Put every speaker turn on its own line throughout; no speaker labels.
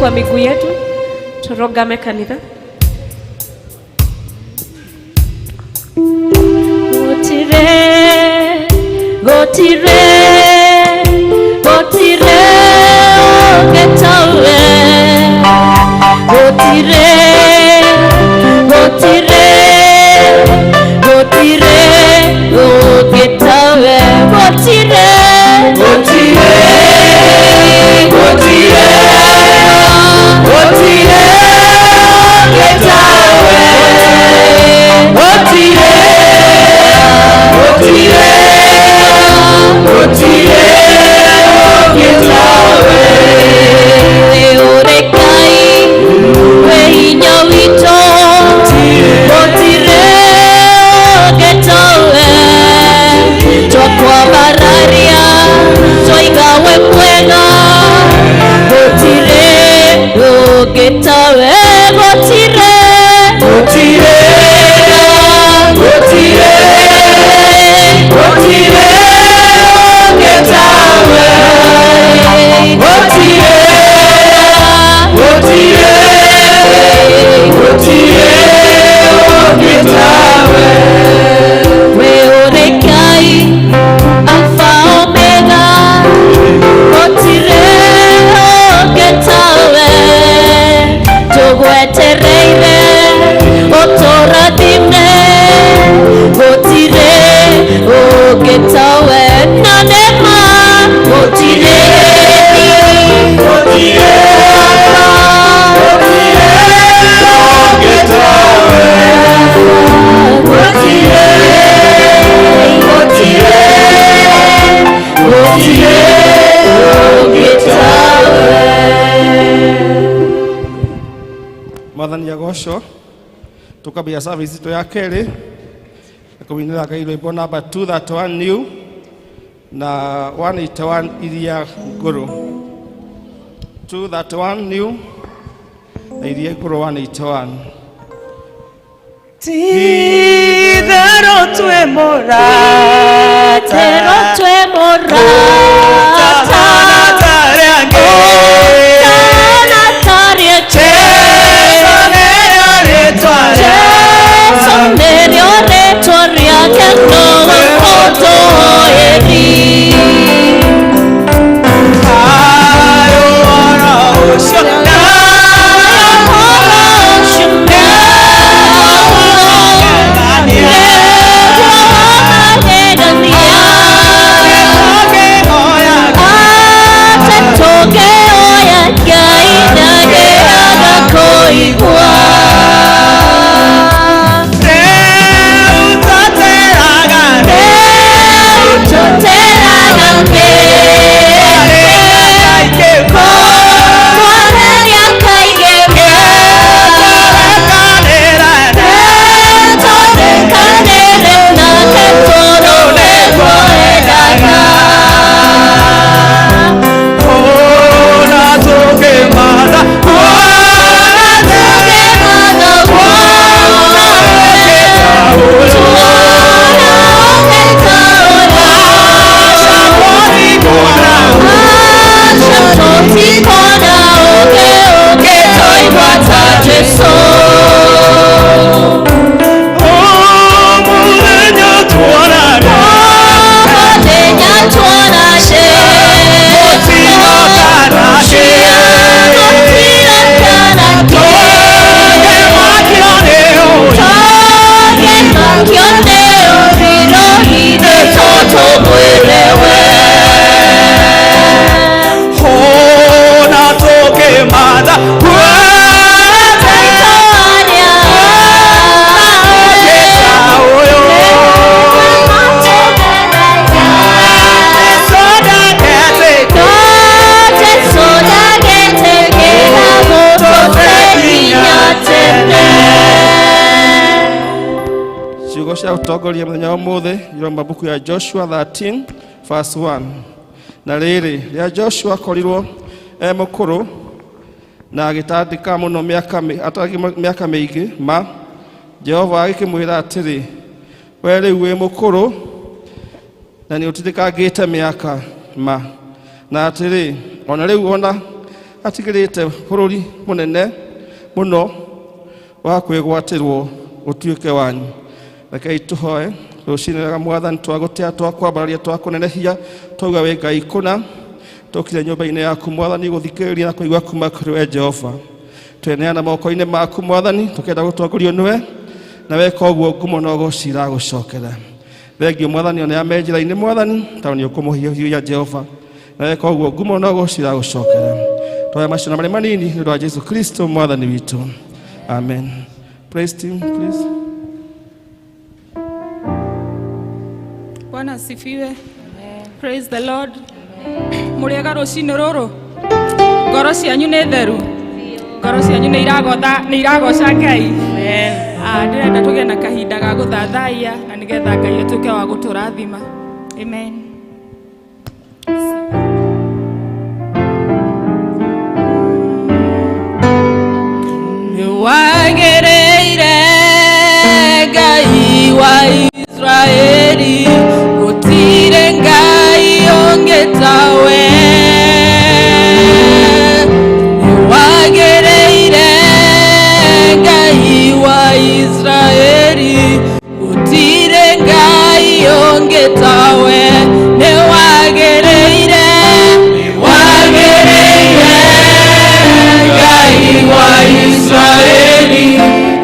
Kwa miguu yetu, turogame kanitha. Gũtirĩ, gũtirĩ, gũtirĩ ũngĩtawe. Gũtirĩ, gũtirĩ, gũtirĩ ũngĩtawe. Gũtirĩ,
Gũtirĩ, gũtirĩ, gũtirĩ ũngĩtawe. Gũtirĩ, gũtirĩ, gũtirĩ ũngĩtawe.
Wĩ ũrĩ Ngai wĩ hinya witũ, gũtirĩ ũngĩtawe. Twakwambararia, twoiga wĩ mwega, gũtirĩ ũngĩtawe. Gũtirĩ,
Gũtirĩ, gũtirĩ, gũtirĩ ũngĩtawe. Gũtirĩ, gũtirĩ, gũtirĩ ũngĩtawe.
Wĩ ũrĩ Ngai Alpha Omega, gũtirĩ ũngĩtawe. Tũgwetereire ũtũrathime, gũtirĩ ũngĩtawe. Na nĩma gũtirĩ,
Gũtirĩ, gũtirĩ ũngĩtawe. Gũtirĩ, gũtirĩ, gũtirĩ ũngĩtawe.
Mwathani agocwo. Tukambia service itũ ya kerĩ na kũinĩra Ngai rwĩmbo namba 231 new na 181 iria ngũrũ. 231 new na iria ngũrũ 181.
Ti-itherũ twĩ mũrata.
Tero twĩ mũrata.
Tana tarĩ angĩ.
Tana tarĩ
Jesũ nĩrĩo rĩtwa
Jesũ nĩrĩo rĩtwa rĩake, nowe mũtũhoeri.
Thayũ ũhoro ũcio na
Ũhoro ũcio
magegania.
Nĩguo magegania.
Tũkĩhoyaga.
Atĩ tũngĩhoya Ngai nake agakũigua.
Rĩu tũteraga
Rĩu tũteraga
Kaingĩ.
Twareria kaingĩ.
Tũrekanĩra.
Tũrekanĩre nake tondũ nĩguo endaga.
Ona tũkĩmatha.
Ona tũkĩmatha guothe, tuona ũngĩtaũra. Aca tũtikona ũngĩ ũngĩtũigua ta Jesũ.
Mũthenya tuonana.
Mũthenya tuona
Gũtirĩ kana kĩ.
Gũtirĩ kana kĩ.
Tũngĩmakio nĩ ũiru.
Tũngĩmakio nĩ ũrirũ, ithuĩ tũtũmwĩre we.
Ona tũkĩmatha.
Taitũ arĩa
Ũyũ.
Jesũ ndagetegera gũtũte nginya tene.
Ciugo cia ũtongoria mũthenya wa ũmũthĩ irauma mbuku ya Joshua 13 verse 1. Na rĩrĩ, rĩrĩa Joshua akorirwo e mũkũrũ na agĩtandĩka mũno mĩaka mĩaka mĩingĩ ma, Jehova agĩkĩmwĩra atĩrĩ, we rĩu wĩ mũkũrũ na nĩ ũtindĩkangĩte mĩaka ma, na atĩrĩ, ona rĩu ona atigĩrĩte bũrũri mũnene mũno wa kwĩgwatĩrwo ũtuĩke wanyu. Rekei tũhoe. Rũcinĩ rwega Mwathani, twagũtĩa, twakwambararia, twakũnenehia, twauga wĩ Ngai kũna. Tũkire nyũmba-inĩ yaku Mwathani gũthikĩrĩria na kũigua kuma kũrĩ we Jehova. Tweneana moko-inĩ maku Mwathani, tũkenda gũtongorio nĩwe, na weka ũguo ngumo na ũgoci iragũcokera. Thengio Mwathani ona me njĩra-inĩ Mwathani, tondũ nĩ ũkũmũhiũhia Jehova, na weka ũguo ngumo na ũgoci iragũcokera. Twoya macio na marĩ manini nĩ ũndũ wa Jesu Kristo Mwathani witũ. Amen. Praise team, please.
Bwana asifiwe. Praise the Lord. Mũrĩega rũcinĩ rũrũ. Ngoro cianyu nĩ theru. Ngoro cianyu nĩ iragotha, nĩ iragoca Ngai. Ndĩrenda tũgĩe na kahinda ga gũthathaiya na nĩgetha Ngai atuĩke wa gũtũrathima. Amen.
Nĩwagĩrĩire Ngai wa Israeli, gũtirĩ Ngai ũngĩ tawe. Nĩwagĩrĩire Ngai wa Israeli, gũtirĩ Ngai ũngĩ tawe. Nĩwagĩrĩire, nĩwagĩrĩire Ngai wa Israeli,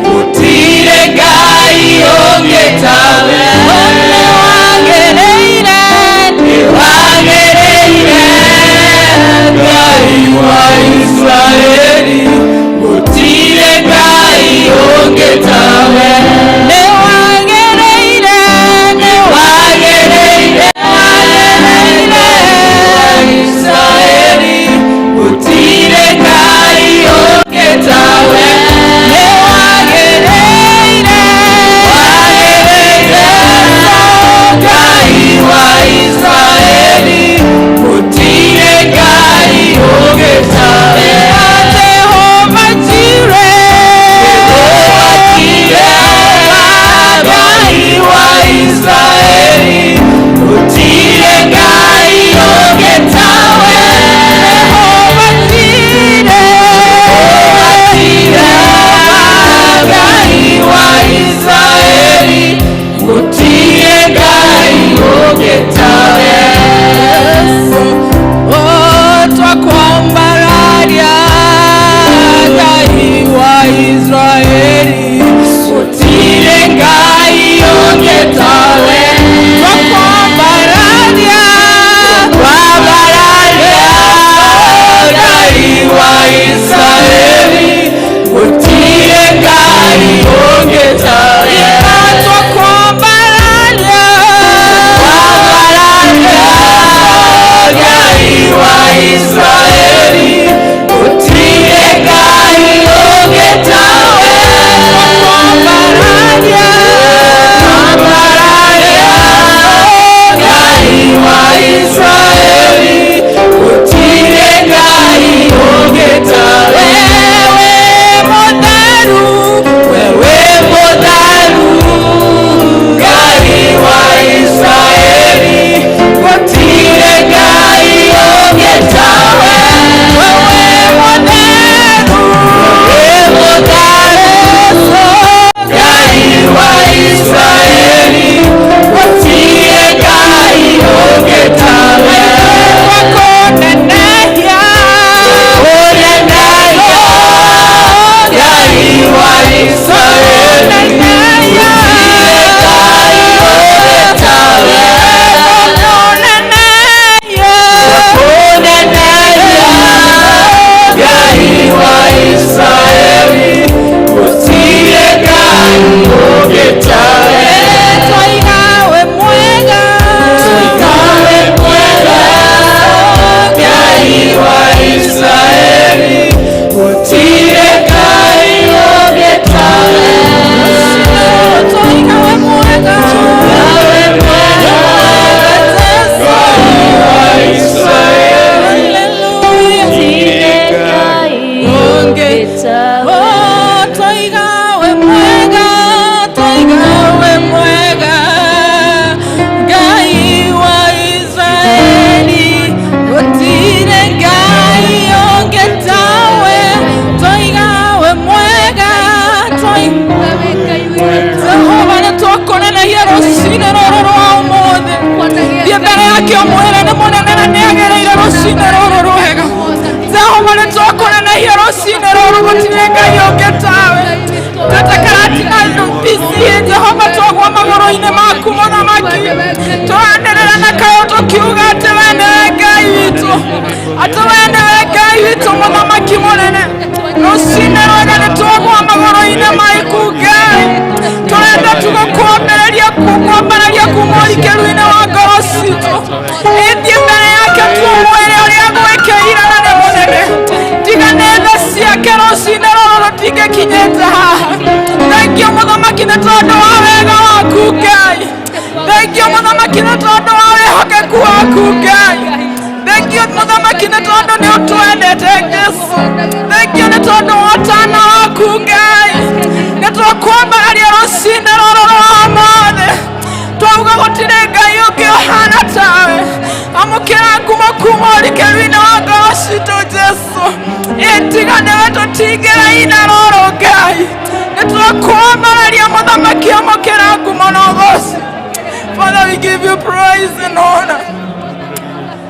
gũtirĩ Ngai ũngĩ tawe. Nĩwagĩrĩire, nĩwagĩrĩire Ngai wa Israeli, gũtirĩ Ngai ũngĩ tawe. Nĩwagĩrĩire, nĩwagĩrĩire Israeli, gũtirĩ Ngai ũngĩ tawe. Nĩwagĩrĩire, wagĩrĩire Ngai wa Israeli, gũtirĩ Ngai ũngĩ tawe. Jehova Jireh, Jehova Jireh, Ngai wa Israeli, gũtirĩ Ngai ũngĩ tawe. Jehova Jireh, Jehova Jireh, Ngai wa Israeli, gũtirĩ Ngai ũngĩ tawe. Oh, twakwambararia Ngai wa Israeli, gũtirĩ Ngai ũngĩ tawe. Twakwambararia, kwambararia Ngai wa Israeli, gũtirĩ Ngai ũngĩ tawe. Twakwambararia, kwambararia Ngai wa Israeli, gũtirĩ Ngai ũngĩ tawe. Twakwambararia, kwambararia Ngai wa Israeli, gũtirĩ Ngai ũngĩ tawe. Wewe mũtheru, wewe mũtheru, Ngai wa Israeli, gũtirĩ Ngai ũngĩ tawe. Rũcinĩ rũrũ gũtirĩ Ngai ũngĩ tawe. Tata Karatina PCA, Jehova, twagwa magũrũ-inĩ maku, mũthamaki, tũranĩrĩra na kayũ tũkiuga atĩ we nĩwe Ngai witũ, atĩ we nĩwe Ngai witũ, mũthamaki mũnene. Rũcinĩ rwega nĩ twagwa magũrũ-inĩ maku, Ngai. Tũrenda tũgũkwambĩrĩria kwambararia kuma ũrikĩru-inĩ wa ngoro citũ. Ĩthiĩ mbere yake tũmwĩre ũrĩa gwĩkĩire na nĩ mũnene. Tiga nĩ tha ciake, rũcinĩ rũrũ rũtingĩkinyĩte haha. Thengiũ, mũthamaki, nĩ tondũ wa wega waku, Ngai. Thengiũ, mũthamaki, nĩ tondũ wa wĩhokeku waku, Ngai. Thengiũ, mũthamaki, nĩ tondũ nĩ ũtwendete, Jesu. Thengiũ nĩ tondũ wa ũtana waku, Ngai. Nĩ twakwambararia rũcinĩ rũrũ rwa ũmũthĩ, twauga gũtirĩ Ngai ũngĩ ũhana tawe. Amũkĩra ngumo kuma ũrikĩru-inĩ wa ngoro citũ, Jesu. Ĩtiga nĩwe tũtingĩraina rũrũ, Ngai. Nĩ twakwambararia, mũthamaki. Amũkĩra ngumo na ũgoci. Father, we give you praise and honor.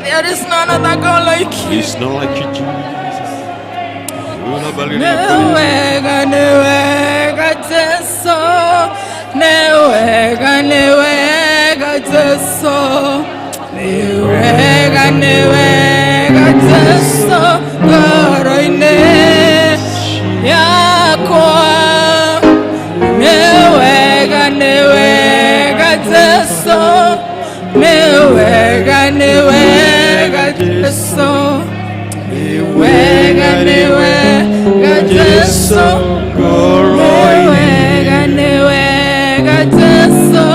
There is none other God like you.
It's not like you, Jesus.
Nĩ wega, nĩ wega, Jesu. Nĩ wega, nĩ wega, Jesu. Nĩ wega, nĩ wega, Jesu, ngoro-inĩ yakwa. Nĩ wega, nĩ wega, Jesu. Nĩ wega, nĩ wega, Jesu. Nĩ wega, nĩ wega, Jesu. Nĩ wega, nĩ wega, Jesu.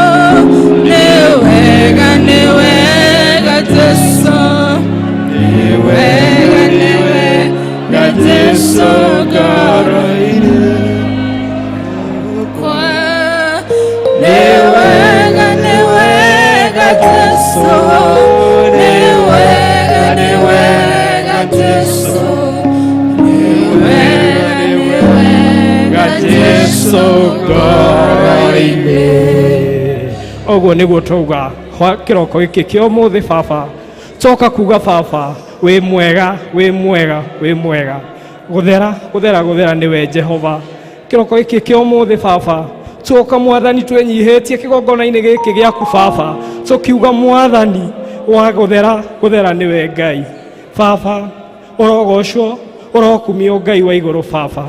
Nĩ wega, nĩ wega, Jesu. Nĩ wega, nĩ wega, Jesu, ngoro-inĩ yakwa. Nĩ wega, nĩ wega, Jesu. Nĩ wega, nĩ wega, Jesu. Nĩ wega, nĩ wega, Jesu, ngoro-inĩ.
Ũguo nĩguo twauga kĩroko gĩkĩ kĩa ũmũthĩ. Baba, toka kuga, Baba, wĩ mwega, wĩ mwega, wĩ mwega. Gũthera, gũthera, gũthera nĩwe Jehova. Kĩroko gĩkĩ kĩa ũmũthĩ, Baba, tuoka, Mwathani, twĩnyihĩtie kĩgongona-inĩ gĩkĩ gĩaku, Baba, tũkiuga, Mwathani wa gũthera, gũthera nĩwe Ngai. Baba, ũrogocwo, ũrokumio, Ngai wa igũrũ. Baba,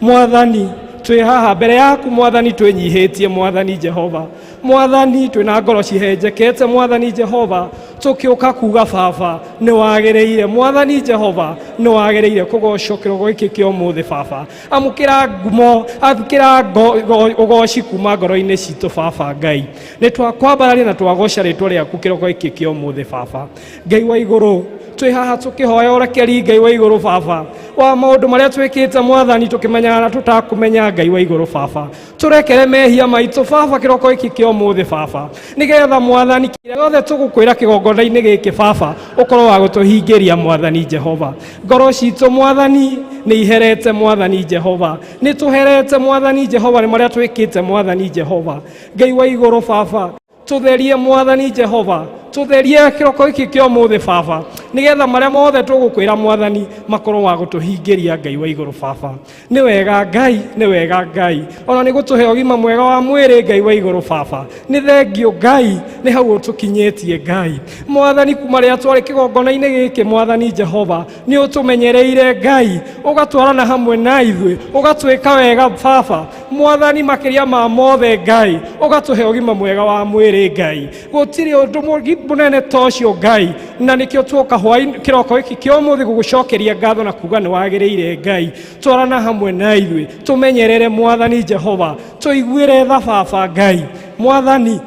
Mwathani, twĩ haha mbere yaku, Mwathani, twĩnyihĩtie, Mwathani Jehova. Mwathani, twĩna ngoro cihenjekete, Mwathani Jehova, tũkĩũka kuga, Baba, nĩ wagĩrĩire. Mwathani Jehova, nĩ wagĩrĩire kũgocwo kĩrogo gĩkĩ kĩa ũmũthĩ. Baba, amũkĩra ngumo, amũkĩra ũgoci kuma ngoro-inĩ citũ. Baba Ngai, nĩ twakwambararia na twagoca rĩtwa rĩaku kĩroko gĩkĩ kĩa ũmũthĩ. Baba Ngai wa igũrũ, twĩ haha tũkĩhoya ũrekeri, Ngai wa igũrũ, Baba, wa maũndũ marĩa twĩkĩte, Mwathani, tũkĩmenyaga na tũtakũmenya. Ngai wa igũrũ, Baba, tũrekere mehia maitũ, Baba, kĩroko gĩkĩ kĩa ũmũthĩ, Baba, nĩgetha, Mwathani, kĩrĩa gĩothe tũgũkwĩra kĩgongona-inĩ gĩkĩ, Baba, ũkorwo wa gũtũhingĩria. Mwathani Jehova, ngoro citũ, Mwathani, nĩ iherete. Mwathani Jehova, nĩ tũherete, Mwathani Jehova, nĩ marĩa twĩkĩte. Mwathani Jehova Ngai wa igũrũ, Baba, tũtherie. Mwathani Jehova, tũtherie kĩroko gĩkĩ kĩa ũmũthĩ, Baba, nĩgetha marĩa mothe tũgũkwĩra, Mwathani, makorwo wa gũtũhingĩria. Ngai wa igũrũ, Baba, nĩ wega. Ngai nĩ wega. Ngai ona nĩ gũtũhe ũgima mwega wa mwĩrĩ. Ngai wa igũrũ, Baba, nĩ thengio. Ngai, nĩ hau ũtũkinyĩtie. Ngai Mwathani, kuma rĩrĩa twarĩ kĩgongona-inĩ gĩkĩ, Mwathani Jehova, nĩ ũtũmenyereire. Ngai, ũgatwarana hamwe na ithuĩ, ũgatwĩka wega. Baba Mwathani, makĩria ma mothe, Ngai, ũgatũhe ũgima mwega wa mwĩrĩ. Ngai, gũtirĩ ũndũ mũnene ta ũcio, Ngai, na nĩkĩo tuoka hwaĩ kĩroko gĩkĩ kĩa ũmũthĩ gũgũcokeria ngatho na kuga nĩ wagĩrĩire. Ngai, twarana hamwe na ithuĩ, tũmenyerere. Mwathani Jehova, tũiguĩre tha. Baba Ngai Mwathani,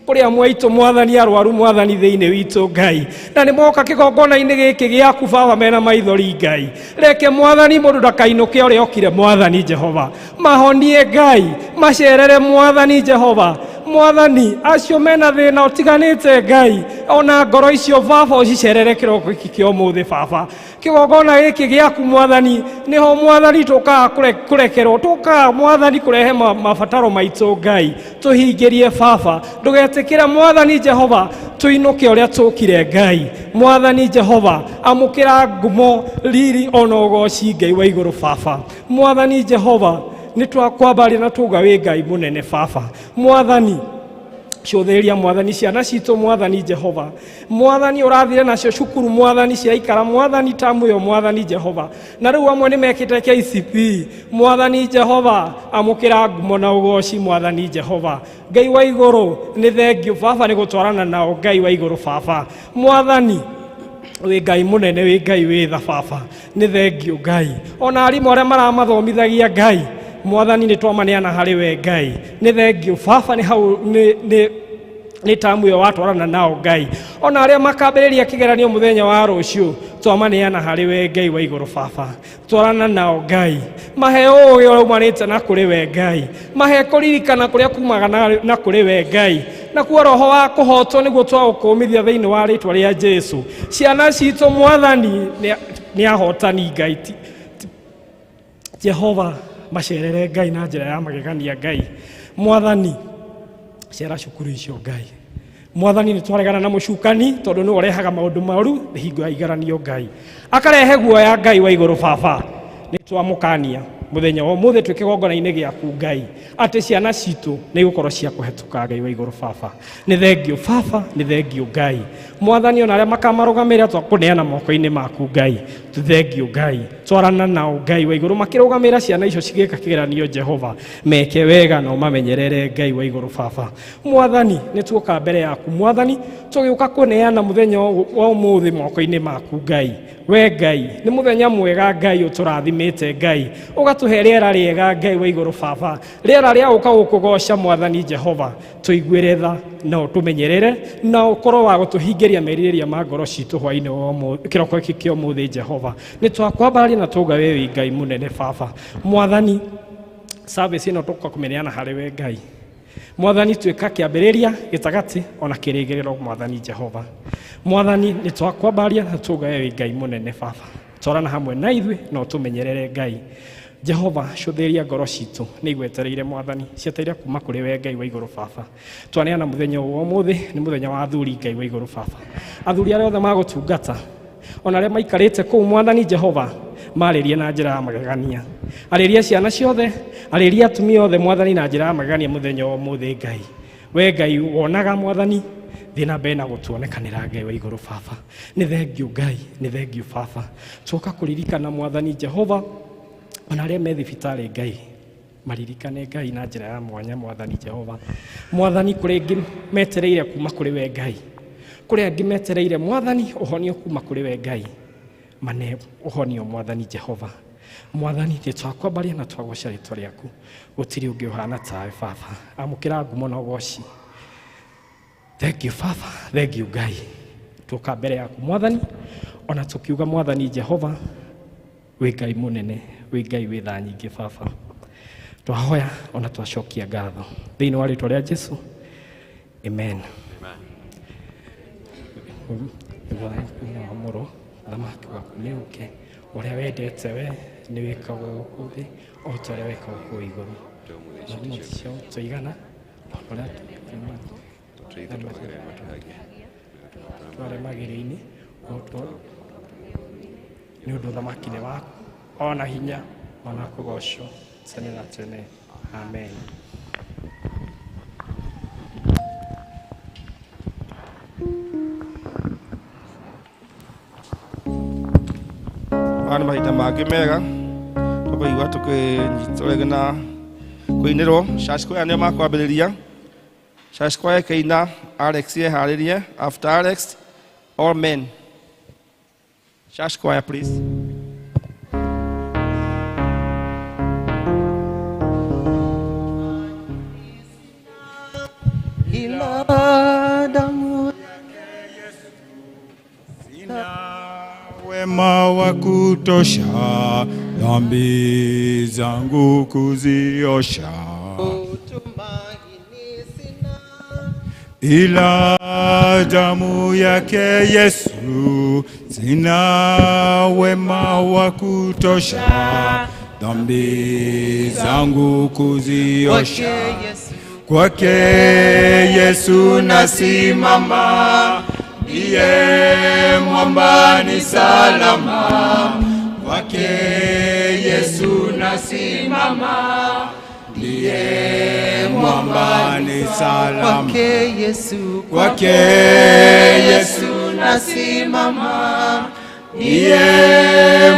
kũrĩ amwe aitũ, Mwathani, arwaru, Mwathani, thĩinĩ witũ, Ngai, na nĩ moka kĩgongona-inĩ gĩkĩ gĩaku, Baba, mena maithori. Ngai, reke, Mwathani, mũndũ ndakainũke ũrĩa okire. Mwathani Jehova, mahonie. Ngai, macerere. Mwathani Jehova, Mwathani acio mena thĩna ũtiganĩte Ngai, ona ngoro icio baba ũcicerere kĩroko gĩkĩ kĩa ũmũthĩ baba. Kĩgongona gĩkĩ gĩaku Mwathani nĩho Mwathani tũkaga kũrekerwo, tũkaga Mwathani kũrehe mabataro maitũ Ngai, tũhingĩrie baba. Ndũgetĩkĩre Mwathani Jehova tũinũke ũrĩa tũkire Ngai. Mwathani Jehova amũkĩra ngumo riri ona ũgoci Ngai wa igũrũ baba. Mwathani Jehova nĩ twakwambaria na tuga wĩ Ngai mũnene baba. Mwathani cũthĩrĩria Mwathani ciana citũ Mwathani Jehova. Mwathani ũrathire nacio cukuru Mwathani ciaikara Mwathani tamu ĩyo Mwathani Jehova, na rĩu amwe nĩ mekĩte KCPE. Mwathani Jehova amũkĩra ngumo na ũgoci Mwathani Jehova. Ngai wa igũrũ nĩ thengiũ baba nĩ gũtwarana nao Ngai wa igũrũ baba. Mwathani wĩ Ngai mũnene, wĩ Ngai wĩ tha baba, nĩ thengiũ Ngai. Ona arimũ arĩa maramathomithagia Ngai, Mwathani nĩ twamaneana harĩ we Ngai, nĩ thengiũ baba, nĩ hau nĩ tamu ĩyo watwarana nao Ngai. Ona arĩa makambĩrĩria kĩgeranio mũthenya wa rũciũ, twamaneana harĩ we Ngai wa igũrũ baba, twarana nao Ngai. Mahe ũũgĩ ũrĩa umanĩte na kũrĩ we Ngai, mahe kũririkana kũrĩa kumaga na kũrĩ we Ngai, nakuo roho wa kũhotwo nĩguo twagũkũmithia thĩinĩ wa rĩtwa rĩa Jesu. Ciana citũ Mwathani nĩ ahotani Ngai. Jehova macerere Ngai na njĩra ya magegania Ngai. Mwathani cera cukuru icio Ngai. Mwathani nĩ twaregana na mũcukani tondũ nĩwe ũrehaga maũndũ moru hingo ya igeranio Ngai, akarehe guoya Ngai wa igũrũ baba. Nĩ twamũkania mũthenya wa ũmũthĩ twĩ kĩgongona-inĩ gĩaku Ngai, atĩ ciana citũ nĩ igũkorwo cia kũhetũka Ngai wa igũrũ baba. Nĩ thengiũ baba, nĩ thengiũ Ngai. Mwathani ona arĩa makamarũgamĩrĩra twakũneana moko-inĩ maku Ngai, thengiũ Ngai. Twarana nao Ngai wa igũrũ makĩrũgamĩrĩra ciana icio cigĩka kĩgeranio Jehova, meke wega na ũmamenyerere Ngai wa igũrũ baba. Mwathani nĩ tuoka mbere yaku Mwathani, tũgĩũka kũneana mũthenya wa ũmũthĩ moko-inĩ maku Ngai. We Ngai nĩ mũthenya mwega Ngai ũtũrathimĩte Ngai, ũgatũhe rĩera rĩega Ngai wa igũrũ baba, rĩera rĩa gũka gũkũgoca Mwathani Jehova. Tũiguĩre tha na ũtũmenyerere na ũkorwo wa gũtũhingĩria merirĩria ma ngoro citũ hwainĩ wa ũmũthĩ, kĩroko gĩkĩ kĩa ũmũthĩ Jehova. Nĩ twakwambararia na tũuga we wĩ Ngai mũnene baba. Mwathani service ĩno tũka kũmĩneana harĩ we Ngai. Mwathani tuĩka kĩambĩrĩria, gĩtagatĩ ona kĩrĩgĩrĩro Mwathani Jehova. Mwathani nĩ twakwambaria na tũuga we wĩ Ngai mũnene baba. Twarana hamwe na ithuĩ na ũtũmenyerere Ngai. Jehova cũthĩrĩria ngoro citũ nĩ igwetereire Mwathani, cietereire kuma kũrĩ we Ngai wa igũrũ baba. Twaneana mũthenya ũyũ wa ũmũthĩ nĩ mũthenya wa athuri Ngai wa igũrũ baba. Athuri arĩa othe magũtungata ona arĩa maikarĩte kũu Mwathani Jehova, marĩrie na njĩra ya magegania. Arĩria ciana ciothe, arĩria atumia othe Mwathani na njĩra ya magegania mũthenya wa ũmũthĩ Ngai. We Ngai wonaga Mwathani, thiĩ na mbere na gũtuonekanĩra Ngai wa igũrũ baba. Nĩ thengiũ Ngai, nĩ thengiũ baba. Tuoka kũririkana Mwathani Jehova ona arĩa me thibitarĩ Ngai, maririkane Ngai na njĩra ya mwanya Mwathani Jehova. Mwathani kũrĩ angĩ metereire kuma kũrĩ we Ngai, kũrĩ angĩ metereire Mwathani ũhonio kuma kũrĩ we Ngai, mane ũhonio Mwathani Jehova. Mwathani nĩ twakwambaria na twagoca rĩtwa rĩaku, gũtirĩ ũngĩ ũhana tawe baba. Amũkĩra ngumo na ũgoci. Thank you baba, thank you Ngai. Tuoka mbere yaku Mwathani, ona tukiuga Mwathani Jehova wĩ Ngai mũnene, wĩ Ngai wĩ tha nyingĩ baba. Twahoya ona twacokia ngatho thĩinĩ wa rĩtwa rĩa Jesu, amen. Mũrũ thamaki waku nĩ ũke, ũrĩa wendete we nĩ wĩkagwo gũkũ thĩ o ta ũrĩa wĩkagwo kũu igũrũ. Tũigana ũrĩa tware magerio-inĩ nĩ ũndũ ũthamaki nĩ waku ona hinya ona kũgocwo tene na tene, amen.
Maya nĩ mahinda mangĩ mega tũkũigua tũkĩnyitwo rĩngĩ na kũinĩrwo. Church choir nĩo makwambĩrĩria. Church choir ĩkĩina, Alex eharĩrie. After Alex, all men. Church choir, please.
Ila damu
Sina wema wa kutosha, dhambi zangu kuziosha.
Tumaini sina,
Ila damu yake Yesu, sina wema wa kutosha, dhambi zangu kuziosha. Kwake Yesu nasimama, ndiye mwamba ni salama. Kwake Yesu nasimama, ndiye mwamba ni salama.
Kwake Yesu,
Kwake Yesu
nasimama,
ndiye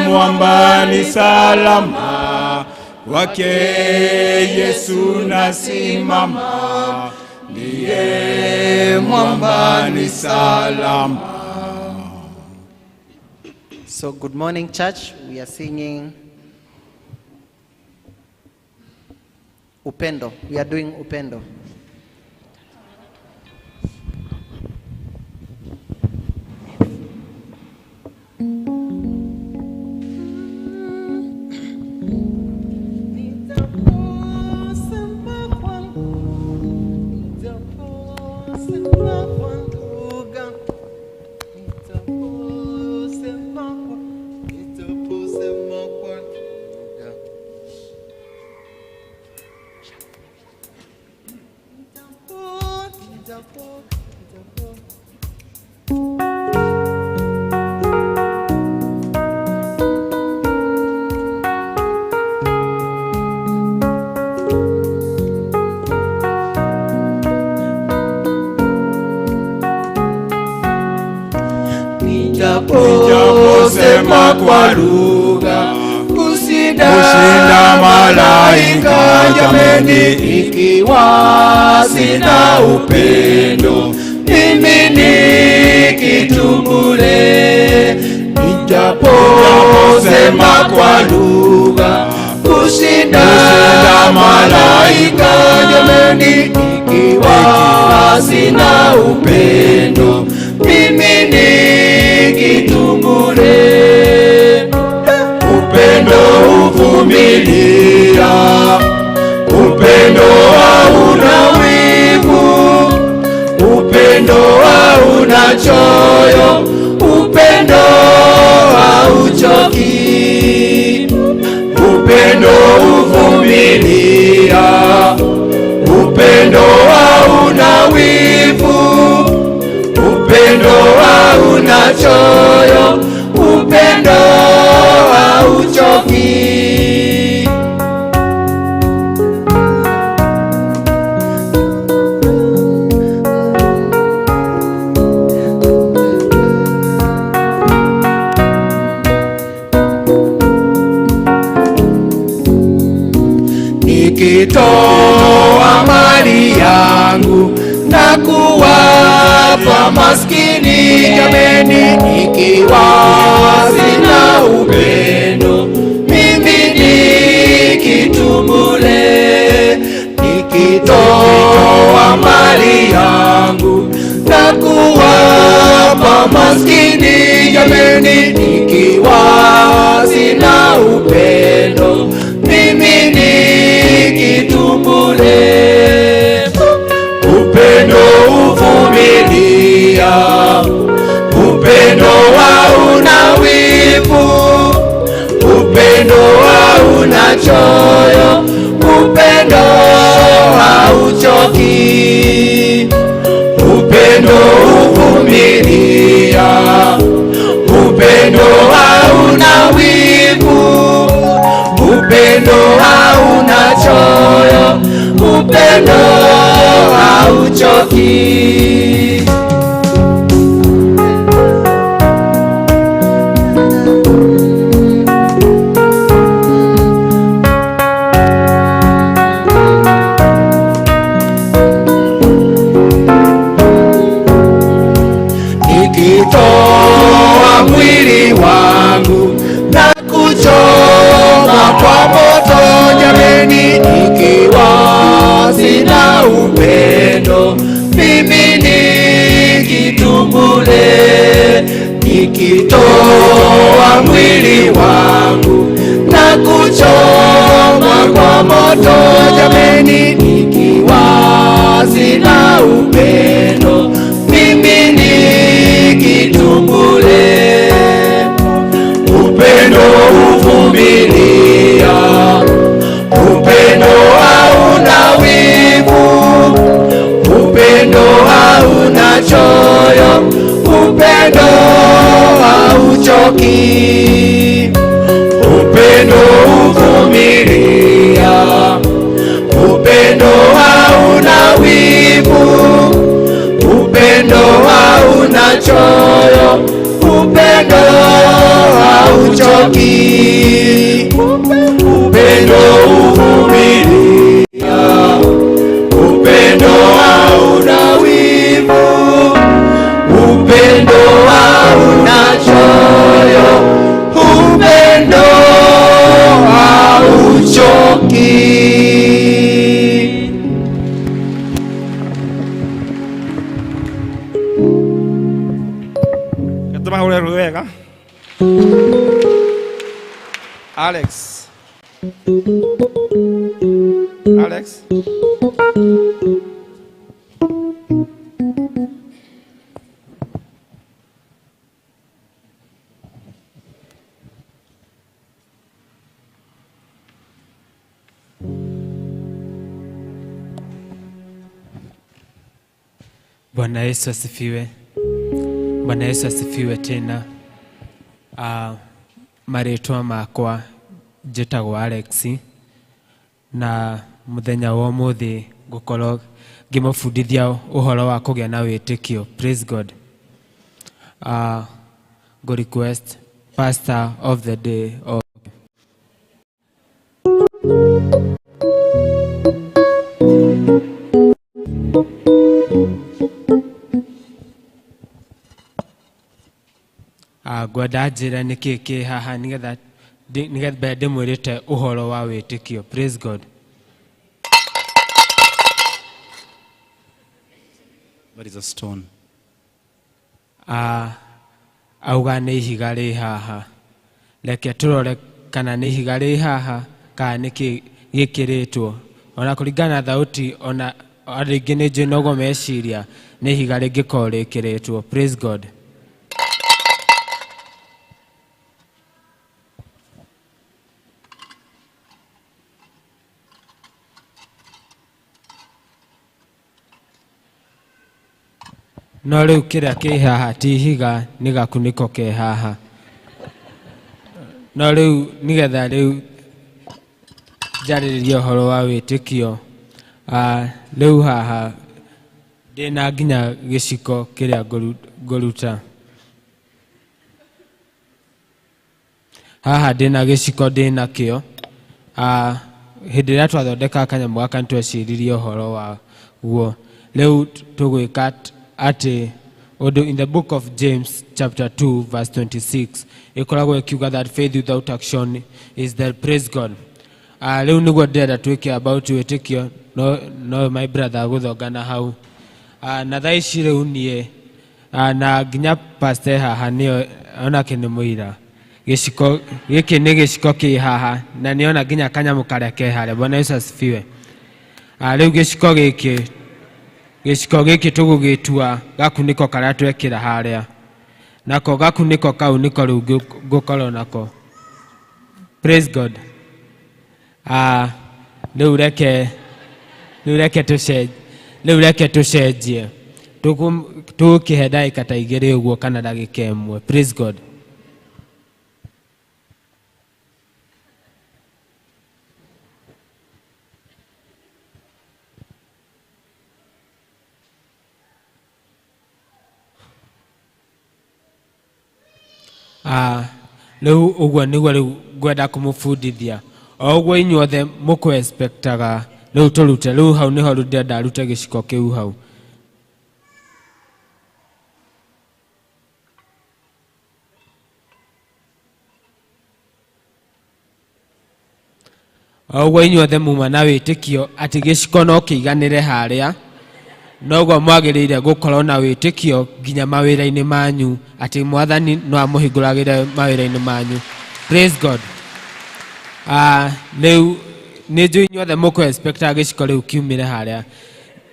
mwamba ni salama. Kwake Yesu nasimama, ndiye mwamba ni salama.
So good morning, church. We are singing Upendo. We are doing Upendo.
Nijaposema kwa lugha kushinda malaika, jameni, ikiwa sina upendo, mimi ni kitu bure. Nijaposema kwa lugha kushinda malaika, jameni, ikiwa sina upendo, mimi ni kitu bure. Upendo huvumilia, upendo hauna wivu, upendo hauna choyo, upendo hauchoki. Upendo huvumilia, upendo hauna wivu, upendo hauna choyo, upendo hauchoki. Nikitoa mali yangu na kuwapa maskini, jameni, ikiwa sina upendo, mimi ni kitu bure. Nikitoa mali yangu na kuwapa maskini, jameni, ikiwa sina upendo, mimi ni kitu bure. Upendo huvumilia, upendo hauna wivu, upendo hauna choyo, upendo hauchoki. Upendo huvumilia, upendo hauna wivu, upendo hauna choyo, upendo hauchoki. Nikitoa mwili wangu na kuchoma kwa moto, jameni, ikiwa sina upendo, mimi ni hauchoki, upendo huvumilia, upendo hauna wivu, upendo hauna choyo, upendo hauchoki, upendo huvumilia, upendo hauna wivu, upendo hauna choyo, upendo hauchoki.
Tũmahũre rũĩ wega. Alex. Alex.
Bwana Yesu asifiwe. Bwana Yesu asifiwe tena. Marĩtwa makwa njĩtagwo Alex, na mũthenya wa ũmũthĩ ngũkorwo ngĩmũbundithia ũhoro wa kũgĩa na wĩtĩkio. Praise God. Go request pastor of the day of Ngwenda njĩre nĩkĩ kĩ haha nĩgetha mbere ndĩmwĩrĩte ũhoro wa wĩtĩkio. Praise God.
That is a stone.
Auga nĩ ihiga rĩ haha. Reke tũrore kana nĩ ihiga rĩ haha kana nĩkĩ gĩkĩrĩtwo. Ona kũringana na thauti, ona andũ aingĩ nĩ njũĩ noguo meciria nĩ ihiga rĩngĩkorwo rĩkĩrĩtwo. Praise God. No rĩu kĩrĩa kĩ haha ti ihiga, nĩ gakunĩko ke haha. No rĩu nĩgetha rĩu njarĩrĩrie ũhoro wa wĩtĩkio, rĩu haha ndĩna nginya gĩciko kĩrĩa ngũruta. Haha ndĩna gĩciko ndĩna kĩo. Hĩndĩ ĩrĩa twathondeka kanyamũ gaka nĩtweciririe ũhoro wa guo. Rĩu tũgwĩka atĩ ũndũ in the book of James chapter 2 verse 26 ĩkoragwo ĩkiuga that faith without action is dead. Praise God. Rĩu nĩguo ndĩrenda twĩke about wĩtĩkio, no my brother gũthongana hau. Na thaa ici rĩu niĩ, na nginya pastor haha nĩo onake nĩ mũira. Gĩciko gĩkĩ nĩ gĩciko kĩ haha na nĩona nginya kanyamũ karĩa ke harĩa. Bwana Yesu asifiwe. Rĩu gĩciko gĩkĩ tũgũgĩtua gakunĩko karĩa twekĩra harĩa. Nako gakunĩko kau nĩko rĩu ngũkorwo nako. Praise God. Rĩu reke, rĩu reke tũcenjie, rĩu reke tũcenjie. Tũgũkĩhe ndagĩka ta igĩrĩ ũguo kana ndagĩka ĩmwe. Praise God. Rĩu ũguo nĩguo rĩu ngwenda kũmũbundithia. O ũguo inyuothe mũkũ-expectaga rĩu tũrute, rĩu hau nĩho rĩu ndĩrenda rute gĩciko kĩu hau. O ũguo inyuothe muma na wĩtĩkio atĩ gĩciko no kĩiganĩre harĩa, noguo mwagĩrĩire gũkorwo na wĩtĩkio nginya mawĩra-inĩ manyu, atĩ Mwathani no amũhingũragĩre mawĩra-inĩ manyu. Praise God. Rĩu nĩ njũĩ inyuothe mũkũ-expectaga gĩciko rĩu kiumĩre harĩa.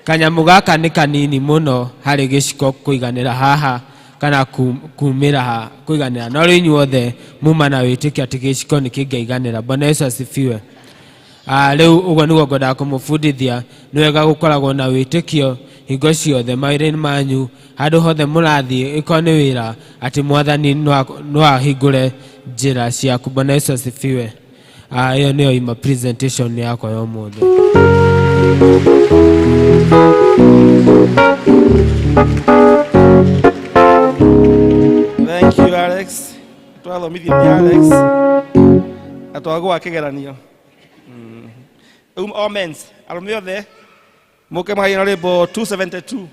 Kanyamũ gaka nĩ kanini mũno harĩ gĩciko kũiganĩra haha kana kumĩra ha kũiganĩra. No rĩu inyuothe muma na wĩtĩkio atĩ gĩciko nĩ kĩngĩiganĩra. Bwana Yesu asifiwe. Rĩu ũguo nĩguo ngwendaga kũmũbundithia. Nĩ wega gũkoragwo na wĩtĩkio Hingo ciothe mawĩra-inĩ manyu, handũ hothe mũrathiĩ, ĩkorwo nĩ wĩra, atĩ Mwathani no ahingũre njĩra ciaku. Bwana Yesu asifiwe. Ĩyo nĩyo ima presentation yakwa ya ũmũthĩ.
Thank you, Alex. Twathomithio nĩ Alex na twagwa kĩgeranio. All mens, arũme othe mũke mũhaine na rwĩmbo 272.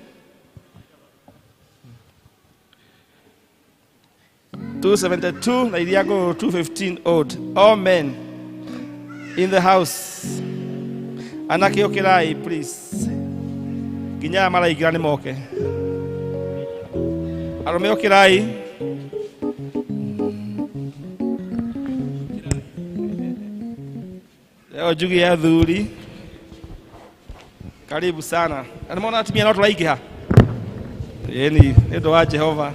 272 na iria ngũrũ 215 old. All men in the house. Anake ũkĩrai please. Nginya aya maraingĩra nĩ moke. Arũme ũkĩrai. Leo njugi ya athuri. Karibu sana. Na nĩmona atumia no tũraingĩha. Ĩni, nĩ ũndũ wa Jehova.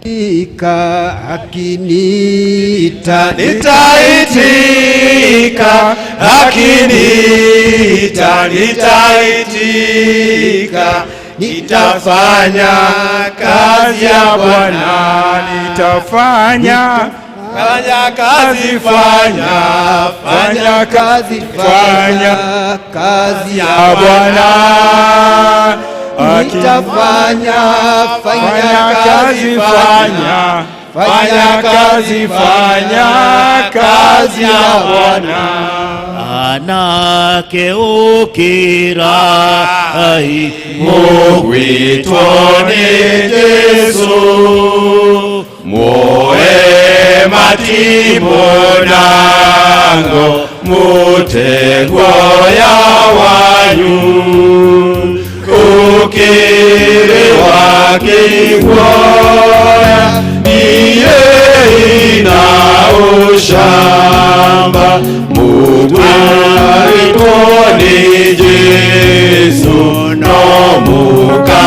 Ika akinita nitaitika, akinita nitaitika, nitafanya kazi ya Bwana, nitafanya fanya kazi, fanya fanya kazi, fanya kazi ya Bwana, nitafanya fanya kazi, fanya fanya kazi, fanya kazi ya Bwana.
Anake ukirai mugwitwo ni Jesu, muoe matimonango mutego ya wanyu, ukiri wakigwoya niye ina ushamba, mutwaritwo ni Jesu no mukahotana.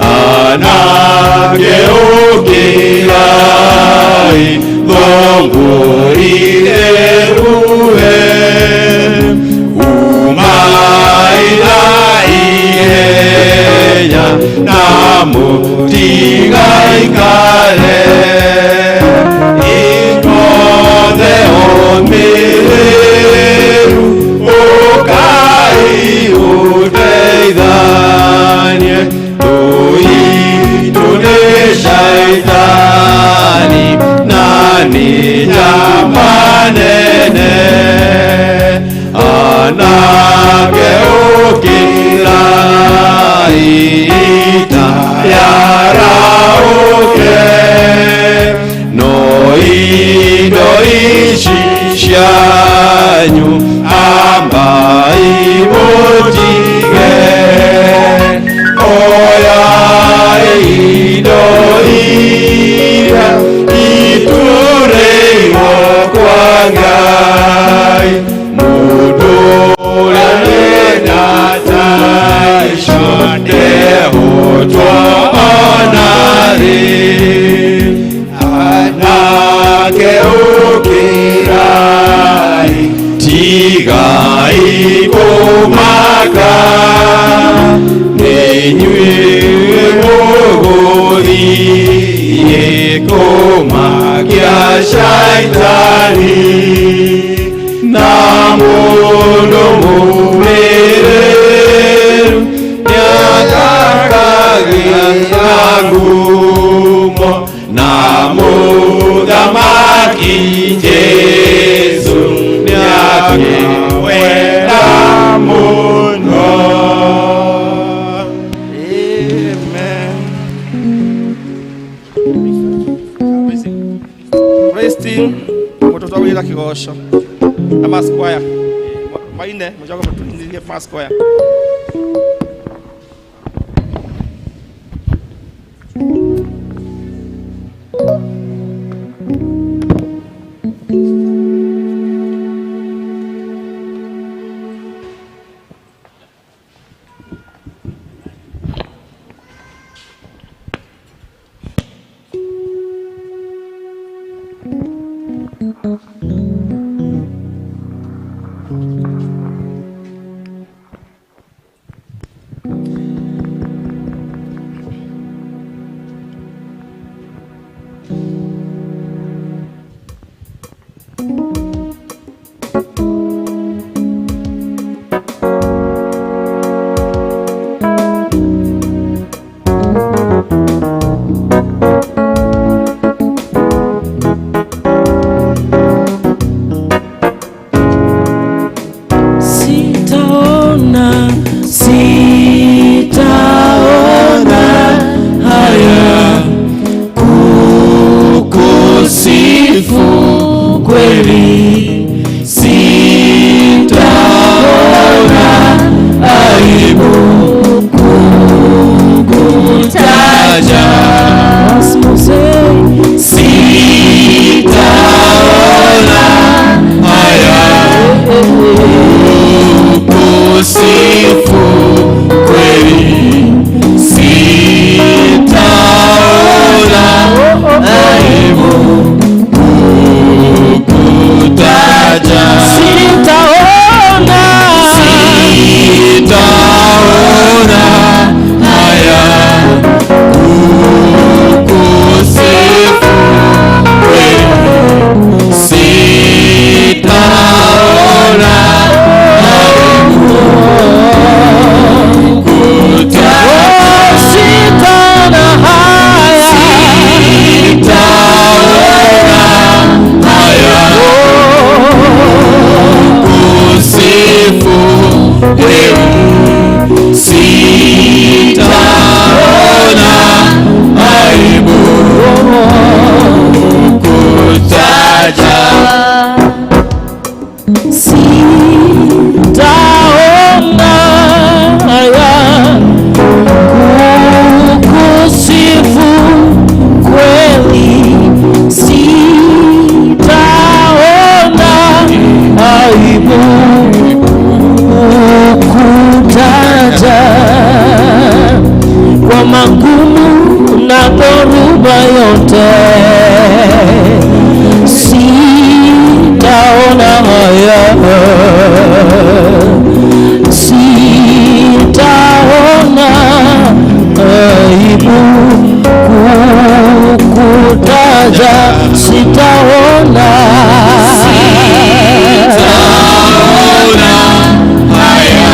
Anake ukirai thongori eruhe, umaina ihenya na mutigaikare, inyuothe omĩrĩru ũkai ũteithanie, tũitũ nĩ shaitani na nĩ njamba nene. Anake ũkĩrai ita yarahũke, no indo ici cianyu ambai mũtige, oya indo iria iturĩirwo kwa Ngai, mũndũ ũrĩa wĩna ta icio ndehotwo ona rĩ. Anake ũkĩrai tigai kũmaka, nĩnyuĩ mũgũthiĩ kũmakia shaitani, na mũndũ mũmĩrĩru nĩakagĩa na ngumo, na mũthamaki Jesu nĩakĩwenda mũno.
Amen. Praise team, mũtũtwagĩrĩra kĩgoco na mass choir. Maine, mũcoke mũtũinĩrie mass choir.
Kukusifu kweli, sitaona aibu kukutaja. Sitaona haya kukusifu kweli, sitaona aibu kukutaja.
Sitaona,
sitaona haya kukusifu kweli, sitaona aibu kukutaja.
Sitaona haya,
sitaona haya kukusifu wewe, sitaona aibu kukutaja.
Sitaona haya kukusifu kweli, sitaona aibu kukutaja. Kwa magumu na dhoruba yote, sitaona haya, sitaona aibu kukutaja, sitaona,
sitaona haya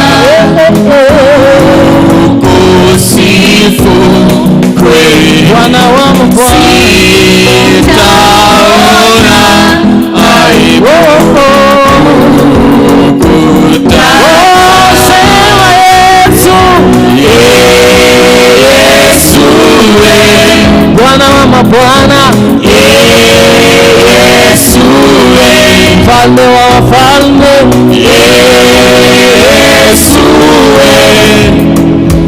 kukusifu kweli,
Bwana wa mabwana,
sitaona aibu kukutaja.
Sema Yesu,
Yesu we,
Bwana wa mabwana,
Yesu we,
mfalme wa wafalme,
Yesu we,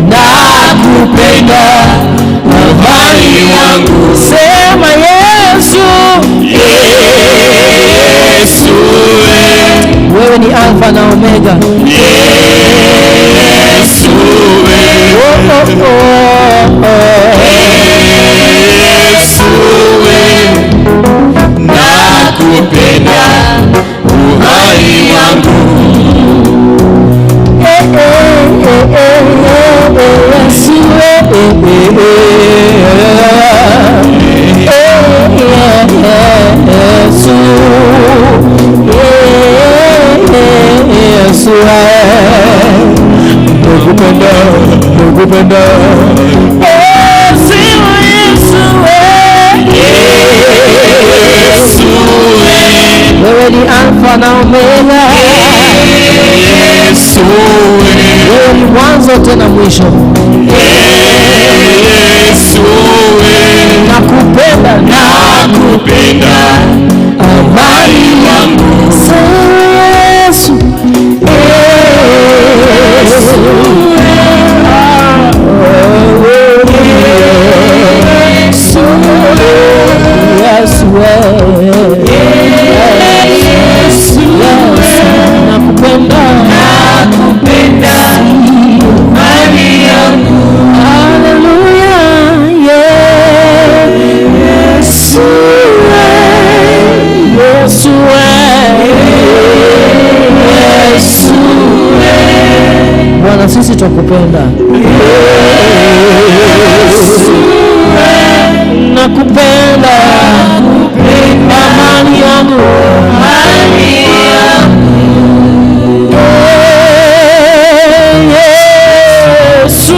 nakupenda uhai wangu.
Sema Yesu,
Yesu we,
wewe ni Alfa na Omega.
Yesu we,
Oh, oh, oh, oh.
Yesu we, nakupenda uhai wangu.
Eh, eh, eh, eh, eh, eh, Yesu, eh, eh, eh, eh. Eh, eh, Yesu. Eh, eh, Yesu, eh. Nakupenda, nakupenda. Eh, sema Yesu, eh.
Yesu we,
Wewe ni Alfa na Omega.
Yesu we,
Wewe ni mwanzo tena mwisho.
Yesu we,
Nakupenda,
nakupenda uhai wangu.
Sema Yesu, Yesu, Yesu, Yesu, Yesu, nakupenda,
Nakupenda uhai wangu.
Haleluya, Yesu, Yesu, Yesu, Bwana sisi twakupenda. Nakupenda, amani yangu, Yesu,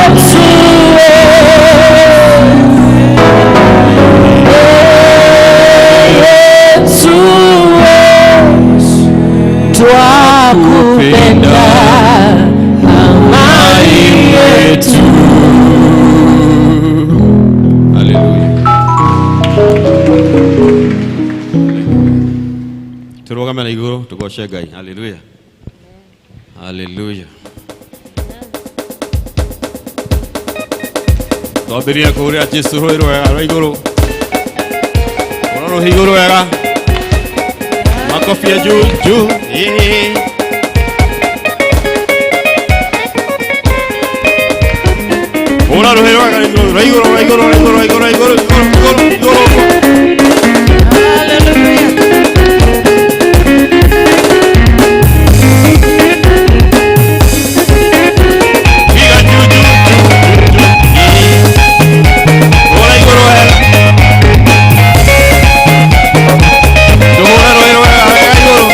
Yesu, Yesu, twakupenda. Amani
Tugoce Ngai. Haleluya. Haleluya. Twambĩrĩria kũhũrĩra Jesũ rũĩ rwega rwa igũrũ. Hũra rũhĩ igũrũ wega. Makofi ya juu juu. Ĩĩ. Hũra rũhĩ rwega igũrũ rwa igũrũ rwa igũrũ rwa igũrũ rwa igũrũ rwa igũrũ igũrũ igũrũ. Piga juu juu juu juu. Ĩĩ. Hũra igũrũ wega. Tũhũre rũhĩ rwega wega igũrũ.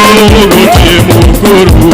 Gũtirĩ mũkũrũ.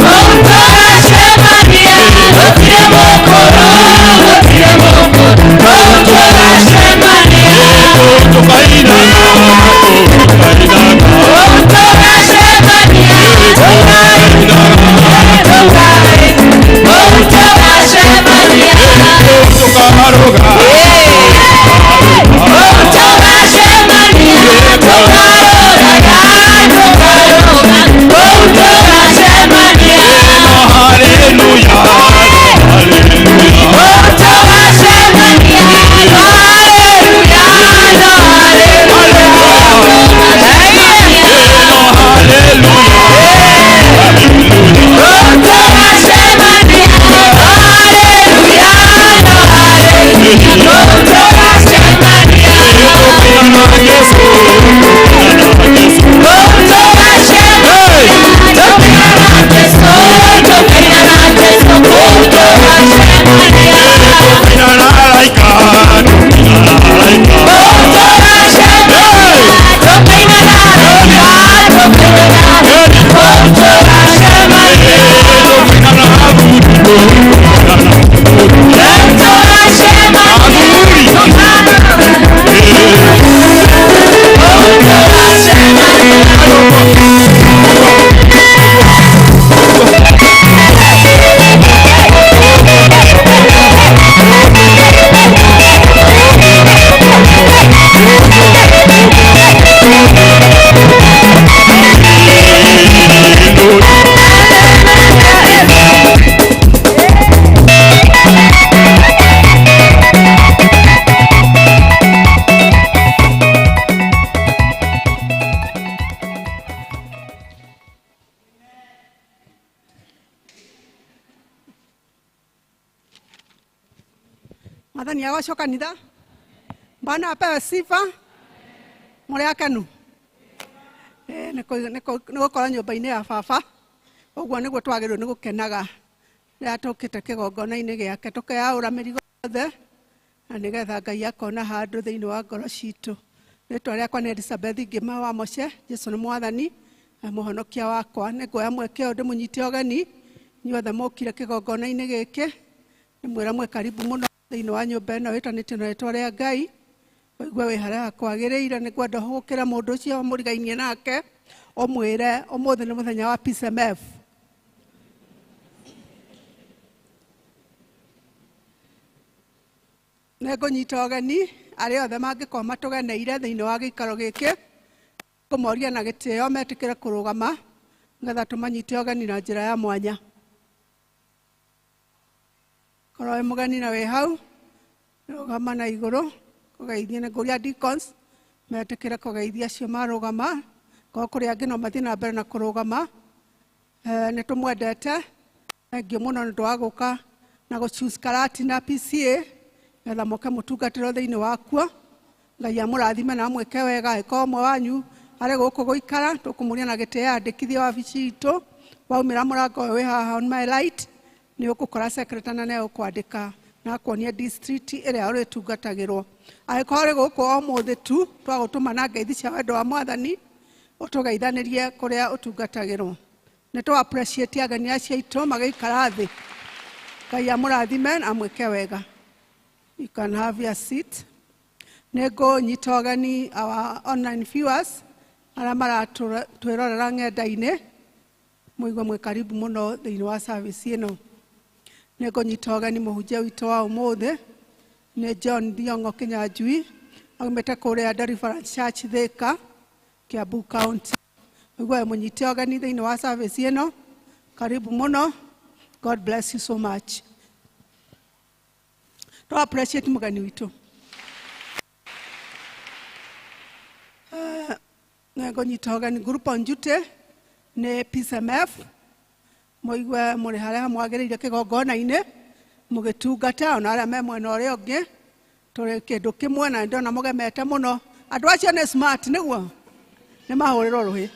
Mwathani agocwo kanitha. Bwana apewe sifa. Mũrĩ akenu? Nĩ gũkorwo nyũmba-inĩ ya baba. Ũguo nĩguo twagĩrĩirwo nĩ gũkenaga rĩrĩa tũkĩte kĩgongona-inĩ gĩake, tũkeyaũra mĩrigo yothe na nĩgetha Ngai akona handũ thĩinĩ wa ngoro citũ. Rĩtwa rĩakwa nĩ Elizabeth Ngĩma wa Moshe. Jesu nĩ Mwathani na mũhonokia wakwa. Nĩ nguoya mweke ũyũ ndĩmũnyite ũgeni inyuothe mũkire kĩgongona-inĩ gĩkĩ. Ndĩmwĩra mwĩ karibu mũno thĩinĩ wa nyũmba ĩno ĩtanĩtio na rĩtwa rĩa Ngai. Ũigue wĩ harĩa hakwagĩrĩire. Nĩ ngwenda hũgũkĩre mũndũ ũcio mũrigainie nake ũmwĩre ũmũthĩ nĩ mũthenya wa PCMF. Nĩ ngũnyita ũgeni arĩa othe mangĩkorwo matũgeneire thĩinĩ wa gĩikaro gĩkĩ, kũmoria na gĩtĩo metĩkĩre kũrũgama nĩgetha tũmanyite ũgeni na njĩra ya mwanya. Korwo wĩ mũgeni na wĩ hau, rũgama na igũrũ kũgeithia. Nĩ ngũria deacons metĩkĩre kũgeithia acio marũgama. Korwo kũrĩ angĩ no mathiĩ na mbere na kũrũgama. Nĩ tũmwendete, thengiũ mũno nĩ ũndũ wa gũka na gũ choose Karatina PCA nĩgetha mũke mũtungatĩrwo thĩinĩ wakuo. Ngai amũrathime na amwĩke wega. Angĩkorwo ũmwe wanyu arĩ gũkũ gũikara, tũkũmũria na gĩtĩo andĩkithie wabici itũ. Waumĩra mũrango ũyũ wĩ haha on my right, nĩ ũgũkora secretary na nĩ egũkwandĩka na akuonie district ĩrĩa ũrĩtungatagĩrwo. Angĩkorwo ũrĩ gũkũ o ũmũthĩ tu, twagũtũma na ngeithi cia wendo wa Mwathani ũtũgeithanĩrie kũrĩa ũtungatagĩrwo. Nĩ tũ appreciate ageni acio aitũ magĩikara thĩ. Ngai amũrathime na amwĩke wega. You can have your seat. Nĩ ngũnyita ũgeni our online viewers arĩa maratwĩrorera ng'enda-inĩ, mũigue mwĩ karibu mũno thĩinĩ wa service ĩno. Nĩ ngũnyita ũgeni mũhunjia witũ wa ũmũthĩ nĩ John Thiong'o Kinyanjui, aumĩte kũrĩa Deliverance Church Thika, Kiambu County. Mũigue mũnyite ũgeni thĩinĩ wa service ĩno. Karibu mũno. God bless you so much. To appreciate mũgeni witũ. Nĩ ngũnyita ũgeni group on duty nĩ PCMF. Mũigue mũrĩ harĩa mwagĩrĩire kĩgongona-inĩ mũgĩtungata, ona arĩa me mwena ũrĩa ũngĩ tũrĩ kĩndũ kĩmwe na ndĩrona mũgemete mũno. Andũ acio nĩ smart, nĩguo nĩ mahũrĩrwo rũhĩ.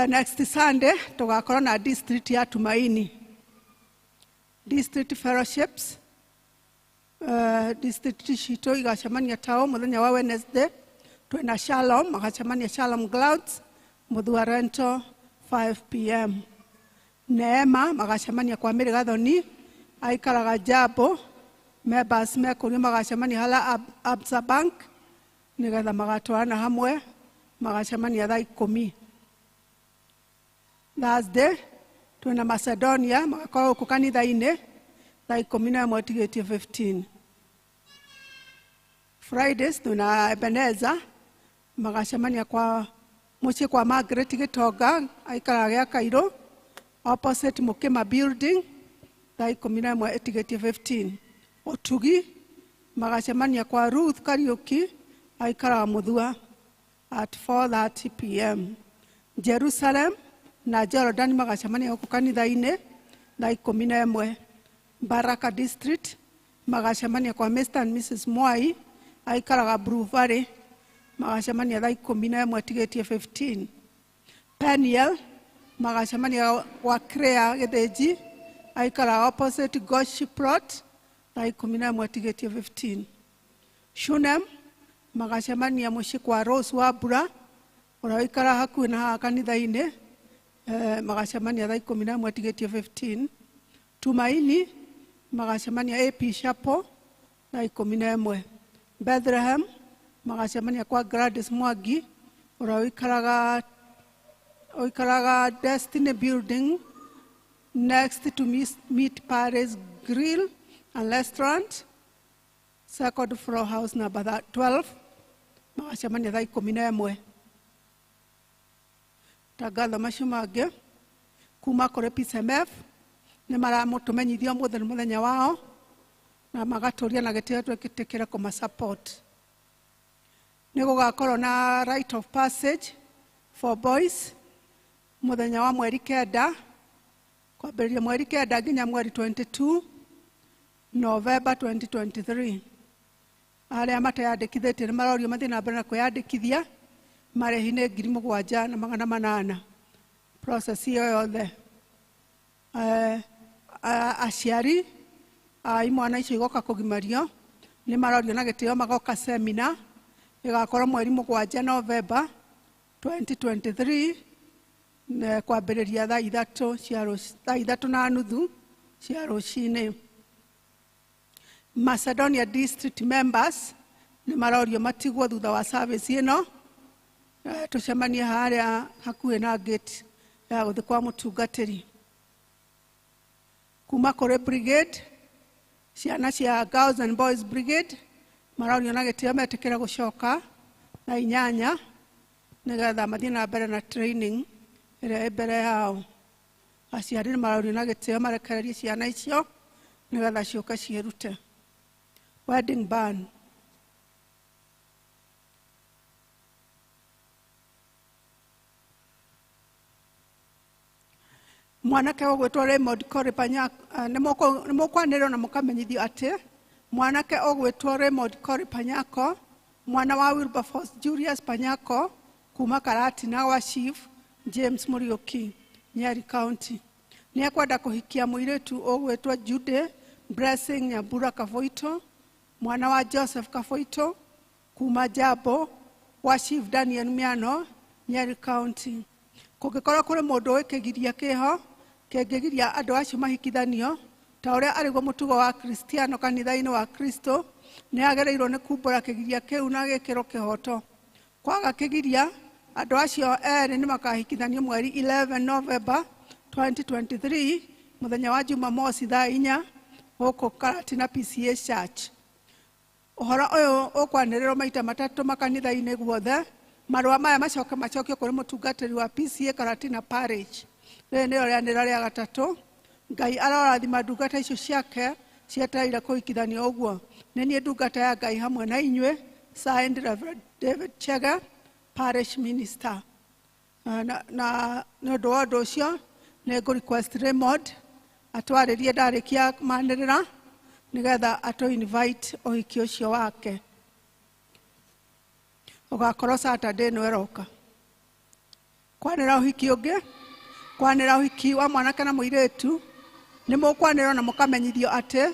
Next Sunday tũgakorwo na district ya Tumaini, district fellowships. District citũ igacemania tao mũthenya wa Wednesday Twĩna Shalom, magacemania Shalom Clouds, Muthua Rental 5 p.m. Neema magacemania kwa Mary Gathoni, aikaraga Jabo, members mekũrio magacemania hala Absa Bank, nĩgetha magatwarana hamwe, magacemania thaa 10. Thursday twĩna Macedonia, magakorwo gũkũ kanitha-inĩ thaa 11 tigĩtie 15. Fridays twĩna Ebenezer, magacemania kwa mũciĩ kwa Margaret Gĩtonga, aikaraga gĩa Kairũ, opposite Mukima building, thaa 11 ĩtigĩtie 15. Ũtugi magacemania kwa Ruth Kariuki, aikaraga Muthua at 4:30 p.m. Jerusalem na Jordan magacemania gũkũ kanitha-inĩ thaa 11. Baraka District magacemania kwa Mr. and Mrs. Mwai, aikaraga Blue Valley, magacemania thaa 11 tigĩtie 15. Peniel magacemania kwa Crea Gĩthĩnji, aikaraga opposite Goshi Plot, thaa 11 tigĩtie 15. Shunem magacemania mũciĩ kwa Rose Wambura, ũrĩa ũikaraga hakuhĩ na haha kanitha-inĩ, magacemania thaa 11 tigĩtie 15. Tumaini magacemania AP Chapel thaa 11. Bethlehem magacemania kwa Gladys Mwangi, ũrĩa ũikaraga Destiny Building next to Meat Paris Grill and Restaurant, second floor house number 12, magacemania thaa 11. Tangatho macio mangĩ kuma kũrĩ PCMF nĩ maramũtũmenyithia ũmũthĩ nĩ mũthenya wao, na magatũria na gĩtĩo twĩtĩkĩre kũma support. Nĩ gũgakorwo na rite of passage for boys mũthenya wa mweri 9, kwambĩrĩria mweri 9 nginya mweri 22 November 2023. Arĩa mateyandĩkithĩtie nĩ marorio mathiĩ na mbere na kwĩyandĩkithia, marĩhi nĩ 7,800. Process ĩyo yothe. Aciari a imwana icio igoka kũgimario nĩ marorio na gĩtĩo magoka seminar ĩgakorwo mweri 7 November 2023, kwambĩrĩria thaa 3:30 cia rũcinĩ. Macedonia District members nĩ marorio matigwo thutha wa service ĩno, tũcemanie harĩa hakuhĩ na gate ya gũthiĩ kwa mũtungatĩri. Kuma kũrĩ brigade, ciana cia Girls and Boys Brigade marorio na gĩtĩo metĩkĩre gũcoka na 8 nĩgetha mathiĩ na mbere na training ĩrĩa ĩ mbere yao. Aciari nĩ marorio na gĩtĩo marekererie ciana icio nĩgetha ciũke ciĩrute. Wedding ban. Mwanake ũgwĩtwo Raymond Corey Panyako, nĩ mũkwanĩrĩrwo na mũkamenyithio atĩ mwanake ũgwĩtwo Raymond Corey Panyako, mwana wa Wilberforce Julius Panyako kuma Karatina wa Chief James Muriuki, Nyeri County, nĩ ekwenda kũhikia mũirĩtu ũgwĩtwo Jude Blessing Nyambura Kaboito, mwana wa Joseph Kaboito kuma Jabo wa Chief Daniel Miano, Nyeri County. Kũngĩkorwo kũrĩ mũndũ wĩkĩgiria kĩho kĩngĩgiria andũ acio mahikithanio ta ũrĩa arĩguo mũtugo wa Kristiano kanitha-inĩ wa Kristo, nĩ agĩrĩirwo nĩ kumbũra kĩgiria kĩu na gĩkĩro kĩhoto. Kwaga kĩgiria, andũ acio erĩ nĩ makahikithanio mweri 11 November 2023 mũthenya wa Jumamosi thaa 4 gũkũ Karatina PCA Church. Ũhoro ũyũ ũkwanĩrĩrwo maita matatũ makanitha-inĩ guothe. Marũa maya macoke macokio kũrĩ mũtungatĩri wa PCA Karatina Parish. Rĩrĩ nĩrĩo rĩanĩrĩra rĩa gatatũ. Ngai arorathima ndungata icio ciake cietereire kũhikithanio ũguo. Nĩ niĩ ndungata ya Ngai hamwe na inyuĩ, signed Reverend David Chege, Parish Minister. Na nĩ ũndũ wa ũndũ ũcio nĩ ngũ request Raymond atwarĩrie ndarĩkia manĩrĩra nĩgetha atũ invite ũhiki ũcio wake. Ũgakorwo Saturday ĩno ĩroka. Kwanĩra ũhiki ũngĩ, kwanĩra ũhiki wa mwanake na mũirĩtu, nĩ mũkwanĩrwo na mũkamenyithio atĩ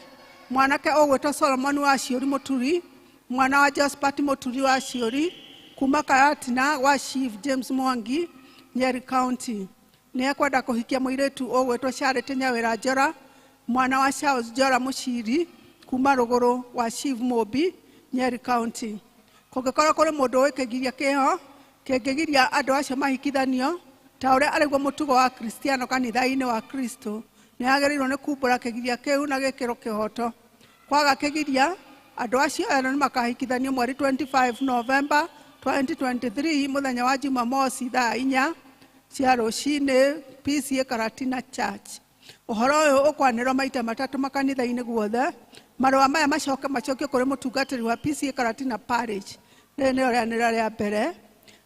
mwanake ũgwĩtwo Solomon wa Ciũri Mũturi, mwana wa Josephat Mũturi wa Ciũri, Kuma Karatina gwa Chief James Mwangi, Nyeri County. Nĩ ekwenda kũhikia mũirĩtu ũgwĩtwo Charity Nyawĩra Njora, mwana wa Charles Njora Mũciri, kuma rũgũrũ wa Chief Mobi, Nyeri County. Kũngĩkorwo kũrĩ mũndũ ũĩ kĩgiria kĩho kĩngĩgiria andũ acio mahikithanio ta ũrĩa arĩguo mũtugo wa Kristiano kanitha-inĩ wa Kristo, nĩ agĩrĩirwo nĩ kumbũra kĩgiria kĩu na gĩkĩro kĩhoto. Kwaga kĩgiria, andũ acio erũ nĩ makahikithanio mweri 25 November 2023 mũthenya wa Jumamosi thaa 4 cia rũcinĩ PCA Karatina Church. Ũhoro ũyũ ũkwanĩrwo maita matatũ makanitha-inĩ guothe. Marũa maya macoke macokio kũrĩ mũtungatĩri wa PCA Karatina Parish. Rĩrĩ nĩrĩo rĩanĩrĩra rĩa mbere.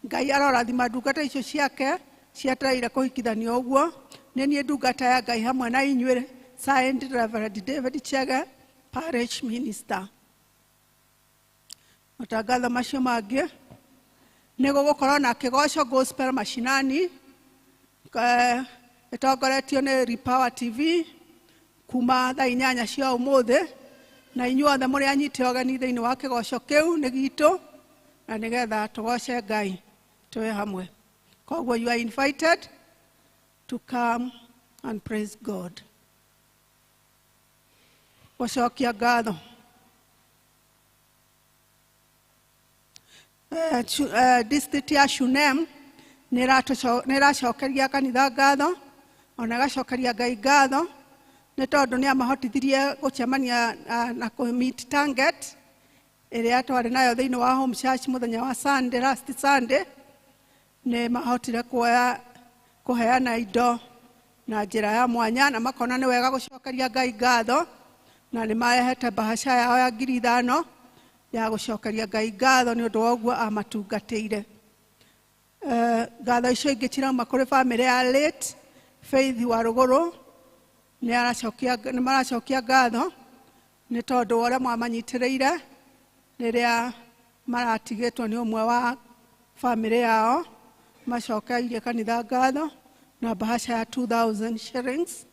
Ngai arorathima ndungata icio ciake cietereire kũhikithanio ũguo. Nĩ niĩ ndungata ya Ngai hamwe na inyuĩ, signed Reverend David Chege, Parish Minister. Matangatho macio mangĩ nĩ gũgũkorwo na kĩgoco Gospel Mashinani, ĩtongoretio nĩ Repower TV kuma thaa 8 cia ũmũthĩ, na inyuothe mũrĩ anyite ũgeni thĩinĩ wa kĩgoco kĩu nĩ gitũ, na nĩgetha tũgoce Ngai twĩ hamwe. Koguo you are invited to come and praise God. Gũcokia ngatho. District ya Shunem nĩ ĩracokeria kanitha ngatho, ona ĩgacokeria Ngai ngatho nĩ tondũ nĩ amahotithirie gũcemania na kũ-meet target ĩrĩa twarĩ nayo thĩinĩ wa home church mũthenya wa Sunday, last Sunday. Nĩ mahotire kũheana indo na njĩra ya mwanya, na makona nĩ wega gũcokeria Ngai ngatho, na nĩ marehete bahasha yao ya 5,000 ya gũcokeria Ngai ngatho nĩ ũndũ wa ũguo amatungatĩire. Ngatho icio ingĩ cirauma kũrĩ bamĩrĩ ya late Faith wa Rũgũrũ, nĩ maracokia ngatho nĩ tondũ wa ũrĩa mwamanyitĩrĩire rĩrĩa maratigĩtwo nĩ ũmwe wa bamĩrĩ yao. Macokeirie kanitha ngatho na bahasha ya 2,000 shillings.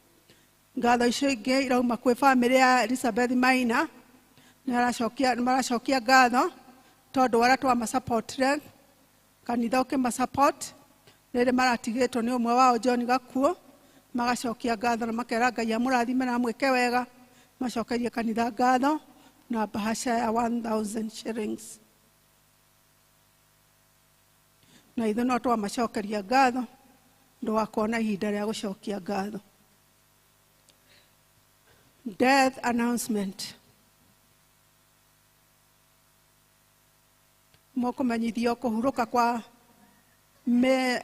Ngatho icio ingĩ irauma kwĩ bamĩrĩ ya Elizabeth Maina, nĩ maracokia ngatho tondũ wa ũrĩa twamasupportire, kanitha ũkĩmasupport rĩrĩ maratigĩtwo nĩ ũmwe wao John Gakuo. Magacokia ngatho na makera Ngai amũrathime na amwĩke wega. Macokeirie kanitha ngatho na bahasha ya 1,000 shillings. Na ithuĩ no twamacokeria ngatho ndũgakorwo ihinda rĩa gũcokia ngatho. Death announcement. Mũkũmenyithio kũhurũka kwa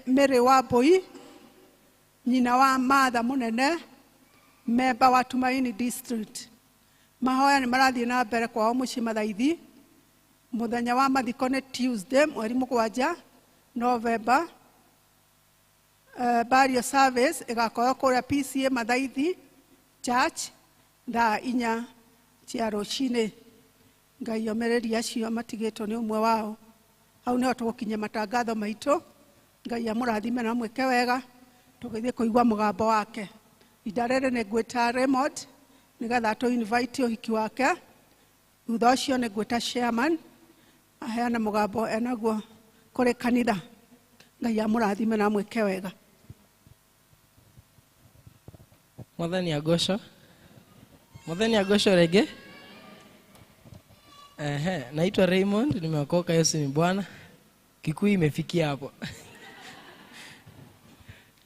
Mary wa Mbui, nyina wa Martha Mũnene, memba wa Tumaini District. Mahoya nĩ marathiĩ na mbere kwao mũciĩ Mathaithi. Mũthenya wa mathiko nĩ Tuesday mweri 7 November. Burial service ĩgakorwo kũrĩa PCA Mathaithi Church thaa 4 cia rũcinĩ. Ngai omĩrĩrie acio matigĩtwo nĩ ũmwe wao. Hau nĩho tũgũkinyia matangatho maitũ. Ngai amũrathime na amwĩke wega, tũgĩthiĩ kũigua mũgambo wake. Ihinda rĩrĩ nĩ ngwĩta Raymond nĩgetha tũ invite ũhiki wake. Thutha ũcio nĩ ngwĩta chairman aheane mũgambo enaguo kũrĩ kanitha. Ngai amũrathime na amwĩke wega.
Mwathani agocwo. Mwathani agocwo rĩngĩ. Ehe, naitwa Raymond, nimeokoka, Yesu ni Bwana. Kikuyu imefikia hapo.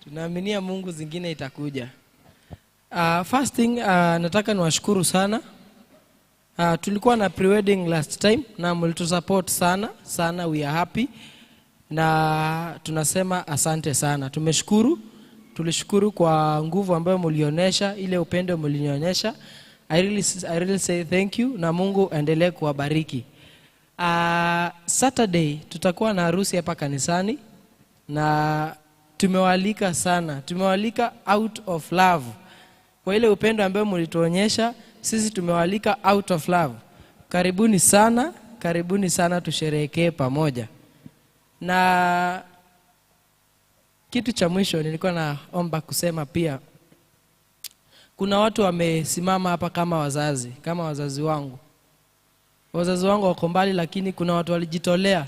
Tunaaminia Mungu zingine itakuja. First thing, nataka niwashukuru sana. Tulikuwa na pre-wedding last time na mlitusupport sana sana, we are happy. Na tunasema asante sana. Tumeshukuru, tulishukuru kwa nguvu ambayo mlionyesha, ile upendo mlinionyesha. I really say thank you, na Mungu aendelee kuwabariki. Saturday tutakuwa na harusi hapa kanisani na tumewalika sana. Tumewalika out of love. Kwa ile upendo ambayo mlituonyesha, sisi tumewalika out of love. Karibuni sana, karibuni sana, tusherehekee pamoja. Na kitu cha mwisho nilikuwa naomba kusema pia, kuna watu wamesimama hapa kama wazazi wangu. Wazazi wangu wako mbali, lakini kuna watu walijitolea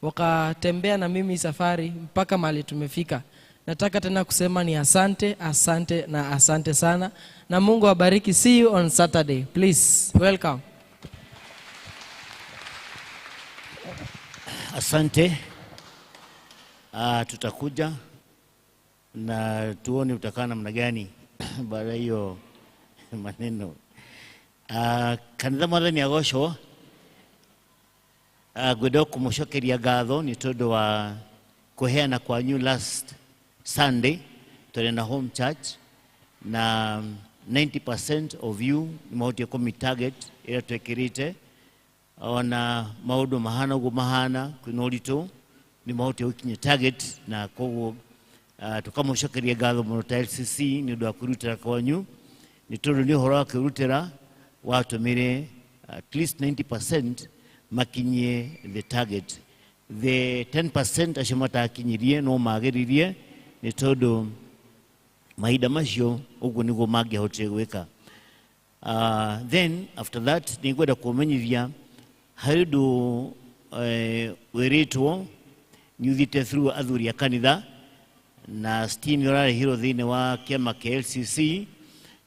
wakatembea na mimi safari mpaka mahali tumefika. Nataka tena kusema ni asante, asante na asante sana, na Mungu awabariki. See you on Saturday. Please, welcome.
Asante. Tutakuja na tuone utakaa namna gani baada ya hiyo maneno. Kanitha Mwathani agocwo. Ngwenda kũmũcokeria ngatho nĩ tondũ wa kũheana kwanyu last Sunday tũrĩ na home church na 90% of you nĩ mahotire kũmeet target ĩrĩa twekĩrĩte. Ona maũndũ mahana ũguo mahana kwĩna ũritũ nĩ mahotire gũkinya target, na koguo tũkamũcokeria ngatho mũno ta LCC nĩ ũndũ wa kwĩrutĩra kwanyu, nĩ tondũ nĩ ũhoro wa kwĩrutĩra watũmire at least 90% makinyie the target. The 10% acio matakinyirie no magĩririe nĩ tondũ mahinda macio ũguo nĩguo mangĩahotire gwĩka. Then after that nĩ ngwenda kũmenyithia harĩ ũndũ wĩrĩtwo nĩ ũthiĩte through athuri a kanitha na Steve nĩ ũrarehirwo thĩinĩ wa kĩama kĩa LCC,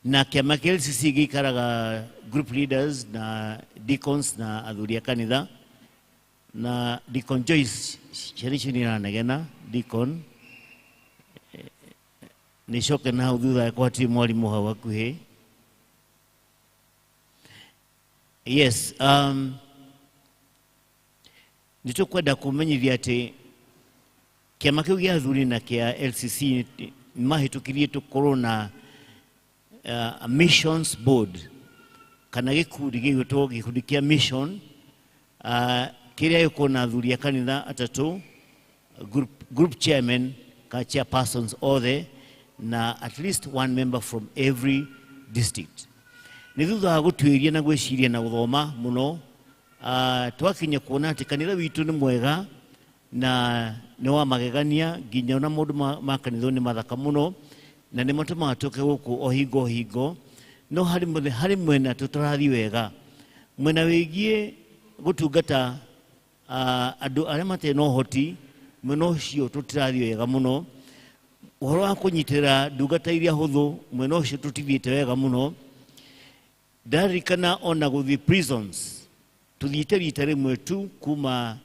na kĩama kĩa LCC gĩikaraga group leaders na deacons na athuri a kanitha, na Deacon Joyce ciana icio nĩ iranegena. Deacon nĩ coke na hau thutha yakwa hatirĩ mwarimũ hau hakuhĩ. Yes, nĩ tũkwenda kũmenyithia atĩ kĩama kĩu gĩa athuri na kĩa LCC nĩ mahĩtũkirie tũkorwo na a missions board kana gĩkundi gĩgwĩtwo gĩkundi kĩa mission, kĩrĩa gĩkorwo na athuri a kanitha atatũ, group chairman ka chairpersons othe, na at least one member from every district. Nĩ thutha wa gũtuĩria na gwĩciria na gũthoma mũno, twakinya kuona atĩ kanitha witũ nĩ mwega na nĩ wa magegania, nginya ona maũndũ ma kanitha nĩ mathaka mũno na nĩ matũmaga tũke gũkũ o hingo o hingo. No harĩ mwena tũtarathiĩ wega, mwena wĩgiĩ gũtungata andũ arĩa matarĩ na ũhoti, mwena ũcio tũtirathiĩ wega mũno. Ũhoro wa kũnyitĩrĩra ndungata iria hũthũ, mwena ũcio tũtithiĩte wega mũno. Ndarikana ona gũthiĩ prisons tũthiĩte rita rĩmwe tu kuma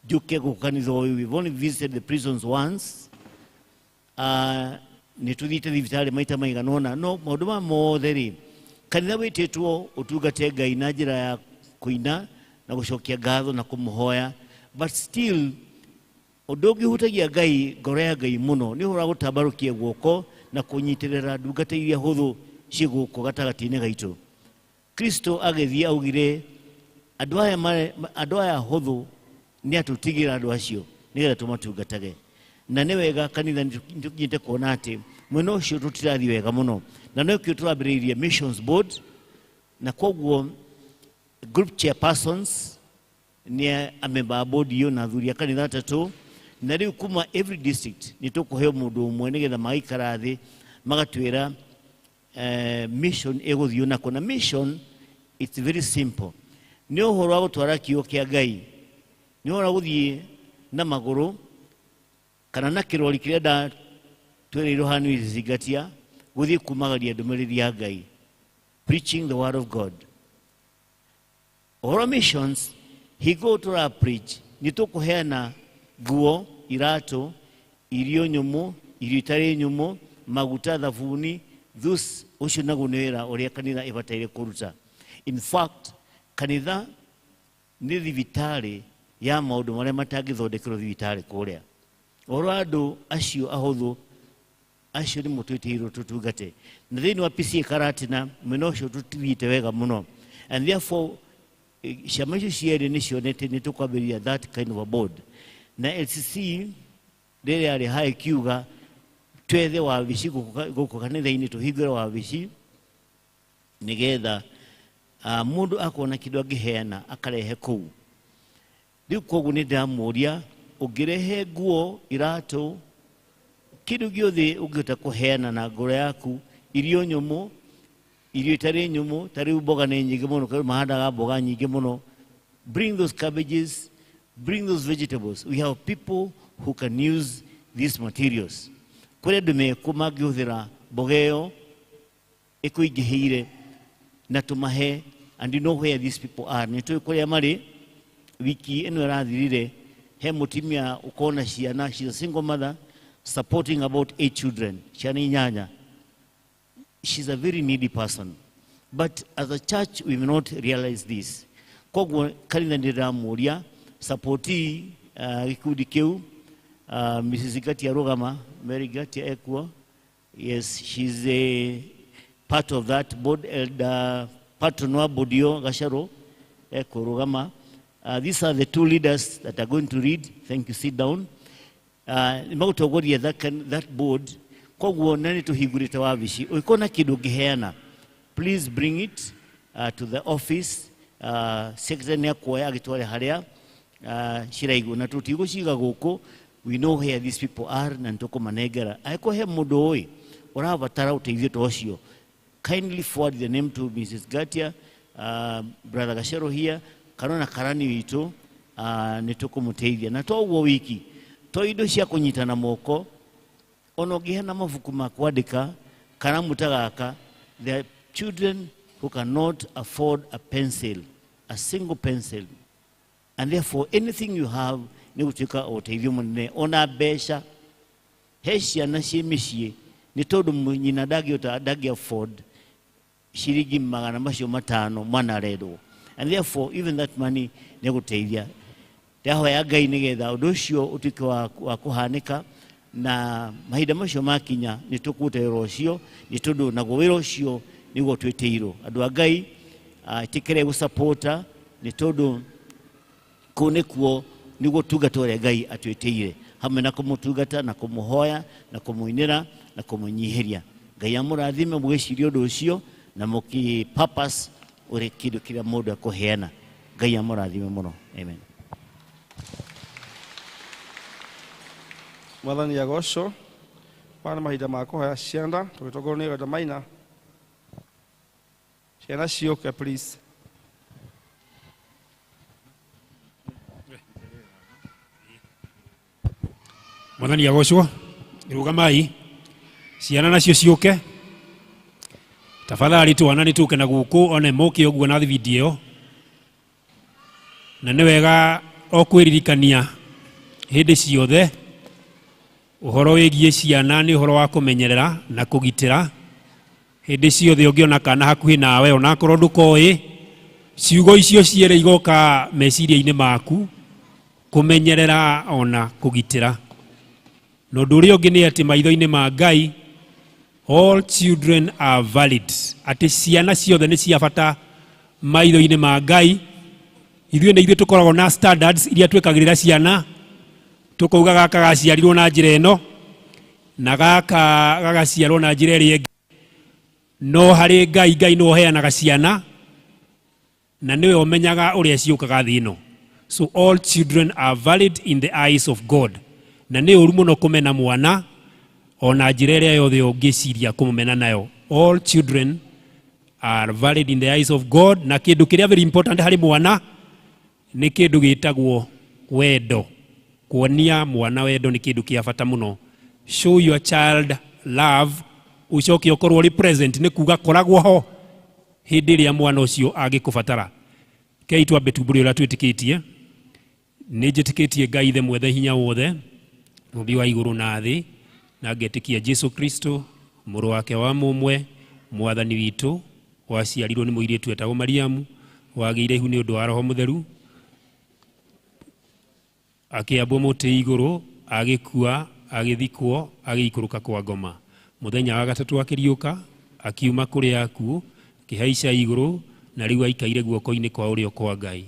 njũke gũkũ kanitha ũyũ. We've only visited the prisons once. Nĩ tũthiĩte thibitarĩ maita maigana ũna, no maũndũ maya mothe rĩ, kanitha wĩtĩtwo ũtungate Ngai na njĩra ya kũina na gũcokia ngatho na kũmũhoya, but still ũndũ ũngĩ ũhutagia Ngai, ngoro ya Ngai mũno nĩ ũhoro wa gũtambarũkia guoko na kũnyitĩrĩra ndungata iria hũthũ ciĩ gũkũ gatagatĩ-inĩ gaitũ. Kristo agĩthiĩ augire andũ aya hũthũ nĩ atũtigĩra andũ acio nĩgetha tũmatungatage. Na nĩ wega kanitha nĩ tũkinyĩte kuona atĩ mwena ũcio tũtirathiĩ wega mũno, na nĩkĩo tũrambĩrĩirie missions board, na koguo group chairpersons nĩ amemba a board iyo na athuri a kanitha atatũ, na rĩu kuma every district nĩ tũkũheo mũndũ ũmwe nĩgetha magaikara thĩ magatwĩra mission ĩgũthiĩ nako. Na mission it's very simple, nĩ ũhoro wa gũtwara kiugo kĩa Ngai, nĩ ũhoro wa gũthiĩ na magũrũ kana na kĩrori kĩrĩa ndatwĩrĩirwo haha nĩ Zingatia, gũthiĩ kumagaria ndũmĩrĩri ya Ngai, preaching the word of God. Ũhoro missions, hingo tũra preach nĩ tũkũheana nguo, iratũ, irio nyũmũ, irio itarĩ nyũmũ, maguta, thabuni. Thus ũcio naguo nĩ wĩra ũrĩa kanitha ĩbataire kũruta. In fact, kanitha nĩ thibitarĩ ya maũndũ marĩa matangĩthondekerwo thibitarĩ kũrĩa. Ũhoro wa andũ acio ahũthũ, acio nĩ mũtwĩtĩirwo tũtungate. Na thĩinĩ wa PCEA Karatina, mwena ũcio tũtithiĩte wega mũno. And therefore, ciama icio cierĩ nĩ cionete nĩ tũkwambĩrĩria that kind of a board. Na LCC rĩrĩa yarĩ ha ĩkiuga twethe wabici gũkũ kanitha-inĩ, tũhingũre wabici nĩgetha mũndũ akona kĩndũ angĩheana akarehe kũu. Rĩu koguo nĩ ndĩramũria ũngĩrehe nguo, iratũ, kĩndũ gĩothe ũngĩhota kũheana na ngoro yaku, irio nyũmũ, irio itarĩ nyũmũ, ta rĩu mboga nĩ nyingĩ mũno, mahandaga mboga nyingĩ mũno. Bring those cabbages, Bring those vegetables. We have people who can use these materials. Kũrĩ andũ mekũ mangĩhũthĩra mboga ĩyo ĩkũingĩhĩire na tũmahe, and you know where these people are. Nĩ tũĩ kũrĩa marĩ. Wiki ĩno ĩrathirire he mũtumia ũkona ciana, she's a single mother supporting about 8 children, ciana inyanya. She's a very needy person, but as a church we may not realize this. Koguo kanitha nĩ ndĩramũria support gĩkundi kĩu. Mrs. Gatia Rugama, Mary Gatia ekuo. Yes, she's a part of that board, elder patron wa board yo Gacharo ekuo Rugama. These are the two leaders that are going to read. Thank you, sit down. Nĩ that board. Koguo na nĩ tũhingũrĩte wabici, ũngĩkorwo na kĩndũ ũngĩheana, please bring it to the office. Secretary nĩ akuoya agĩtware harĩa ciraigwo, na tũtigũciga gũkũ. We know where these people are na nĩtũkũmanengera. Angĩkorwo he mũndũ ũĩ ũrabatara ũteithio ta ũcio, kindly forward the name to Mrs. Gatia, Brother Gachero here, kana na karani witũ, nĩ tũkũmũteithia. Na to ũguo wiki, to indo cia kũnyitana moko, ona ũngĩheana mabuku ma kwandĩka, karamu ta gaka, there are children who cannot afford a pencil, a single pencil. And therefore anything you have nĩ gũtuĩka ũteithio mũnene. Ona mbeca, he ciana ciĩ mĩciĩ nĩ tondũ nyina ndangĩhota, ndangĩ afford ciringi magana macio matano mwana arendwo, and therefore even that money nĩ gũteithia. Ndahoya Ngai nĩgetha ũndũ ũcio ũtuĩke wa kũhanĩka, na mahinda macio makinya nĩ tũkũruta wĩra ũcio, nĩ tondũ naguo wĩra ũcio nĩguo twĩtĩirwo. Andũ a Ngai, ĩtĩkĩre gũsapota, nĩ tondũ kũu nĩkuo nĩguo tungata ũrĩa Ngai atwĩtĩire, hamwe na kũmũtungata na kũmũhoya na kũmũinĩra na kũmũnyihĩria. Ngai amũrathime mũgĩciria ũndũ ũcio na mũkĩ purpose ũrĩa kĩndũ kĩrĩa mũndũ ekũheana. Ngai amũrathime mũno. Amen.
Mwathani agocwo. Maya nĩ mahinda ma kũhoya cianda, tũgĩtongorio nĩ Elder Maina. Ciana ciũke please.
Mwathani agocwo. Rũgamai, ciana nacio ciũke tafadhali. Twana nĩ tũke na gũkũ one moke ũguo na thibindi ĩyo, na nĩ wega o kwĩririkania hĩndĩ ciothe ũhoro wĩgiĩ ciana nĩ ũhoro wa kũmenyerera na kũgitĩra. Hĩndĩ ciothe ũngĩona kana hakuhĩ nawe, onakorwo ndũkoĩ, ciugo icio cierĩ igoka meciria-inĩ maku, kũmenyerera ona kũgitĩra. Na ũndũ ũrĩa ũngĩ nĩ atĩ maitho-inĩ ma Ngai all children are valid, atĩ ciana ciothe nĩ cia bata maitho-inĩ ma Ngai. Ithuĩ nĩ ithuĩ tũkoragwo na standards iria twĩkagĩrĩra ciana, tũkauga gaka gaciarirwo na njĩra ĩno na gaka gagaciarwo na njĩra ĩrĩa ĩngĩ. No harĩ Ngai, Ngai nĩwe ũheanaga ciana na nĩwe ũmenyaga ũrĩa ciũkaga thĩ ĩno. So all children are valid in the eyes of God. Na nĩ ũru mũno kũmena mwana ona njĩra ĩrĩa yothe ũngĩciria kũmũmena nayo. All children are valid in the eyes of God. Na kĩndũ kĩrĩa very important harĩ mwana nĩ kĩndũ gĩtagwo wendo. Kuonia mwana wendo nĩ kĩndũ kĩa bata mũno. Show your child love, ũcoke ũkorwo ũrĩ present, nĩ kuga koragwo ho hĩndĩ ĩrĩa mwana ũcio angĩkũbatara. Kei twambe tumbũre ũrĩa twĩtĩkĩtie. Nĩ njĩtĩkĩtie Ngai Ithe mwethe hinya wothe, mũmbi wa igũrũ na thĩ, na ngetĩkia Jesu Kristo mũrũ wake wa mũmwe, mwathani witũ, waciarirwo nĩ mũirĩtu etagwo Mariamu, wagĩire ihu nĩ ũndũ wa Roho Mũtheru, akĩambwo mũtĩ igũrũ, agĩkua, agĩthikwo, agĩikũrũka kwa ngoma. Mũthenya wa gatatũ akĩriũka, akiuma kũrĩa akuũ, akĩhaica igũrũ, na rĩu aikaire guoko-inĩ kwa ũrĩo kwa Ngai.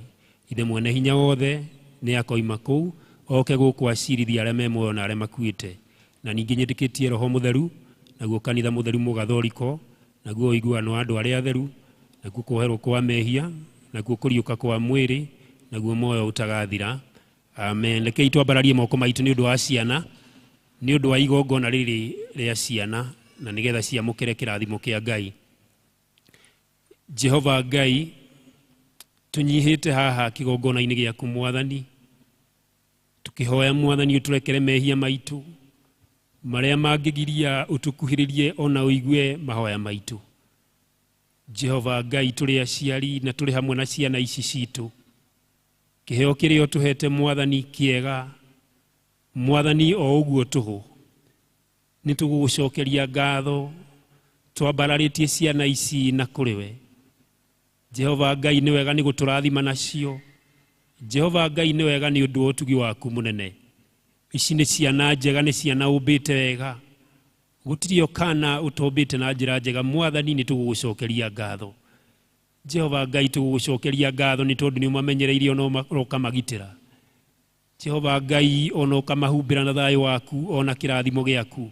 Ithe mwene hinya wothe nĩ akoima kũu, oke gũkũ acirithie arĩa me muoyo na arĩa makuĩte. Na ningĩ nyĩtĩkĩtie Roho Mũtheru, naguo kanitha mũtheru mũgathoriko, naguo ũiguano wa andũ arĩa atheru, nakuo kuoherwo kwa mehia, nakuo kũriũka kwa mwĩrĩ, naguo muoyo ũtagathira. Amen. Rekei twambararie moko maitũ nĩ ũndũ wa ciana, nĩ ũndũ wa igongona rĩrĩ rĩa ciana, na nĩgetha ciamũkĩre kĩrathimo kĩa Ngai. Jehova Ngai, tũnyihĩte haha kĩgongona-inĩ gĩaku Mwathani, Tukihoya Mwathani ũtũrekere mehia maitũ marĩa mangĩgiria ũtũkuhĩrĩrie ona ũigue mahoya maitũ. Jehova Ngai, tũrĩ aciari na tũrĩ hamwe na ciana ici citũ. Kĩheo kĩrĩa ũtũhete Mwathani kĩega, Mwathani o ũguo tũhũ. Nĩ tũgũgũcokeria ngatho twambararĩtie ciana ici na kũrĩ we. Jehova Ngai, nĩ wega nĩ gũtũrathima nacio. Jehova Ngai, nĩ wega nĩ ũndũ wa ũtugi waku mũnene. Ici nĩ ciana njega, nĩ ciana ũmbĩte wega. Gũtirĩ o kana ũtombĩte na njĩra njega. Mwathani, nĩ tũgũgũcokeria ngatho. Jehova Ngai, tũgũgũcokeria ngatho nĩ tondũ nĩ ũmamenyereirie ona ũkamagitĩra. Jehova Ngai, ona ũkamahumbĩra na thayũ waku ona kĩrathimo gĩaku.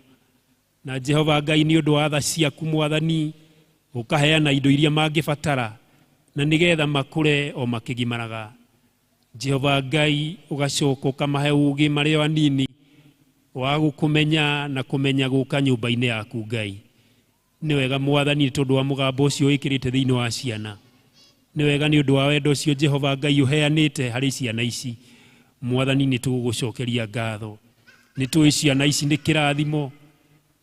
Na Jehova Ngai, nĩ ũndũ wa tha ciaku Mwathani, ũkaheana indo iria mangĩbatara na nĩgetha makũre o makĩgimaraga. Jehova Ngai, ũgacoka ũkamahe ũũgĩ marĩ o anini wa gũkũmenya na kũmenya gũka nyũmba-inĩ yaku Ngai. Nĩ wega Mwathani nĩ tondũ wa mũgambo ũcio wĩkĩrĩte thĩinĩ wa ciana. Nĩ wega nĩ ũndũ wa wendo ũcio Jehova Ngai ũheanĩte harĩ ciana ici. Mwathani, nĩ tũgũgũcokeria ngatho. Nĩ tũĩ ciana ici nĩ kĩrathimo.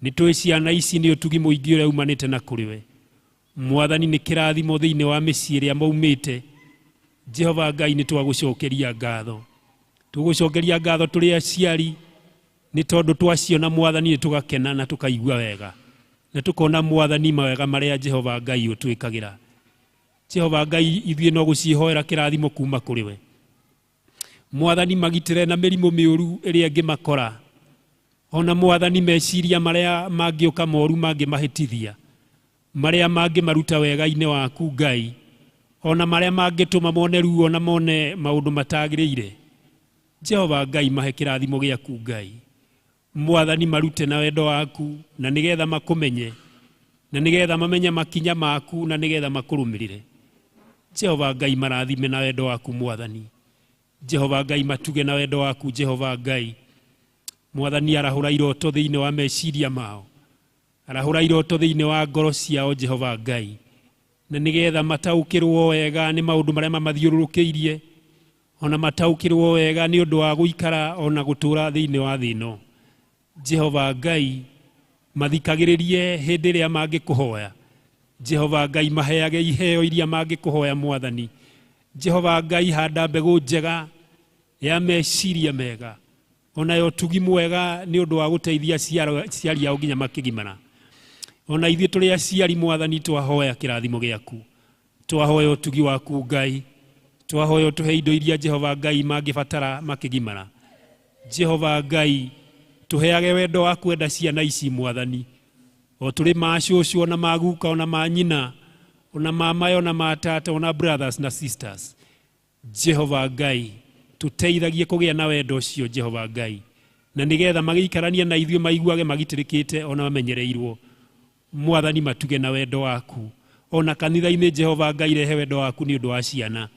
Nĩ tũĩ ciana ici nĩ ũtugi mũingĩ ũrĩa umanĩte na kũrĩ we. Mwathani, nĩ kĩrathimo thĩinĩ wa mĩciĩ ĩrĩa maumĩte. Jehova Ngai, nĩ twagũcokeria ngatho. Tũgũcokeria ngatho tũrĩ aciari nĩ tondũ twaciona Mwathani nĩ tũgakena na tũkaigua wega. Na tũkona Mwathani mawega marĩa Jehova Ngai ũtwĩkagĩra. Jehova Ngai, ithuĩ no gũcihoera kĩrathimo kuma kũrĩ we. Mwathani, magitĩre na mĩrimũ mĩũru ĩrĩa ĩngĩmakora. Ona Mwathani, meciria marĩa mangĩũka moru mangĩmahĩtithia, marĩa mangĩmaruta wega-inĩ waku Ngai, ona marĩa mangĩtũma mone ruo na mone maũndũ matagĩrĩire. Jehova Ngai, mahe kĩrathimo gĩaku Ngai. Mwathani, marute na wendo waku na nĩgetha makũmenye, na nĩgetha mamenye makinya maku na nĩgetha makũrũmĩrĩre. Jehova Ngai, marathime na wendo waku Mwathani. Jehova Ngai, matuge na wendo waku Jehova Ngai. Mwathani, arahũra iroto thĩinĩ wa meciria mao, arahũra iroto thĩinĩ wa ngoro ciao Jehova Ngai, na nĩgetha mataũkĩrwo wega nĩ maũndũ marĩa mamathiũrũrũkĩirie, ona mataũkĩrwo wega nĩ ũndũ wa gũikara ona gũtũũra thĩinĩ wa thĩ ĩno. Jehova Ngai, mathikagĩrĩrie hĩndĩ ĩrĩa mangĩkũhoya. Jehova Ngai, maheage iheo iria mangĩkũhoya Mwathani. Jehova Ngai, handa mbegũ njega ya meciria mega, ona ya ũtugi mwega nĩ ũndũ wa gũteithia aciari ao nginya makĩgimara. Ona ithuĩ tũrĩ aciari Mwathani, twahoya kĩrathimo gĩaku, twahoya ũtugi waku Ngai, twahoya ũtũhe indo iria Jehova Ngai mangĩbatara makĩgimara. Jehova Ngai, tũheage wendo wa kwenda ciana ici Mwathani, o tũrĩ macũcũ ona maguka ona manyina ona mamayo ona matata ona brothers na sisters. Jehova Ngai, tũteithagie kũgĩa na wendo ũcio Jehova Ngai, na nĩgetha magĩikarania na ithuĩ maiguage magitĩrĩkĩte ona mamenyereirwo. Mwathani, matuge na wendo waku. Ona kanitha-inĩ Jehova Ngai, rehe wendo waku nĩ ũndũ wa ciana,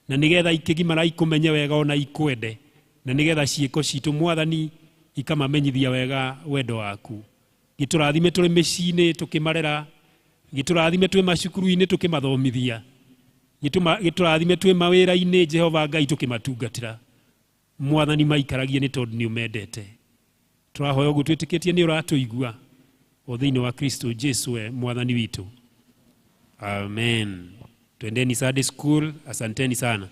na nĩgetha ikĩgimara ikũmenye wega ona ikwende, na nĩgetha ciĩko citũ Mwathani ikamamenyithia wega wendo waku. Gĩtũrathime tũrĩ mĩciĩ-inĩ tũkĩmarera, gĩtũrathime twĩ macukuru-inĩ tũkĩmathomithia, gĩtũrathime twĩ mawĩra-inĩ Jehova Ngai tũkĩmatungatĩra. Mwathani, maikaragie nĩ tondũ nĩ ũmendete. Tũrahoya ũguo twĩtĩkĩtie nĩ ũratũigua o thĩinĩ wa Kristo Jesu we Mwathani witũ. Amen. Twendeni Sunday school. Asanteni sana.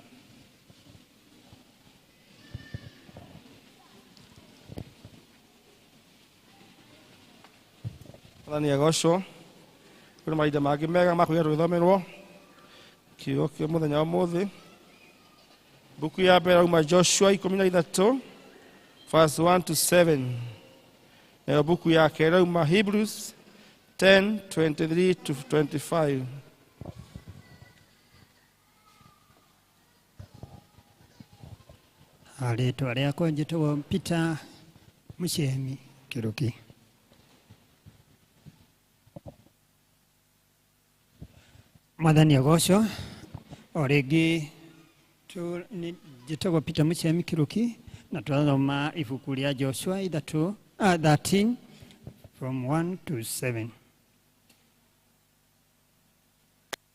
Mwathani agocwo. Kwĩna mahinda mangĩ mega ma kũgĩa tũgĩthomerwo kiugo kĩa mũthenya wa ũmũthĩ. Mbuku ya mbere yauma Joshua 13 verse 1 to 7. Nayo mbuku ya kerĩ yauma Hebrews 10:23 to 25.
Rĩtwa rĩakwa njĩtagwo Peter Mũcemi Kĩrũki. Mwathani agocwo. O rĩngĩ njĩtagwo Peter Mũcemi Kĩrũki na tũrathoma ibuku rĩa Joshua 13 from 1 to 7.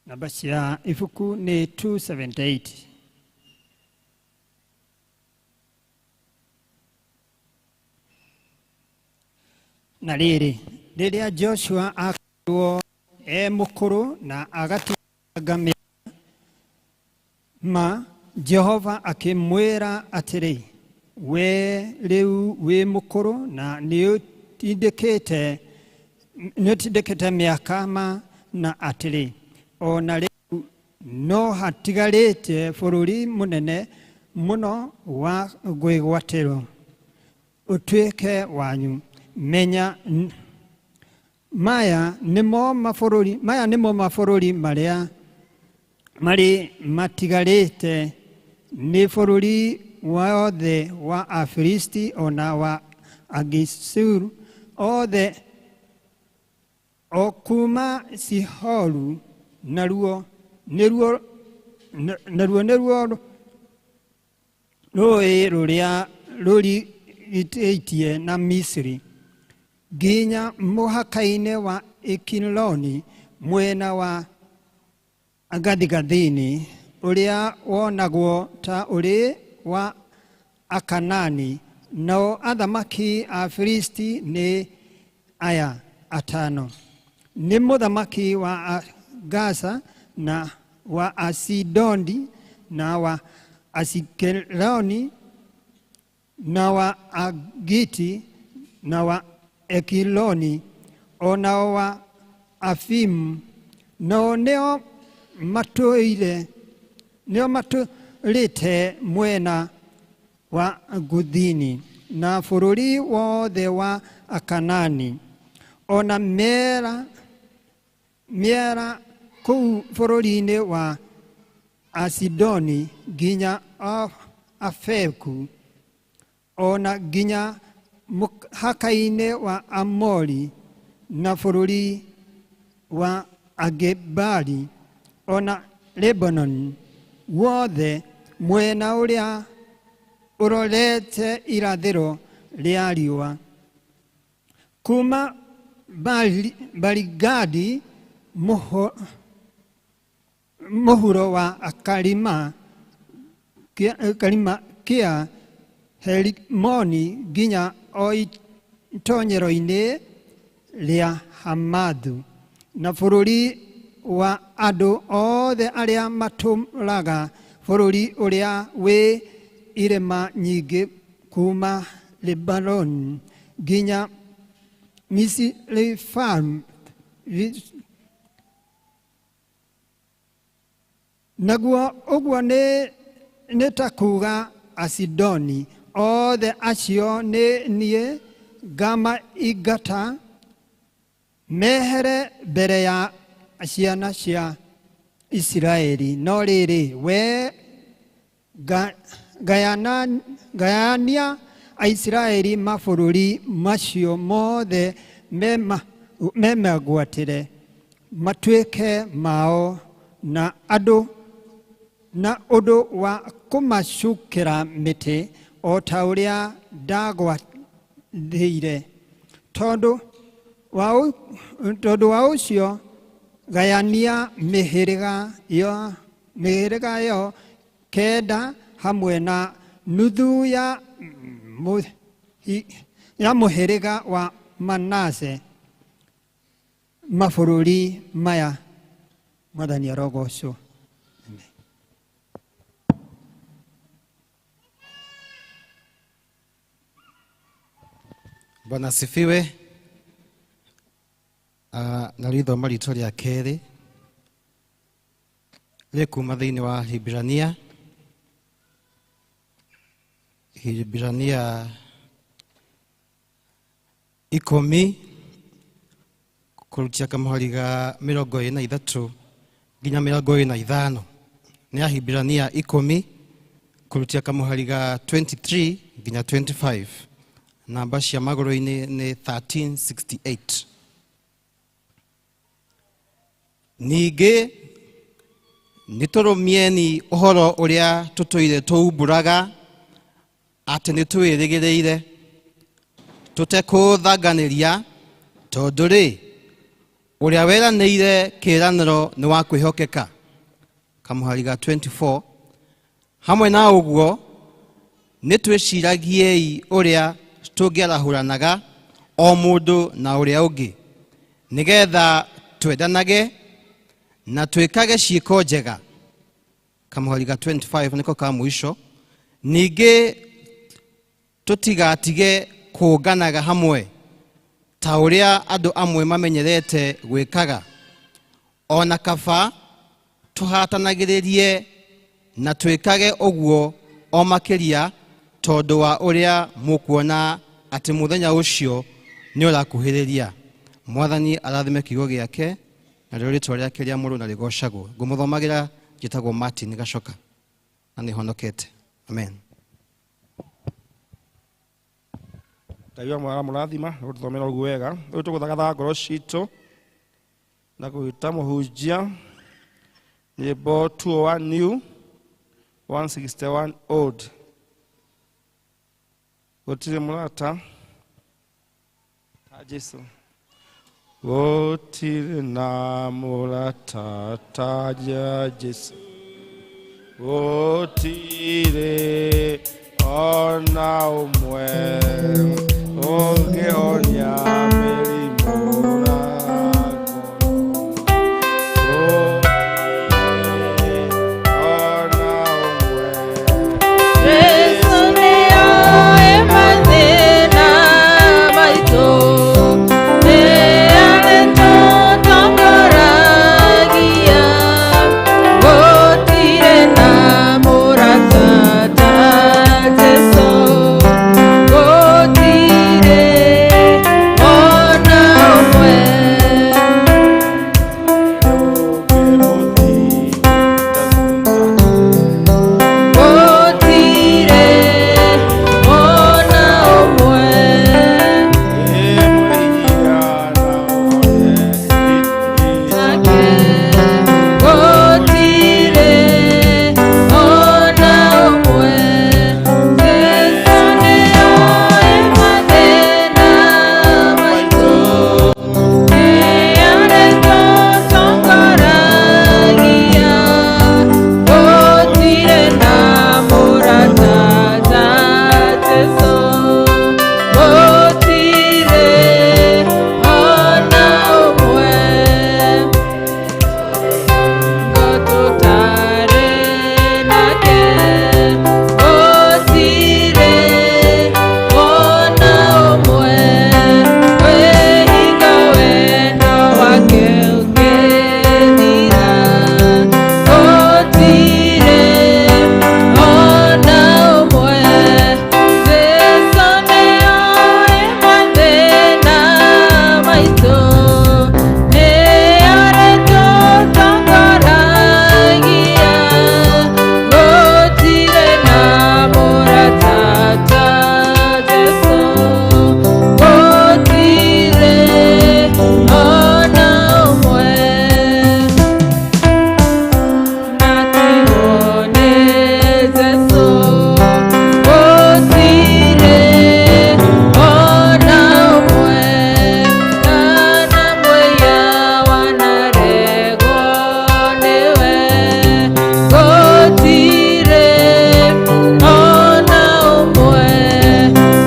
Namba cia ibuku nĩ 278. Na rĩrĩ, rĩrĩa Joshua akorirwo e mũkũrũ na agatindanga mĩaka ma, Jehova akĩmwĩra atĩrĩ, wee rĩu wĩ mũkũrũ na nĩũtindĩkĩte mĩaka ma, na atĩrĩ, o na rĩu no hatigarĩte bũrũri mũnene mũno wa kwĩgwatĩrwo ũtuĩke wanyu. Menya maya nĩmo mabũrũri, maya nĩmo mabũrũri marĩa marĩ matigarĩte, nĩ bũrũri wothe wa Afilisti ona wa Agesuru othe o kuma Sihoru, naruo nĩruo naruo nĩruo rũũĩ rũrĩa rũrigitĩtie na Misiri, nginya mũhaka-inĩ wa Ekironi mwena wa gathigathini, ũrĩa wonagwo ta ũrĩ wa Akanani. Nao athamaki a Filisti nĩ aya atano: nĩ mũthamaki wa Gaza na wa Asidodi na wa Asikeloni na wa Agiti na wa Ekironi o nao wa Afimu. Nao nĩo matũire nĩo matũrĩte mwena wa Gũthini na bũrũri wothe wa Akanani, ona mĩera kũu bũrũri-inĩ wa Asidoni nginya Afeku, ona nginya mũhaka-inĩ wa Amori na bũrũri wa Agebali, ona Lebanon wothe mwena ũrĩa ũrorete irathĩro rĩa riũa, kuma Baligadi mũhuro wa karima kĩa Herimoni nginya o itonyero-inĩ rĩa Hamathu, na bũrũri wa andũ othe arĩa matũũraga bũrũri ũrĩa wĩ irĩma nyingĩ, kuma Lebanoni nginya Misirifamu. Naguo ũguo nĩ ta kuga Asidoni othe acio nĩ niĩ ngamaingata mehere mbere ya ciana cia Isiraeli. No rĩrĩ, we gayania Aisiraeli mabũrũri macio mothe memagwatĩre matuĩke mao, na andũ na ũndũ wa kũmacukĩra mĩtĩ o ta ũrĩa ndagwathĩire. Tondũ wa ũcio gayania mĩhĩrĩga yo kenda hamwe na nuthu ya mũhĩrĩga wa Manase mabũrũri maya. Mwathani arogocwo.
Bwana asifiwe. Narĩthoma rĩtwa rĩa kerĩ rĩ kuma thĩinĩ wa Hibirania 10 kũrutia kamũhari ga 23 nginya 25. Nĩ Ahibirania 10 kũrutia kamũhari ga 23 nginya 25. Namba cia magũrũ-inĩ nĩ 1368. Ningĩ nĩtũrũmieni ũhoro ũrĩa tũtũire tũumbũraga atĩ nĩtwĩrĩgĩrĩire tũtekũthanganĩria, tondũ rĩ, ũrĩa weranĩire kĩĩranĩro nĩ wa kwĩhokeka. Kamũhari ga 24. Hamwe na ũguo nĩtwĩciragiei ũrĩa tũngĩarahũranaga o mũndũ na ũrĩa ũngĩ, nĩgetha twendanage na twĩkage ciĩko njega. Kamũhari ga 25 nĩko ka mũico. Ningĩ tũtigatige kũnganaga hamwe ta ũrĩa andũ amwe mamenyerete gwĩkaga, ona kaba tũhatanagĩrĩrie na twĩkage ũguo o makĩria tondũ wa ũrĩa mũkuona atĩ mũthenya ũcio nĩ ũrakuhĩrĩria. Mwathani arathime kiugo gĩake na rĩo rĩtwa rĩake rĩa mũrũ na rĩgocagwo. Ngũmũthomagĩra njĩtagwo Martin Gacoka na nĩhonokete. Amen.
Ngai wa mwara mũrathima nĩ gũtũthomera ũguo wega. Rĩu tũgũthagathaga ngoro citũ na gwĩta mũhunjia nyĩmbo 201 new 161 old. Gũtirĩ mũrata ta Jesu. Gũtirĩ na mũrata ta Jesu. Gũtirĩ ona ũmwe ũngĩhonia mĩrimũ na ngoro. Gũtirĩ ona ũmwe.
Jesu nĩoĩ mathĩna maitũ, nĩ arĩtũtongoragia. Gũtirĩ na mũrata ta Jesu, gũtirĩ ona ũmwe. Gũtirĩ ona ũmwe. Gũtirĩ ona ũmwe. Jesu nĩoĩ mathĩna maitũ, nĩ arĩtũtongoragia. Gũtirĩ na mũrata ta Jesu, gũtirĩ ona ũmwe. Tũtarĩ nake, gũtirĩ ona ũmwe. Wĩhinga wendo wake ũngĩthira, gũtirĩ ona ũmwe. Jesu nĩoĩ mathĩna maitũ, nĩ arĩtũtongoragia. Gũtirĩ na mũrata ta Jesu, gũtirĩ ona ũmwe. Natigwo nĩ Jesu, gũtirĩ ona ũmwe. Kana mũiya wanaregwo nĩwe, gũtirĩ ona ũmwe.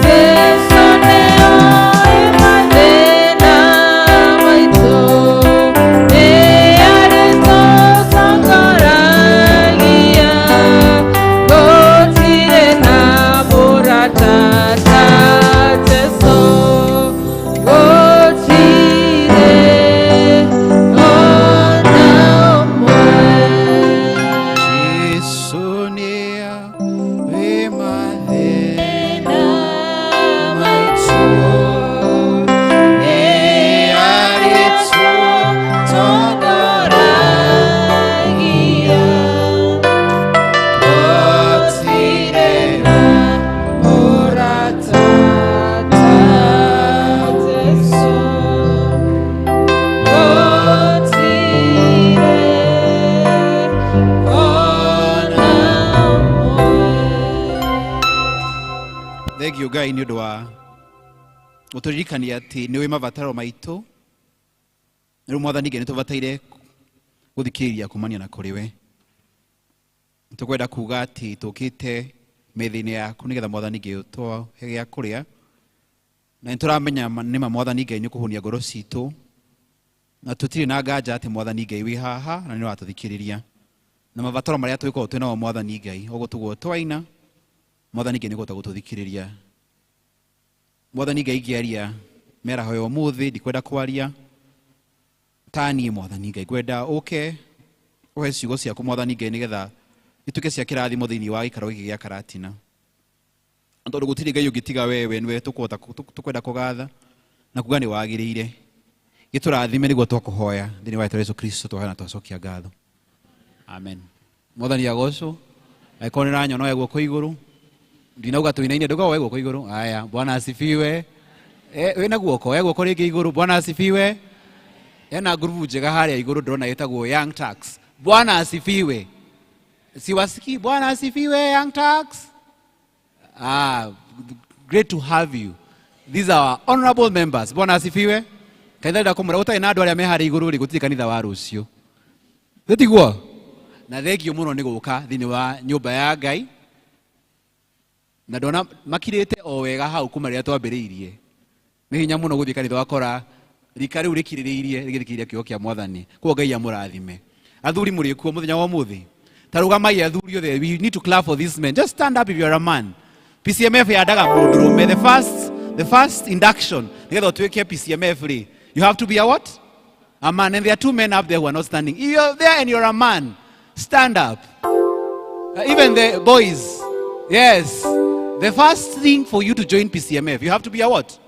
Jesu nĩoĩ mathĩna maitũ, nĩ arĩtũtongoragia. Gũtirĩ na mũrata ta Jesu, gũtirĩ ona ũmwe.
Jesu nĩoĩ mathĩna maitũ, nĩ arĩtũtongoragia.
Gũtirĩ na mũrata ta Jesu, gũtirĩ ona ũmwe.
Thengio Ngai nĩ ũndũ wa gũtũririkania atĩ nĩ ũĩ mabataro maitũ. Rĩu Mwathani Ngai nĩ tũbataire gũthikĩrĩria kumania na kũrĩ we. Tũkwenda kuga atĩ tũkĩte metha-inĩ yaku nĩgetha Mwathani Ngai ũtũhe gĩa kũrĩa. Na nĩ tũramenya nĩma Mwathani Ngai nĩ kũhũnia ngoro citũ, na tũtirĩ na nganja atĩ Mwathani Ngai wĩ haha na nĩ ũratũthikĩrĩria na mabataro marĩa tũgĩkorwo twĩ namo. Mwathani Ngai, ũguo tũguo twaina, Mwathani Ngai nĩ kũhota gũtũthikĩrĩria. Mwathani Ngai, ngĩaria mĩaraho ya ũmũthĩ, ndikwenda kwaria ta niĩ. Mwathani Ngai, ngwenda ũke ũhe ciugo ciaku, Mwathani Ngai, nĩgetha ituĩke cia kĩrathimo thĩinĩ wa gĩikaro gĩkĩ gĩa Karatina, na tondũ gũtirĩ Ngai ũngĩ tiga wewe, nĩwe tũkũhota tũkwenda kũgatha na kuga nĩ wagĩrĩire. Gĩtũrathime nĩguo twakũhoya thĩinĩ wa rĩtwa Yesu Kristo twahoya na twacokia ngatho, amen. Mwathani agocwo. Angĩkorwo nĩ ũranyona, oya guoko igũrũ. Ndinauga tũinaine, ndauga woe guoko igũrũ. Aya, Bwana asifiwe. Wĩna guoko, oya guoko rĩngĩ igũrũ. Bwana asifiwe. Hena ngurubu njega harĩa igũrũ ndĩrona ĩtagwo Young Tax. Bwana asifiwe. Siwasikii. Bwana asifiwe, Young Tax. Ah, great to have you. These are our honorable members. Bwana asifiwe. Kanitha ndĩrenda kũmwĩra gũtarĩ na andũ arĩa me harĩa igũrũ rĩ, gũtirĩ kanitha wa rũciũ. Gĩtiguo? Na thengio mũno nĩ gũka thĩinĩ wa nyũmba ya Ngai. Na ndona makirĩte o wega hau kuma rĩrĩa twambĩrĩirie. Nĩ hinya mũno gũthiĩ kanitha wakora rika rĩu rĩkirĩrĩirie rĩgĩthikĩrĩria kiugo kĩa Mwathani. Koguo Ngai amũrathime. Athuri, mũrĩ kuo mũthenya wa ũmũthĩ? Ta rũgamai athuri othe. We need to clap for these men. Just stand up if you are a man. PCMF yandaga mũndũrũme. The first induction nĩgetha ũtuĩke PCMF rĩ, you have to be a what? A man. And there are two men up there who are not standing. If you're there and you're a man, stand up. Even the boys, yes. The first thing for you to join PCMF, you have to be a what?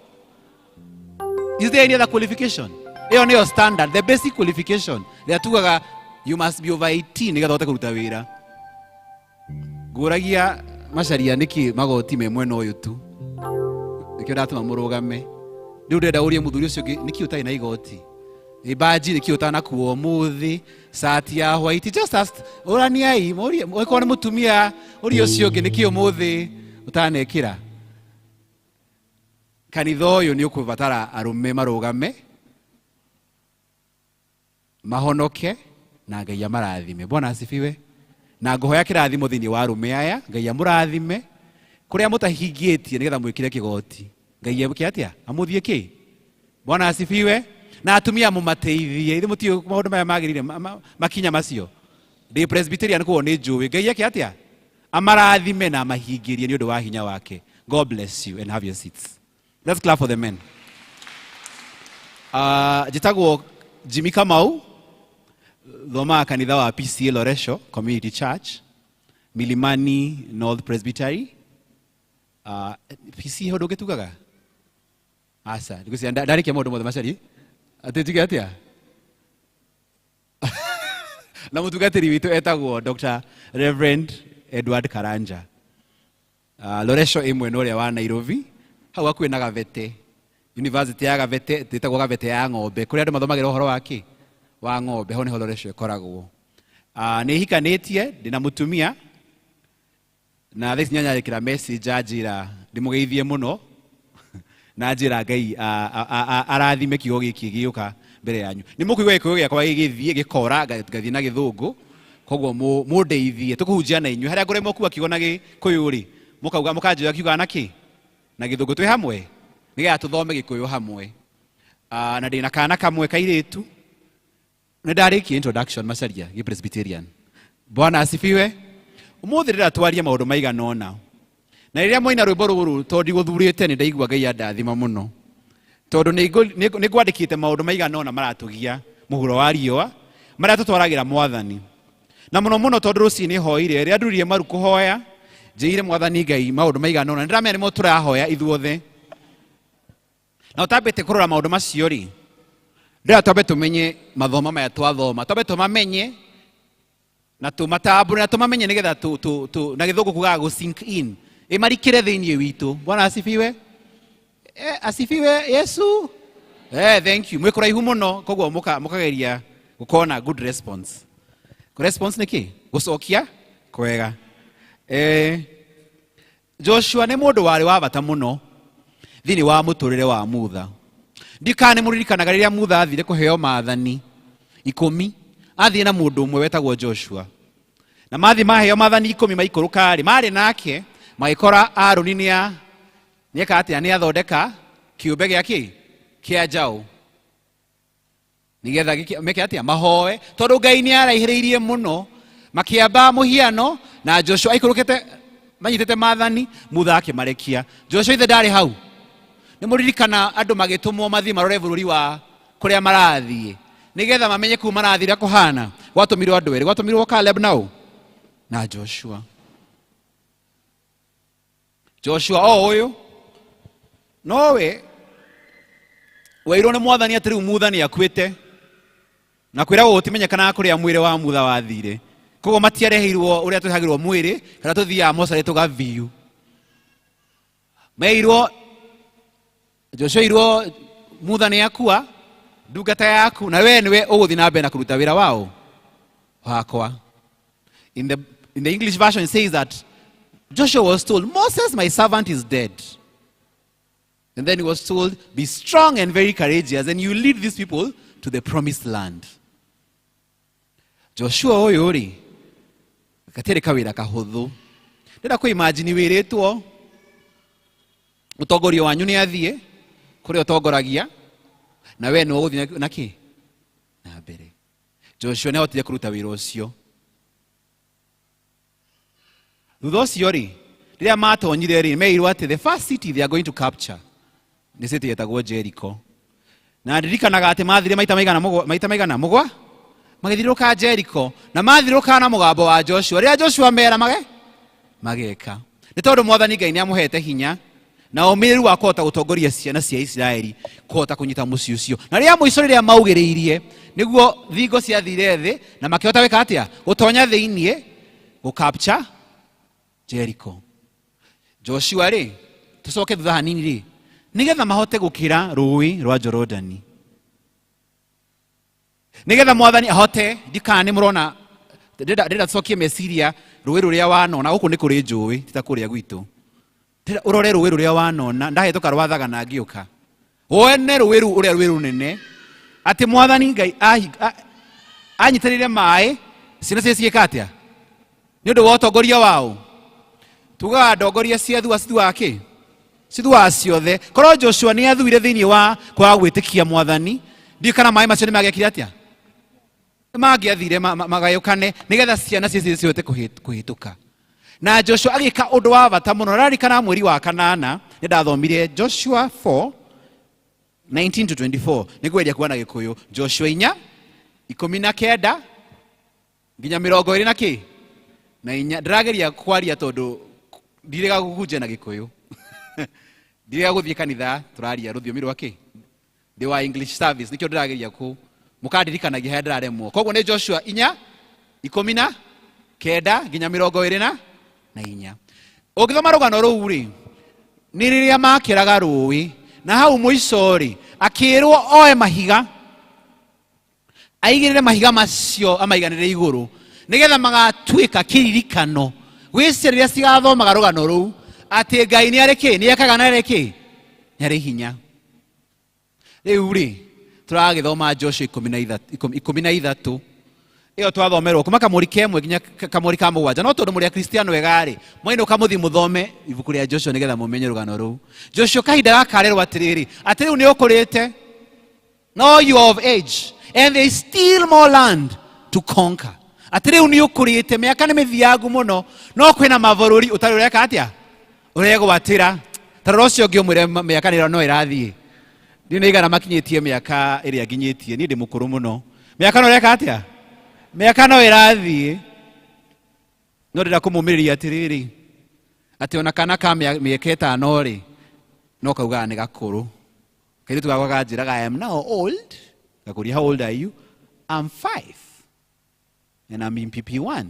Is there any other qualification? Ĩyo nĩyo standard, the basic qualification. Rĩrĩa tugaga you must be over 18 nĩgetha ũhote kũruta wĩra. Ngũragia macaria nĩkĩ magoti me mwena ũyũ tu. Nĩkĩo ndatũma mũrũgame. Rĩu ndĩrenda ũrie mũthuri ũcio ũngĩ, nĩkĩ ũtarĩ na igoti? Ĩ badge nĩkĩ ũtanakuo ũmũthĩ? Cati ya white, just ask, ũraniai, mũrie, okorwo nĩ mũtumia, ũrie ũcio ũngĩ nĩkĩ ũmũthĩ ũtanekĩra. Kanitha ũyũ nĩ ũkũbatara arũme marũgame, mahonoke na Ngai amarathime. Bwana asifiwe. Na ngũhoya kĩrathimo thĩinĩ wa arũme aya. Ngai amũrathime kũrĩa mũtahingĩtie nĩgetha mwĩkĩre kĩgoti. Ngai eke atĩa? Amũthiĩ kĩ? Bwana asifiwe. Na atumia mũmateithie. Ithe mũtiũĩ maũndũ maya magĩrĩire makinya macio. Ndĩ Presbyterian, koguo nĩ njũĩ. Ngai eke atĩa? Amarathime na amahingĩrie nĩ ũndũ wa hinya wake. God bless you and have your seats. Let's clap for the men. Njĩtagwo Jimmy Kamau, thomaga kanitha wa PCA Loresho Community Church, Milimani North Presbytery. PCA ũndũ ũngĩ tugaga? Aca, ndigwĩciria ndarĩkia maũndũ mothe macari. Atĩ njuge atĩa? Na mũtungatĩri witũ etagwo Dr. Reverend Edward Karanja. Loresho ĩ mwena ũrĩa wa Nairobi, hau hakuhĩ na Gavete. University ya Gavete, ĩtagwo Gavete ya ng'ombe, kũrĩa andũ mathomagĩra ũhoro wa kĩ? Wa ng'ombe, hau nĩho Loresho ĩkoragwo. Nĩ hikanĩtie, ndĩna mũtumia, na thaa ici nĩanyandĩkĩra message anjĩra ndĩmũgeithie mũno na njĩra Ngai arathime kiugo gĩkĩ gĩũka mbere yanyu. Nĩ mũkũigua gĩkũyũ gĩakwa gĩgĩthiĩ gĩkora ngathiĩ na gĩthũngũ, koguo mũndeithie tũkũhunjia na inyuĩ. Harĩa ngũremwo kuga kiugo na gĩkũyũ rĩ, mũkauga mũkanjĩra kiuga na kĩ? Na gĩthũngũ. Twĩ hamwe nĩgetha tũthome gĩkũyũ hamwe. Na ndĩna kana kamwe kairĩtu. Nĩ ndarĩkia introduction macaria gĩ Presbyterian. Bwana asifiwe. Ũmũthĩ ndĩrenda twarie maũndũ maigana ũna, na rĩrĩa mwaina rwĩmbo rũrũ, tondũ ndigũthurĩte, nĩ ndaigua Ngai andathima mũno, tondũ nĩ ngwandĩkĩte maũndũ maigana ũna maratũgia mũhuro wa riũa, marĩa tũtwaragĩra Mwathani, na mũno mũno tondũ rũcinĩ hoire, rĩrĩa nduririe maru kũhoya, njĩire Mwathani Ngai maũndũ maigana ũna. Nĩ ndĩramenya nĩmo tũrahoya ithuothe, na ũtambĩte kũrora maũndũ macio rĩ, ndĩra twambe tũmenye mathomo maya twathoma, twambe tũmamenye na tũmatambũre na tũmamenye nĩgetha na gĩthũngũ kugaga gũ sink in, ĩmarikĩre thĩinĩ witũ. Bwana asifiwe. Asifiwe Yesu. Thank you. Mwĩ kũraihu mũno, koguo mũkageria gũkorwo na good response. Response nĩ kĩ? Gũcokia kwega. Joshua nĩ mũndũ warĩ wa bata mũno thĩinĩ wa mũtũrĩre wa Mutha. Ndikana nĩ mũririkanaga rĩrĩa Mutha athire kũheo maathani 10, athiĩ na mũndũ ũmwe wetagwo Joshua. Na mathiĩ maheo maathani 10, maikũrũka rĩ, marĩ nake magĩkora Aroni nĩa nĩeka atĩa? Nĩ athondeka Kĩũmbe gĩa kĩ? Kĩa njaũ. Nĩgetha meke atĩa? Mahoe. Tondũ Ngai nĩ araihĩrĩirie mũno. Makĩamba mũhiano na Joshua aikũrũkĩte manyitĩte maathani, Mutha akĩmarekia. Joshua ithe ndarĩ hau. Nĩ mũririkana andũ magĩtũmwo mathiĩ marore bũrũri wa kũrĩa marathiĩ nĩgetha mamenye kũu marathiĩ ũrĩa kũhana. Gwatũmirwo andũ erĩ, gwatũmirwo Caleb na ũ? Na Joshua. Joshua o ũyũ nowe weirwo nĩ mwathani atĩ rĩu Mutha nĩ akuĩte na kwĩragwo gũtimenyekanaga kũrĩa mwĩrĩ wa Mutha wathire. Koguo matiareheirwo ũrĩa twĩhagĩrwo mwĩrĩ kana tũthiaga mocarĩ tũgathiu. Meirwo Joshua irwo Mutha nĩ akua ndungata yaku na we nĩwe ũgũthiĩ na mbere na kũruta wĩra wao wakwa. In the English version it says that Joshua was told, Moses my servant is dead. And then he was told, be strong and very courageous and you lead these people to the promised land. Joshua ũyũ rĩ gatirĩ kawĩra kahũthũ. Ndĩrenda kũ imagine wĩrĩtwo mũtongoria wanyu nĩ athiĩ kũrĩa ũtongoragia na we nĩwe ũgũthiĩ na kĩ na mbere. Joshua nĩ ahotire kũruta wĩra ũcio. Thutha ũcio rĩ rĩrĩa matonyire rĩ meirwo atĩ the first city they are going to capture nĩ city yetagwo Jericho. Na ndirikanaga atĩ mathire maita maigana maita maigana mũgwa magĩthiũrũrũka Jericho na mathiũrũrũka na mũgambo wa Joshua. Rĩrĩa Joshua mera mage mageka nĩ tondũ mwathani Ngai nĩ amũhete hinya na ũmĩrĩru wa kũhota gũtongoria ciana cia Isiraeli kũhota kũnyita mũciĩ ũcio. Na rĩrĩa mũico rĩrĩa maugĩrĩirie nĩguo thingo ciathire thĩ na makĩhota gwĩka atĩa? Gũtonya thĩiniĩ gũ capture Jericho. Joshua rĩ tũcoke thutha hanini rĩ nĩgetha mahote gũkĩra rũĩ rwa Jorodani nĩgetha mwathani ahote ndikana nĩ mũrona ndĩrenda tũcokie meciria rũĩ rũrĩa wanona gũkũ nĩ kũrĩ njũĩ ti ta kũrĩa gwitũ. Ndĩrenda ũrore rũĩ rũrĩa wanona ndahĩtũka rwathaga na ngĩũka wone rũĩ rũu ũrĩa rwĩ rũnene atĩ mwathani Ngai anyitĩrĩire maĩ ciana cia cigĩka atĩa nĩ ũndũ wa ũtongoria wao. Tugaga ndongoria ciathua cithuaga kĩ cithuaga ciothe. Korwo Joshua nĩ athuire thĩinĩ wa kwaga gwĩtĩkia mwathani ndiũĩ kana maĩ macio nĩ mangĩekire atĩa nĩ mangĩathire magayũkane nĩgetha ciana cicio cihote kũhĩtũka. Na Joshua agĩka ũndũ wa bata mũno. Raririkana mweri wa kanana nĩ ndathomire Joshua 4 19 to 24 nĩ ngwendia kuga na Gĩkũyũ Joshua inya ikũmi na kenda nginya mĩrongo ĩrĩ na kĩ na inya. Ndĩrageria kwaria tondũ ndirĩga gũkũnjia na Gĩkũyũ ndirĩga gũthiĩ kanitha tũraria rũthiomi rwa kĩ ndĩ wa English service nĩkĩo ndĩrageria kũ mũkandirikanagia harĩa ndĩraremwo. Koguo nĩ Joshua inya ikũmi na kenda nginya mĩrongo ĩrĩ na inya. Ũngĩthoma rũgano rũu rĩ nĩ rĩrĩa makĩraga rũĩ na hau mũico rĩ akĩrwo oe mahiga aigĩrĩre mahiga macio amaiganĩre igũrũ nĩgetha magatuĩka kĩririkano gwĩ ciana iria cigathomaga rũgano rũu atĩ Ngai nĩ arĩ kĩ nĩ ekaga na arĩ kĩ nĩ arĩ hinya. Rĩu rĩ tũragĩthoma Joshua ikũmi na ithatũ ĩyo twathomerwo kuma kamũri kemwe nginya kamũri ka mũgwanja no tondũ mũrĩ akristiano ega rĩ mwainũka mũthiĩ mũthome ibuku rĩa Joshua nĩgetha mũmenye rũgano rũu. Joshua kahinda gaka arerwo atĩrĩrĩ atĩ rĩu nĩ ũkũrĩte no you are of age and there is still more land to conquer. Atĩ rĩu nĩ ũkũrĩte mĩaka nĩ mĩthiangu mũno no kwĩna mabũrũri ũtarĩ ũreka atĩa ũregwatĩra. Ta rora ũcio ũngĩ ũmwĩre mĩaka nĩ no ĩrathiĩ. Ndiũ nĩ igana makinyĩtie mĩaka ĩrĩa nginyĩtie niĩ ndĩ mũkũrũ mũno. Mĩaka no ĩreka atĩa? Mĩaka no ĩrathiĩ. No ndĩrenda kũmũmĩrĩria atĩrĩrĩ atĩ ona kana ka mĩaka ĩtano rĩ no kaugaga nĩ gakũrũ. Kairĩtu gakwa kanjĩraga I am now old. Gakũria how old are you? I'm 5 and I'm in PP1.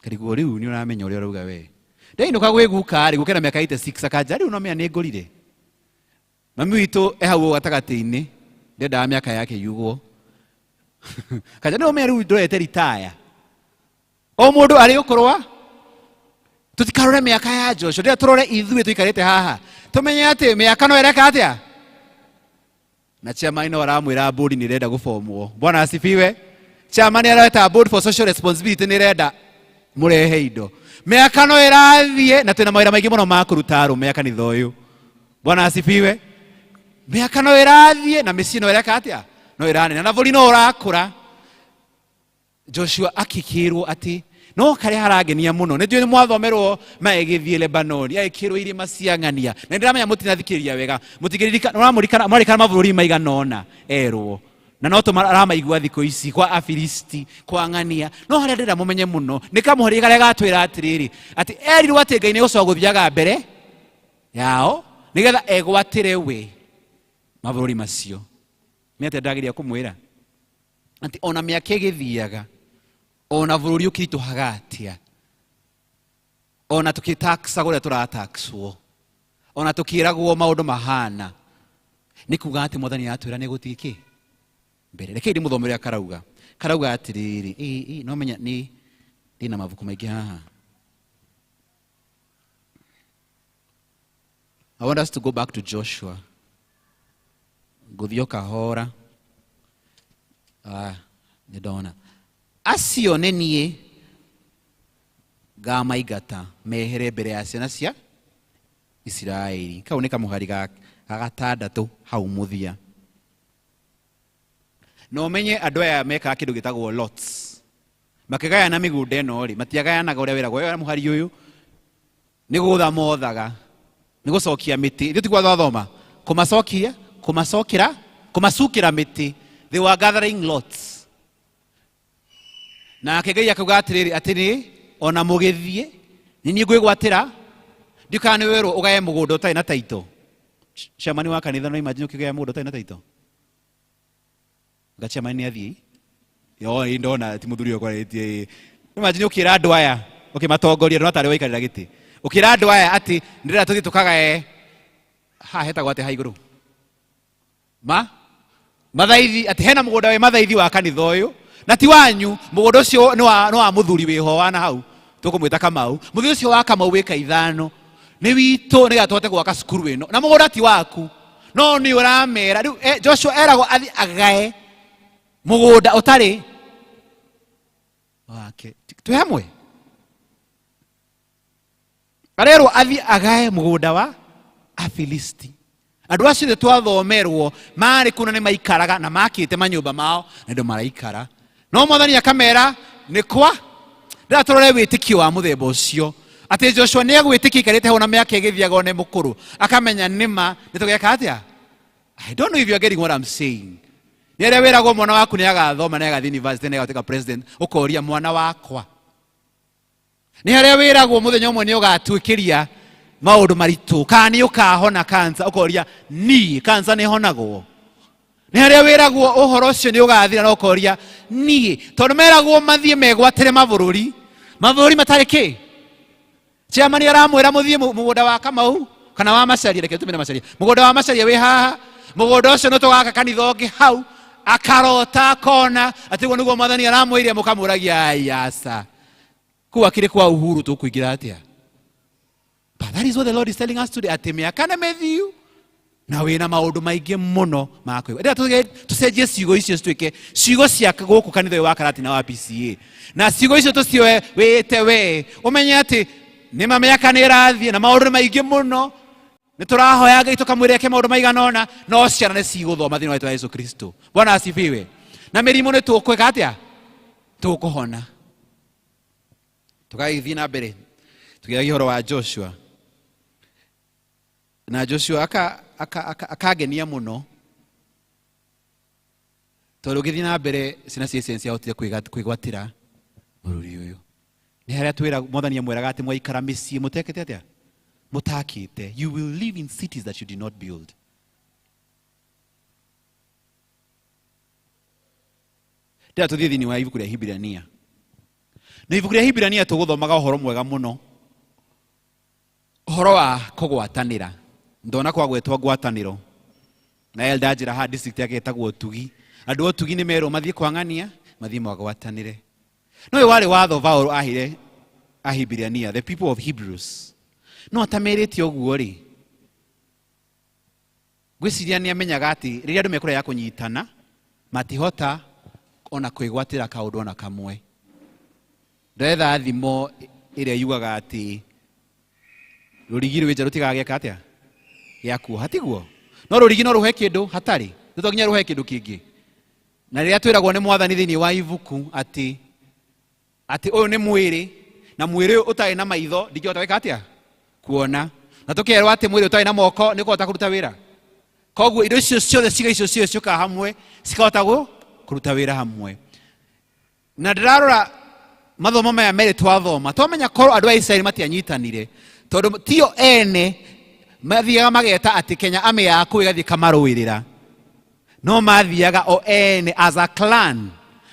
Karigwo rĩu nĩ ũramenya ũrĩa ũrauga we. Ndainũka gwĩ guka rĩ guka na mĩaka 86 akanja rĩu no menya nĩ ngũrire. Mami witũ e hau gatagatĩ-inĩ ndendaga mĩaka yake yugwo. Kanja nĩ ũmenya rĩu ndorete retire. O mũndũ arĩ ũkũrũ tũtikarore mĩaka ya Joshua ndĩrenda tũrore ithuĩ tũikarĩte haha tũmenye atĩ mĩaka no ĩreka atĩa. Na chairman no aramwĩra board nĩ ĩrenda gũbomwo. Bwana asifiwe. Chairman areta board for social responsibility nĩ ĩrenda mũrehe indo. Mĩaka no ĩrathiĩ na twĩna mawĩra maingĩ mũno ma kũruta arũme a kanitha ũyũ. Bwana asifiwe. Mĩaka no ĩrathiĩ na mĩciĩ no ĩreka atĩa? No ĩranene na bũrũri no ũrakũra. Joshua akĩkĩrwo atĩ no karĩa harangenia mũno nĩ njũĩ nĩ mwathomerwo maĩgĩthiĩ Lebanoni agĩkĩrwo irĩma cia ng'ania na nĩ ndĩramenya mũtinathikĩrĩria wega mũtingĩririkana mũramũririkana mwarĩkana mabũrũri maigana ũna erwo na no tũmaramaigua thikũ ici kwa Afilisti kwa ng'ania no harĩa ndĩrenda mũmenye mũno nĩ kamũhari karĩa gatwĩra atĩrĩrĩ atĩ erirwo atĩ Ngai nĩ gũcoka gũthiaga mbere yao nĩgetha egwatĩre we mabũrũri macio. Nĩ atĩa ndageria kũmwĩra atĩ ona mĩaka ĩgĩthiaga ona bũrũri ũkĩritũhaga atĩa ona tũkĩtaxagwo ũrĩa tũrataxwo ona tũkĩragwo maũndũ mahana nĩ kuga atĩ mwathani aratwĩra nĩ gũthiĩ kĩ mbere. Rekei ndĩmũthomere ũrĩa karauga. Karauga atĩrĩrĩ, ĩ no menya nĩ ndĩna mabuku maingĩ haha. I want us to go back to Joshua. Ngũthiĩ o kahora. Nĩ ndona. Acio nĩ niĩ ngamaingata mehere mbere ya ciana cia Isiraeli. Kau nĩ kamũhari ga gatandatũ hau mũthia. Na ũmenye andũ aya mekaga kĩndũ gĩtagwo lots. Makĩgayana mĩgũnda ĩno rĩ, matiagayanaga ũrĩa wĩragwo. Oya mũhari ũyũ nĩ gũtha mothaga, nĩ gũcokia mĩtĩ. Ithuĩ tiguo twathoma. Kũmacokia, kũmacokera, kũmacukĩra mĩtĩ. They were gathering lots. Nake Ngai akauga atĩrĩrĩ, atĩ nĩ ona mũgĩthiĩ nĩ niĩ ngwĩgwatĩra, ndikana nĩ werwo ũgaye mũgũnda ũtarĩ na taito. Chairman wa kanitha no imagine ũkĩgaya mũgũnda ũtarĩ na taito. Nga chairman nĩ athiĩ. Yo ĩ ndona ti mũthuri ũyũ ũkwarĩtie. Imagine ũkĩra andũ aya, ũkĩmatongoria ndona tarĩ waikarĩra gĩtĩ. Ũkĩra andũ aya atĩ ndĩrenda tũthiĩ tũkagaye haha hetagwo atĩa ha igũrũ? Ma mathaithi atĩ hena mũgũnda wĩ mathaithi wa kanitha ũyũ na ti wanyu, mũgũnda ũcio nĩ wa mũthuri wĩho wa na hau tũkũmwĩta Kamau. Mũthuri ũcio wa Kamau wĩka ithano nĩ witũ nĩgetha tũhote gwaka cukuru ĩno na mũgũnda ti waku no nĩ ũramera. Rĩu Joshua eragwo athiĩ agae mũgũnda ũtarĩ wake. Twĩ hamwe? Arerwo athiĩ agae mũgũnda wa Afilisti. Andũ acio othe twathomerwo marĩ kuna nĩ maikaraga na makĩte manyũmba mao na andũ maraikara. No mwathani akamera nĩ kwa ndĩra tũrore wĩtĩkio wa mũthemba ũcio atĩ Joshua nĩ egwĩtĩkia aikarĩte hau na mĩaka ĩgĩthiaga one mũkũrũ akamenya nĩma nĩ tũgeka atĩa. I don't know if you are getting what I'm saying. Nĩ arĩa wĩragwo mwana waku nĩ agathoma nĩ agathiĩ university nĩ agatuĩka president ũkoria mwana wakwa. Nĩ harĩa wĩragwo mũthenya ũmwe nĩ ũgatuĩkĩria maũndũ maritũ kana nĩ ũkahona cancer ũkoria niĩ cancer nĩ honagwo. Nĩ harĩa wĩragwo ũhoro ũcio nĩ ũgathira na ũkoria niĩ tondũ meragwo mathiĩ megwatĩre mabũrũri mabũrũri matarĩ kĩ. Chairman aramwĩra mũthiĩ mũgũnda wa Kamau kana wa Macharia, reke tũmĩre Macharia, mũgũnda wa Macharia wĩ haha, mũgũnda ũcio nĩ tũgaka kanitha ũngĩ hau. Akarota akona atĩ ũguo nĩguo mwathani aramwĩrire, mũkamũragia ai aca kũu akĩrĩ kwa Uhuru tũkũingĩra atĩa. But that is what the Lord is telling us today, atĩ mĩaka nĩ mĩthiu na wĩna maũndũ maingĩ mũno ma kwĩgwa. Rĩrĩa tũcenjie ciugo icio cituĩke ciugo cia gũkũ kanitha ũyũ wa Karatina wa PCA, na ciugo icio tũcioe wĩte we ũmenye atĩ nĩma mĩaka nĩ ĩrathiĩ na maũndũ nĩ maingĩ mũno, nĩ tũrahoya Ngai tũkamwĩra eke maũndũ maigana ũna, no ciana nĩ cigũthoma thĩinĩ wa rĩĩtwa rĩa Yesu Kristo. Bwana asifiwe. Na mĩrimũ nĩ tũkwĩka atĩa? Tũkũhona. Tũgagĩthiĩ na mbere tũkĩaragia ũhoro wa Joshua. Na Joshua akangenia mũno tondũ ũgĩthiĩ na mbere ciana cia Isiraeli ciahotire kwĩgwatĩra bũrũri ũyũ. Nĩ harĩa twĩra mwathani amwĩraga atĩ mwaikara mĩciĩ mũtekĩte atĩa? Mũtakĩte. You will live in cities that you did not build. Ndĩra tũthiĩ thĩinĩ wa ibuku rĩa Hibirania. Na ibuku rĩa Hibirania tũgũthomaga ũhoro mwega mũno. Ũhoro wa kũgwatanĩra. Ndona kwagwetwo ngwatanĩro. Na elder njĩra haha district yake ĩtagwo Ũtugi. Andũ a Ũtugi nĩ merwo mathiĩ kwang'ania, mathiĩ magwatanĩre. No ũyũ warĩ watho Paul aheire Ahibirania, the people of Hebrews. No atamerĩte ũguo rĩ, ngwĩciria nĩ amenyaga atĩ rĩrĩa andũ mekũrega kũnyitana, matihota ona kwĩgwatĩra kaũndũ ona kamwe. Ndetha thimo ĩrĩa yugaga atĩ rũrigi rwĩ nja rũtigaga gĩaka atĩa? Gĩa kuoha, tiguo? No rũrigi no rũhe kĩndũ hatarĩ, nĩ to nginya rũhe kĩndũ kĩngĩ. Na rĩrĩa twĩragwo nĩ mwathani thĩinĩ wa ibuku atĩ atĩ ũyũ nĩ mwĩrĩ, na mwĩrĩ ũyũ ũtarĩ na maitho ndingĩhota gwĩka atĩa? Kuona. Na tũkerwo atĩ mwĩrĩ ũtarĩ na moko nĩ ũkũhota kũruta wĩra. Koguo indo icio ciothe, ciĩga icio ciothe ciũkaga hamwe cikahota kũruta wĩra hamwe. Na ndĩrarora mathomo maya merĩ twathoma, twamenya korwo andũ a Isiraeli matianyitanire, tondũ tio ene mathiaga mageta atĩ Kenya army yaku ĩgathiĩ kamarũĩrĩra, no mathiaga o ene as a clan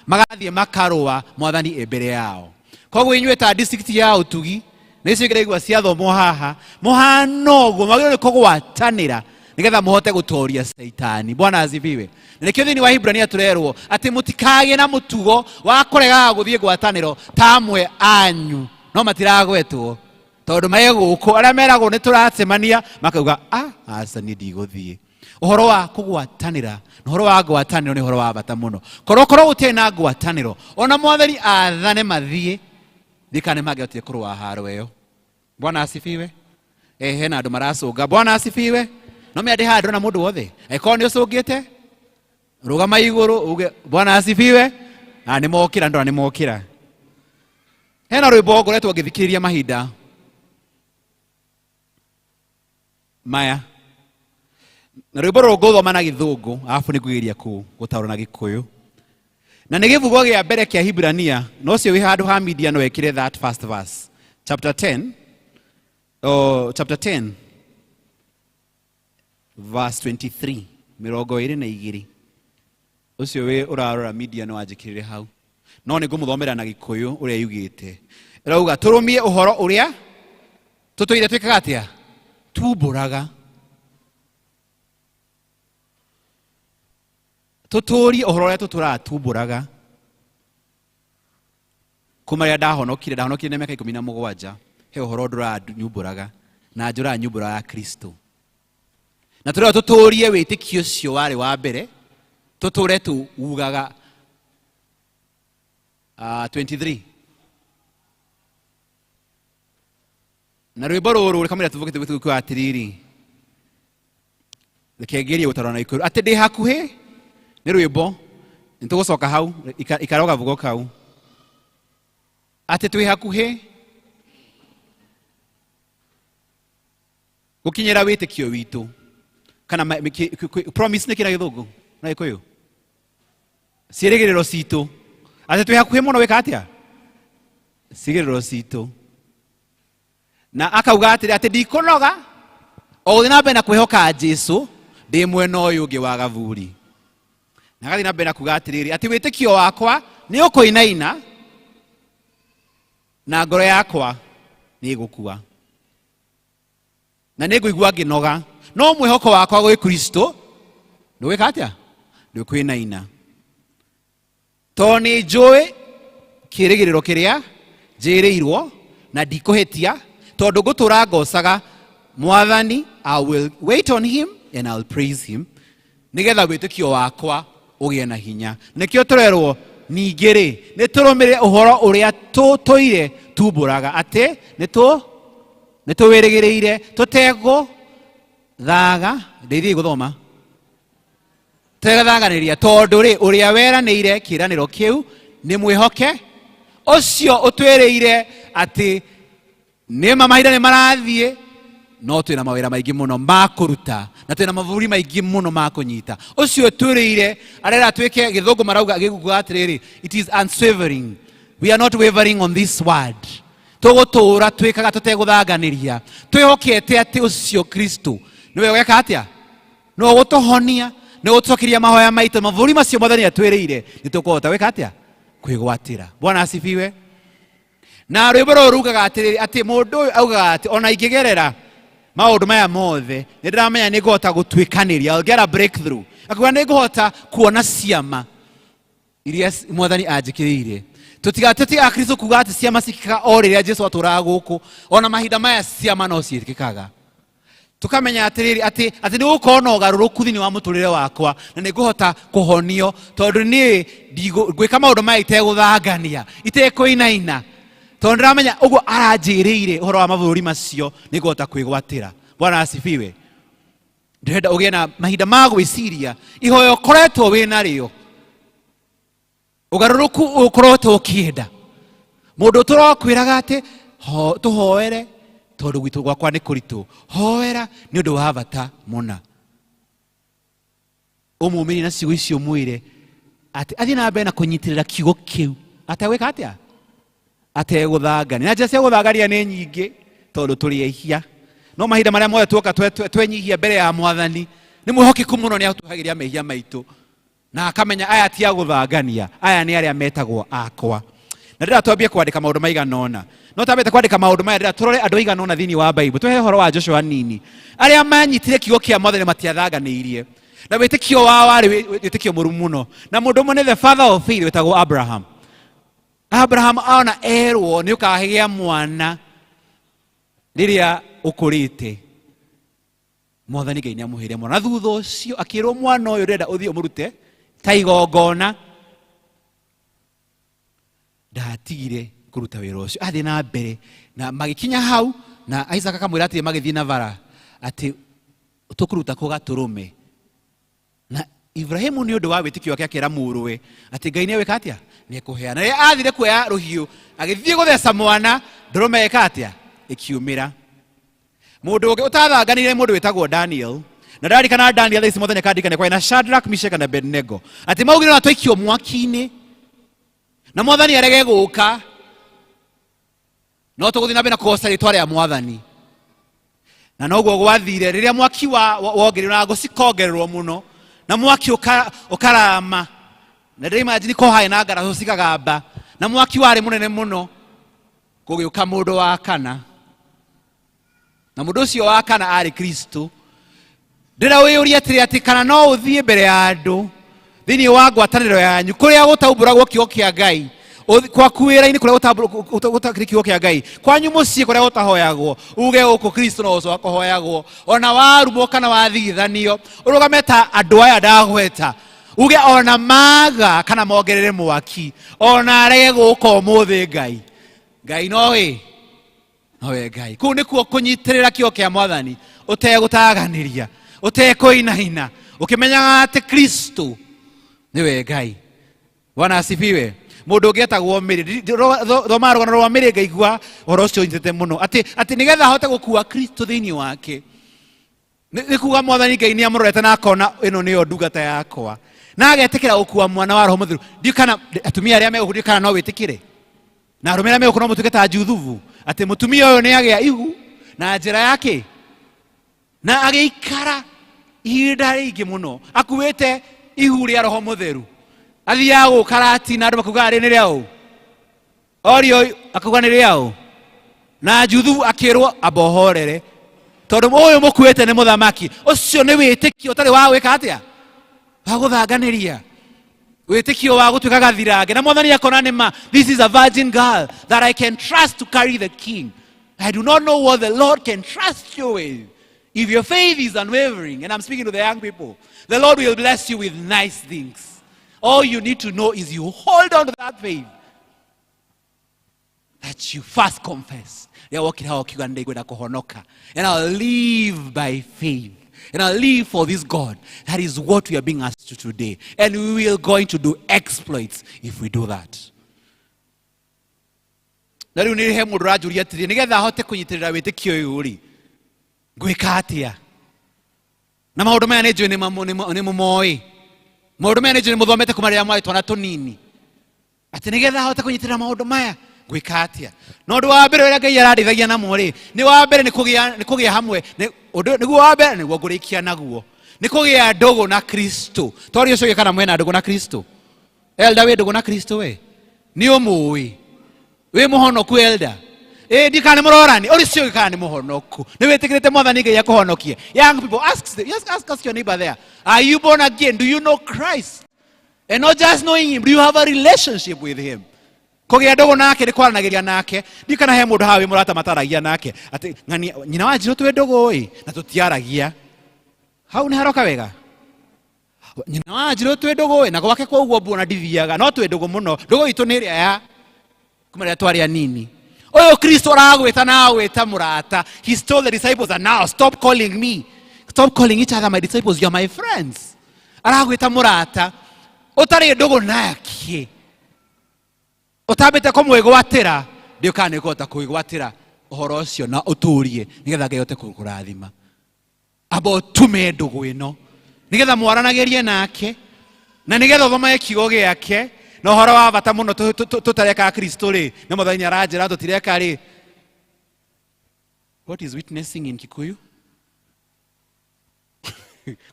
magathiĩ makarũa mwathani e mbere yao. Koguo inyuĩ ta district ya Ũtugi na icio ingĩ ndaigua ciathomwo haha, mũhana ũguo mwagĩrĩirwo nĩ kũgwatanĩra nĩgetha mũhote gũtoria Caitani. Bwana asifiwe. Na nĩkĩo thĩinĩ wa Hibrania tũrerwo atĩ mũtikagĩe na mũtugo wa kũregaga gũthiĩ ngwatanĩro ta amwe anyu, no matiragwetwo tondũ me gũkũ arĩa meragwo nĩ tũracemania makauga ah, aca niĩ ndigũthiĩ. Ũhoro wa kũgwatanĩra na ũhoro wa ngwatanĩro nĩ ũhoro wa bata mũno. Korwo korwo gũtirĩ na ngwatanĩro, ona mwathani athane mathiĩ, ndikana nĩ mangĩahotire kũrũa haro ĩyo. Bwana asifiwe. Hena andũ maracũnga. Bwana asifiwe. No mĩa ndĩ haha ndĩrona mũndũ wothe. Angĩkorwo nĩ ũcũngĩte, rũgama igũrũ uge Bwana asifiwe. Na nĩ mokĩra, ndona nĩ mokĩra. Hena rwĩmbo ngoretwo ngĩthikĩrĩria mahinda maya, na rwĩmbo rũrũ ngũthoma na gĩthũngũ arabu nĩ ngũgeria gũtaũra na gĩkũyũ, na nĩ gĩbugo gĩa mbere kĩa Hibrania, na ũcio wĩ handũ ha media no ekĩre that first verse, chapter 10, oh, chapter 10 verse 23, 22. Ũcio wĩ ũrarora media no anjĩkĩrĩre hau, no nĩ ngũmũthomera na gĩkũyũ ũrĩa yugĩte. Ĩrauga tũrũmie ũhoro ũrĩa tũtũire twĩkaga atĩa? Tumbũraga. Tũtũrie ũhoro ũrĩa tũtũraga tumbũraga. Kuma rĩrĩa ndahonokire, ndahonokire na mĩaka 17, he ũhoro ndũranyumbũraga, na njũraga nyumbũraga Kristo. Na tũrĩa tũtũrie wĩtĩkio ũcio warĩ wa mbere, tũtũre tuugaga. 23. Na rwĩmbo rũrũ rĩkamwĩra tũvuke tũgĩtuĩka atĩrĩrĩ, reke ngerie gũtarwo na ikũrũ atĩ ndĩ hakuhĩ nĩ rwĩmbo, nĩ tũgũcoka hau ikara gavugo kau atĩ twĩ hakuhĩ gũkinyĩra wĩtĩkio witũ, kana promise nĩ kĩna gĩthũngũ na gĩkũyũ, ciĩrĩgĩrĩro citũ, atĩ twĩ hakuhĩ mũno gwĩka atĩa ciĩrĩgĩrĩro citũ. Na akauga atĩrĩ atĩ ndikũnoga o gũthiĩ na mbere na kwĩhoka Jesu ndĩ mwena ũyũ ũngĩ wa gaburi. Na agathiĩ na mbere na kuga atĩrĩrĩ atĩ wĩtĩkio wakwa nĩ ũkũinaina na ngoro yakwa nĩ ĩgũkua, na nĩ ngũigua ngĩnoga, no mwĩhoko wakwa gwĩ Kristo ndũgwĩka atĩa? Ndũkwĩnaina, tondũ nĩ njũĩ kĩĩrĩgĩrĩro kĩrĩa njĩrĩirwo na ndikũhĩtia, tondũ ngũtũra ngocaga mwathani. I will wait on him and I'll praise him, nĩgetha wĩtĩkio wakwa ũgĩe na hinya. Nĩkĩo tũrerwo ningĩ rĩ nĩ tũrũmĩrĩre ũhoro ũrĩa tũtũire tumbũraga atĩ nĩ tũwĩrĩgĩrĩire tũtegũ thaga. Ndeithiai gũthoma tegathaganĩria, tondũ rĩ ũrĩa weranĩire kĩĩranĩro kĩu nĩ mwĩhoke, ũcio ũtwĩrĩire atĩ nĩ ma mahinda nĩ marathiĩ, no twĩna mawĩra maingĩ mũno ma kũruta na twĩna mabũrũri maingĩ mũno ma kũnyita. Ũcio twĩrĩire arera twĩke, gĩthũngũ marauga gĩguga atĩrĩrĩ, it is unswavering, we are not wavering on this word. Tũgũtũra twĩkaga tũtegũthanganĩria, twĩhokete atĩ ũcio Kristo nĩwe ũgeka atĩa, no ũgũtũhonia, nĩ ũgũtũcokeria mahoya maitũ. Mabũrũri macio mwathani atwĩrĩire nĩ tũkũhota gwĩka atĩa? Kwĩgwatĩra. Bwana asifiwe. Na rwĩmbo rũrũ rugaga atĩrĩrĩ atĩ mũndũ ũyũ augaga atĩ ona ingĩgerera maũndũ maya mothe, nĩ ndĩramenya nĩ ngũhota gũtuĩkanĩria, I'll get a breakthrough. Akuga nĩ ngũhota kuona ciama iria mwathani anjĩkĩrĩire. Tũtiga Kristo kuga atĩ ciama ciĩkĩkaga o rĩrĩa Jesu atũraga gũkũ, ona mahinda maya ciama no ciĩkĩkaga. Tukamenya atĩrĩrĩ atĩ nĩ gũkorwo na ũgarũrũku thĩinĩ wa mũtũrĩre wakwa, na nĩ ngũhota kũhonio, tondũ niĩ ngwĩka maũndũ maya itegũthangania, itekũinaina, tondũ ndĩramenya ũguo aranjĩrĩire ũhoro wa mabũrũri macio nĩ ngũhota kwĩgwatĩra. Bwana asifiwe. Ndĩrenda ũgĩe na mahinda ma gwĩciria ihoya ũkoretwo wĩ narĩo, ũgarũrũku ũkoretwo ũkĩenda. Mũndũ tũrokwĩraga atĩ tũhoere tondũ gwitũ gwakwa nĩ kũritũ, hoera nĩ ũndũ wa bata mũna. Ũmũmĩrie na ciugo icio, mwĩre atĩ athiĩ na mbere na kũnyitĩrĩra kiugo kĩu, ategwĩka atĩa, ategũthangania. Na njĩra cia gũthangania nĩ nyingĩ tondũ tũrĩ ehia, no mahinda marĩa mothe tuoka twenyihia mbere ya mwathani, nĩ mwĩhokeku mũno, nĩ atũhagĩria mehia maitũ na akamenya aya ti a gũthangania, aya nĩ arĩa metagwo akwa. Na ndĩra twambie kwandĩka maũndũ maigana ũna, no tambĩte kwandĩka maũndũ maya, ndĩra tũrore andũ aigana ũna thĩinĩ wa Bible. Tũhe ũhoro wa Joshua nini, arĩa manyitire kiugo kĩa mwathani matiathanganĩirie, na wĩtĩkio wao warĩ wĩtĩkio mũrũmu mũno. Na mũndũ ũmwe nĩ the father of faith wĩtagwo Abraham. Abraham ona erwo nĩ ũkagĩa mwana rĩrĩa ũkũrĩte, mwathani Ngai nĩ amũheire mwana. Na thutha ũcio akĩrwo mwana ũyũ ndĩrenda ũthiĩ ũmũrute ta igongona. Ndatigire kũruta wĩra ũcio, athiĩ na mbere na magĩkinya hau, na Isaac akamwĩra atĩ magĩthiĩ na bara atĩ tũkũruta kũ gatũrũme. Na Ibrahimu nĩ ũndũ wa wĩtĩkio wake akĩra mũrũwe atĩ Ngai nĩ egwĩka atĩa, nĩ ekũheana. Rĩrĩa athire kuoya rũhiũ agĩthiĩ gũtheca mwana, ndũrũme ĩka atĩa, ĩkiumĩra. Mũndũ ũngĩ ũtathanganire mũndũ wĩtagwo Daniel, na ndarikana Daniel thaa ici mũthenya kandirikane kwarĩ na Shadrach, Meshach na Abednego, atĩ maugire ona twaikio mwaki-inĩ na mwathani arege gũka, no tũgũthiĩ na mbere na kũgoca rĩtwa rĩa mwathani. Na noguo gwathire rĩrĩa mwaki wongereirwo na ngũ cikongererwo mũno na mwaki ũkarama, na ndĩra imagine ko harĩ na ngaracũ cikagamba na mwaki warĩ mũnene mũno. Gũgĩũka mũndũ wa kana, na mũndũ ũcio wa kana arĩ Kristo. Ndĩra wĩyũrie atĩrĩ, atĩ kana no ũthiĩ mbere ya andũ thĩinĩ wa ngwatanĩro yanyu kũrĩa gũtaumbũragwo kiugo kĩa Ngai, kwaku wĩra-inĩ kũrĩa gũtakĩrĩ kiugo kĩa Ngai, kwanyu mũciĩ kũrĩa gũtahoyagwo, uge gũkũ Kristo no ũcoka kũhoyagwo, ona warumwo kana wathigithanio, ũrũgame ta andũ aya ndagweta, uge ona maga kana mongerere mwaki, ona arege gũka ũmũthĩ, Ngai Ngai nowe nowe Ngai. Kũu nĩkuo kũnyitĩrĩra kiugo kĩa mwathani ũtegũtaganĩria, ũtekũinaina, ũkĩmenyaga atĩ Kristo nĩwe Ngai. Bwana asifiwe. Mũndũ ũngĩ etagwo Mary. Thomaga rũgano rwa Mary ngaigua ũhoro ũcio ũnyitĩte mũno, atĩ nĩgetha ahote gũkua Kristo thĩinĩ wake, nĩ kuga mwathani Ngai nĩ amũrorete na akona ĩno nĩyo ndungata yakwa, na agetĩkĩra gũkua mwana wa Roho Mũtheru. Ndiũ kana atumia arĩa megũkũ, ndiũ kana no wĩtĩkĩre, na arũme arĩa megũkũ no mũtuĩke ta Juthubu, atĩ mũtumia ũyũ nĩ agĩa ihu na njĩra yake na agĩikara ihinda rĩingĩ mũno akuĩte ihu rĩa Roho Mũtheru, athiaga gũkara na andũ makugaga rĩ nĩ rĩa ũ, orio akauga nĩ rĩa ũ. Na Juthubu akĩrwo amba ũhorere tondũ ũyũ mũkuĩte nĩ mũthamaki. Ũcio nĩ wĩtĩkio ũtarĩ wa gwĩka atĩa, wa gũthanganĩria, wĩtĩkio wa gũtuĩka gathirange, na mwathani akona nĩ ma, this is a virgin girl that I can trust to carry the king. I do not know what the Lord can trust you with. If your faith is unwavering, and I'm speaking to the young people, the Lord will bless you with nice things. All you need to know is you hold on to that faith that you first confess. Rĩrĩa wokire haha ũkiuga nĩ kũhonoka, and I'll live by faith and I'll live for this God. That is what we are being asked to today, and we will going to do exploits if we do that. Na rĩu nĩ he mũndũ ũranjũria atĩrĩ, nĩgetha ahote kũnyitĩrĩra wĩtĩkio ũyũ rĩ, ngwĩka atĩa? Na maũndũ maya nĩ njũĩ nĩ mũmoĩ, maũndũ maya nĩ njũĩ nĩ mũthomete kuma rĩrĩa mwarĩ twana tũnini, atĩ nĩgetha ahote kũnyitĩrĩra maũndũ maya ngwĩka atĩa? Na ũndũ wa mbere ũrĩa Ngai arandeithagia namo rĩ, nĩ wa mbere nĩ kũgĩa hamwe ũndũ nĩguo wa mbere nĩguo ngũrĩkia naguo, nĩ kũgĩa ndũgũ na Kristo. Tori ũcio ũngĩ kana mwena ndũgũ na Kristo? Elda, wĩ ndũgũ na Kristo? We nĩ ũmũĩ, wĩ mũhonoku, elda? Ĩ ndikana nĩ mũrorani ũrĩ cio kana nĩ mũhonoku, nĩ wĩtĩkĩrĩte mwathani Ngai akũhonokie? Young people, yes, ask your neighbor there, are you born again? Do you know Christ? And not just knowing him, do you have a relationship with him? Kũgĩa ndũgũ nake nĩ kwaranagĩria nake. Ndikana he mũndũ haha wĩ mũrata mataragia nake, atĩ ng'ania nyina wa Njirũ twĩ ndũgũ ĩ na tũtiaragia. Hau nĩ haroka wega, nyina wa Njirũ twĩ ndũgũ ĩ na gwake kwa ũguo mbuona ndithiaga, no twĩ ndũgũ mũno, ndũgũ itũ nĩ ĩrĩa ya kuma rĩrĩa twarĩ anini. Ũyũ Kristo aragwĩta na agwĩta mũrata. He told the disciples that now stop calling me. Stop calling each other my disciples, you are my friends. Aragwĩta mũrata ũtarĩ ndũgũ nake, ũtambĩte kũmwĩgwatĩra, ndiũ kana nĩ ũkũhota kwĩgwatĩra ũhoro ũcio na ũtũrie nĩgetha Ngai ahote kũkũrathima. Amba ũtume ndũgũ ĩno nĩgetha mwaranagĩrie nake na nĩgetha ũthomage kiugo gĩake. Na ũhoro wa bata mũno tũtareka Kristo rĩ, na Mwathani nĩaranjĩra tũtireka rĩ. What is witnessing in Kikuyu?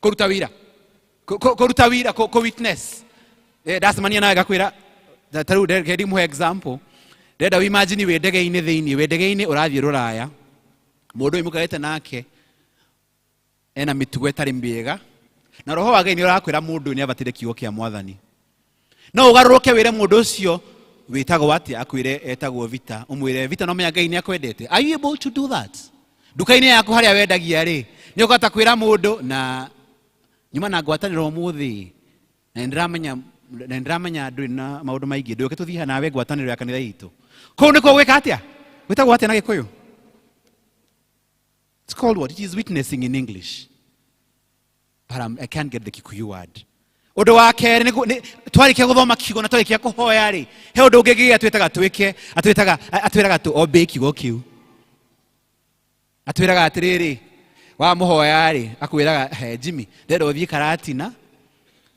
Kũruta wira. Kũruta wira, kũ witness. Ndacemania nawe ngakwĩra, ta rĩu reke ndimũhe example. Ndĩrenda ũ imagine wĩ ndege-inĩ thĩinĩ, wĩ ndege-inĩ ũrathiĩ rũraya. Mũndũ ũyũ mũikarĩte nake ena mĩtugo ĩtarĩ mĩega, na roho wa Ngai nĩ ũrakwĩra mũndũ ũyũ nĩ abatire kiugo kĩa Mwathani. No ũgarũrũke wĩre mũndũ ũcio wĩtagwo atĩa, akwĩre etagwo Vita, ũmwĩre Vita no menya Ngai nĩ akwendete. Are you able to do that? Nduka-inĩ yaku harĩa wendagia rĩ, nĩ ũkũhota kwĩra mũndũ na nyuma na ngwatanĩro ũmũthĩ, na nĩndĩramenya ndũrĩ na maũndũ maingĩ, ndũke tũthiĩ nawe ngwatanĩro ya kanitha itũ. Kũu nĩkuo gwĩka atĩa? Gwĩtagwo atĩa na Gĩkũyũ? It's called what? It is witnessing in English. But I can't get the Kikuyu word. Ũndũ wa kerĩ nĩ twarĩkia gũthoma kiugo na twarĩkia kũhoya rĩ, he ũndũ ũngĩ Ngai atwĩtaga twĩke, atwĩraga tũ obey kiugo kĩu. Atwĩraga atĩrĩrĩ, wamũhoya rĩ, akwĩraga, he Jimmy, ndĩrenda ũthiĩ Karatina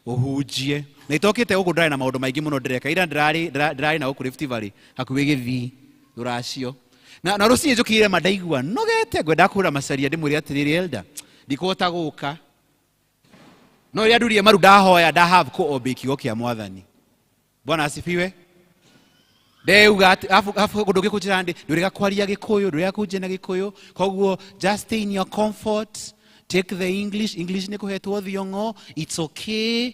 ũhunjie. Na itokĩte gũkũ ndĩrarĩ na maũndũ maingĩ mũno ndĩreka. Ira ndĩrarĩ na gũkũ Rift Valley, hakuhĩ gĩthii rũracio. Na rũcinĩ njũkĩire ma ndaigua nogete, ngwenda kũhũra macaria ndĩmwĩre atĩrĩrĩ, elder, ndikũhota gũka. No rĩrĩa ndurie maru ndahoya, nda have kũ obey kiugo kĩa Mwathani. Bwana asifiwe. Ndeuga atĩ, afu kũndũ kũngĩ kũnjĩra ndĩ, ndũrĩga kwaria Gĩkũyũ, ndũrĩga kũnjia na Gĩkũyũ. Koguo, just stay in your comfort, take the English, English nĩ kũhetwo thiong'o, it's okay.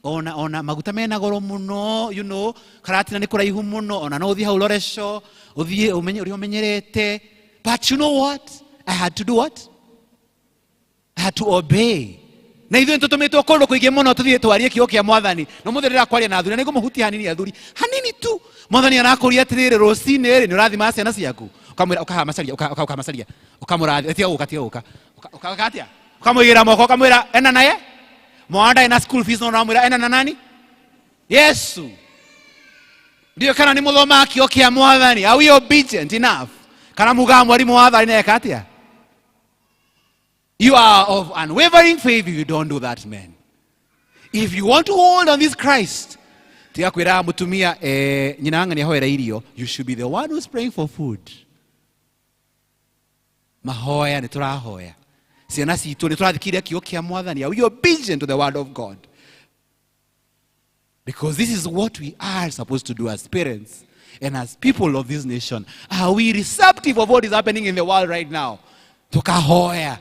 Ona maguta mena goro mũno, you know, Karatina nĩ kũraihu mũno, ona no ũthiĩ hau Loresho, ũthiĩ ũmenye ũrĩa ũmenyerete. But you know what? I had to do what? I had to obey. Na ithuĩ nĩtũtũmĩtwo kũndũ kũingĩ mũno tũthiĩ twarie kiugo kĩa Mwathani. Na ũmũthĩ ndĩrenda kwaria na athuri, na nĩngũmũhutia hanini athuri, hanini tu. Mwathani arakũria atĩrĩrĩ, rũcinĩ rĩ, nĩ ũrathima ciana ciaku? Ũkamwĩra, ũkahamacaria, ũkahamacaria, ũkamũrathima, tiga gũka, tiga gũka. Ũka atĩa? Ũkamũigĩrĩra moko, ũkamwĩra, ena naye? Mwana ndarĩ na school fees, no ũramwĩra, ena na nani? Yesu. Ndiũĩ kana nĩ mũthomaga kiugo kĩa Mwathani. Are we obedient enough? Kana mugaga mwarimũ wa athari nĩ eka atĩa? You are of unwavering faith if you don't do that, man. If you want to hold on this Christ, tiga kwĩra mũtumia, nyina wa ng'ania ahoera irio, you should be the one who's praying for food. Mahoya nĩ tũrahoya. Ciana citũ nĩ tũrathikĩrĩria kiugo kĩa Mwathani. Are we obedient to the word of God? Because this is what we are supposed to do as parents and as people of this nation. Are we receptive of what is happening in the world right now? Tukahoya.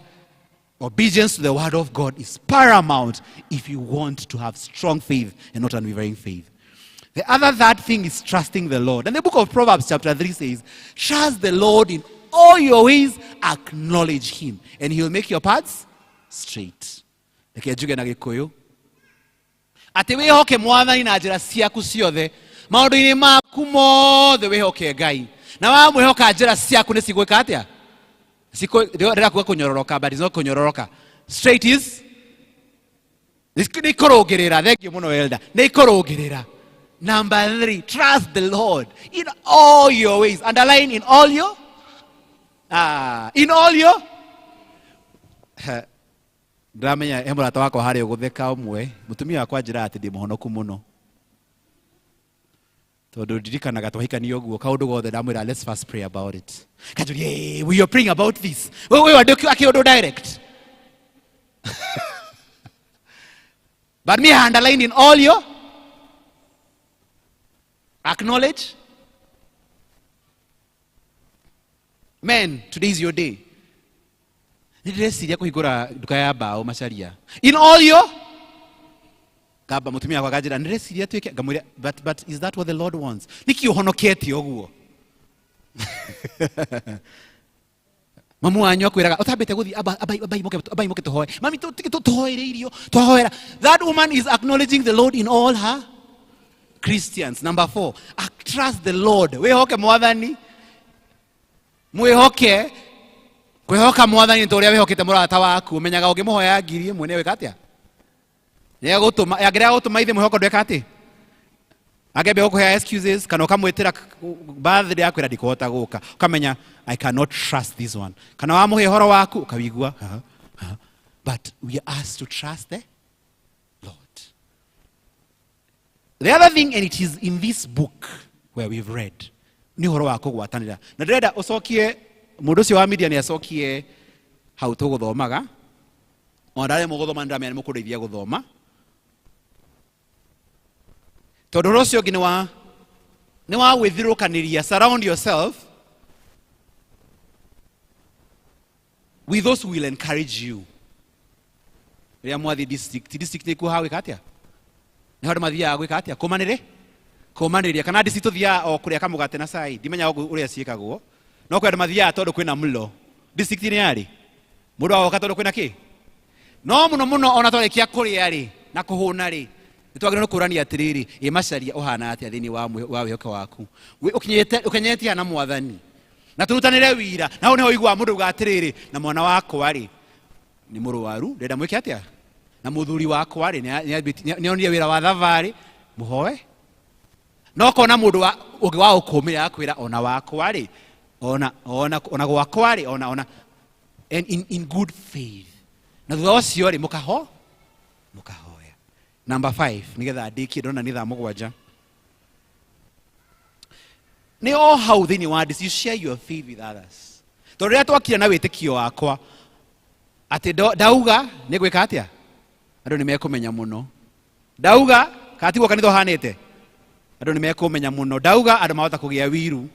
Obedience to the word of God is paramount if you want to have strong faith and not unwavering faith. The other third thing is trusting the Lord. And the book of Proverbs chapter 3 says, trust the Lord in all your ways, acknowledge him, and he will make your paths straight. Reke njuge na Gĩkũyũ. Atĩ wĩhoke Mwathani na njĩra ciaku ciothe, maũndũ-inĩ maku mothe wĩhoke Ngai. Na wamwĩhoka njĩra ciaku nĩ cigwĩka atĩa? Ndĩrenda kuga kũnyororoka, but it's not kũnyororoka. Straight is nĩ ikũrũngĩrĩra. Thank you mũno elder. Nĩ ikũrũngĩrĩra. Number 3, trust the Lord in all your ways. Underline in all your, in all your. Ndĩramenya he mũrata wakwa harĩa ũgũtheka ũmwe, mũtumia wakwa anjĩraga atĩ ndĩ mũhonoku mũno. Tondũ ndirikanaga twahikania ũguo, kaũndũ gothe ndamwĩra, let's first pray about it. Kanjũria, hey, we are praying about this. Wewe wewe akĩũndũ direct. But me, I underline in all your acknowledge. Men, today is your day. Nĩndĩreciria kũhingũra nduka ya mbaũ Macharia. In all your ngamba mũtumia wakwa akanjĩra nĩndĩreciria twĩke, ngamwĩra but is that what the Lord wants? Nĩkĩ ũhonokete ũguo? Mamu wanyu akwĩraga ũtambĩte gũthiĩ, amba imoke tũhoe. Mami, tũhoere irio, twahoera. That woman is acknowledging the Lord in all her Christians. Number 4, trust the Lord. Wĩhoke Mwathani. Mwĩhoke Kwĩhoka mwathani nĩ ta ũrĩa wĩhokete mũrata waku, ũmenyaga ũngĩmũhoya 1000 nĩ egwĩka atĩa? Nĩ egũtũma, angĩrega gũtũma ithe mwĩhoko ndweka atĩ? Angĩambia gũkũhe excuses kana ũkamwĩtĩra birthday akwĩra ndikũhota gũka, ũkamenya I cannot trust this one. Kana wamũhe ũhoro waku ũkawigua ha, ha. But we are asked to trust the Lord. The other thing, and it is in this book where we've read, nĩ ũhoro wa kũgwatanĩra. Na ndĩrenda ũcokie mũndũ ũcio wa media nĩ acokie hau tũgũthomaga. Ona ndaremwo gũthoma nĩ ndĩramenya nĩ mũkũndeithia gũthoma. Tondũ ũhoro ũcio ũngĩ nĩ wa gwĩthiũrũrũkanĩria, surround yourself with those who will encourage you. Rĩrĩa mwathiĩ district, district nĩ kuo ha gwĩka atĩa? Nĩ handũ mathiaga gwĩka atĩa? Kũmanĩrĩ? Kũmanĩrĩria. Kana district tũthiaga o kũrĩa kamũgate na cai. Ndimenyaga ũguo ũrĩa ciĩkagwo. No kwĩ andũ mathiaga tondũ kwĩna mlo. District nĩ yarĩ? Mũndũ agoka tondũ kwĩna kĩ? No mũno mũno ona twarĩkia kũrĩa rĩ, na kũhũna rĩ, nĩ twagĩrĩirwo nĩ kũrania atĩrĩrĩ, ĩ Macharia ũhana atĩa thĩinĩ wa wĩhoko waku? Ũkinyĩte na mwathani. Na tũrutanĩre wira. Na hau nĩho ũiguaga mũndũ auga atĩrĩrĩ, na mwana wakwa rĩ, nĩ mũrwaru, ndĩrenda mwĩke atĩa? Na mũthuri wakwa rĩ, nĩ onire wĩra wa thabarĩ, mũhoe. No kona mũndũ ũngĩ wa gũkũmĩra akwĩra ona wakwa rĩ, ona gwakwa rĩ, ona, and in good faith. Na thutha ũcio rĩ, mũkahoya. Number 5, nĩgetha ndĩkie, ndona nĩ thaa 7. Nĩ o hau thĩinĩ wa this, you share your faith with others. Tondũ rĩrĩa twakira na wĩtĩkio wakwa, atĩ ndauga nĩ gwĩka atĩa? Andũ nĩ mekũmenya mũno. Ndauga, kana tiguo kanitha ũhanĩte? Andũ nĩ mekũmenya mũno. Ndauga, andũ mahota kũgĩa wiru.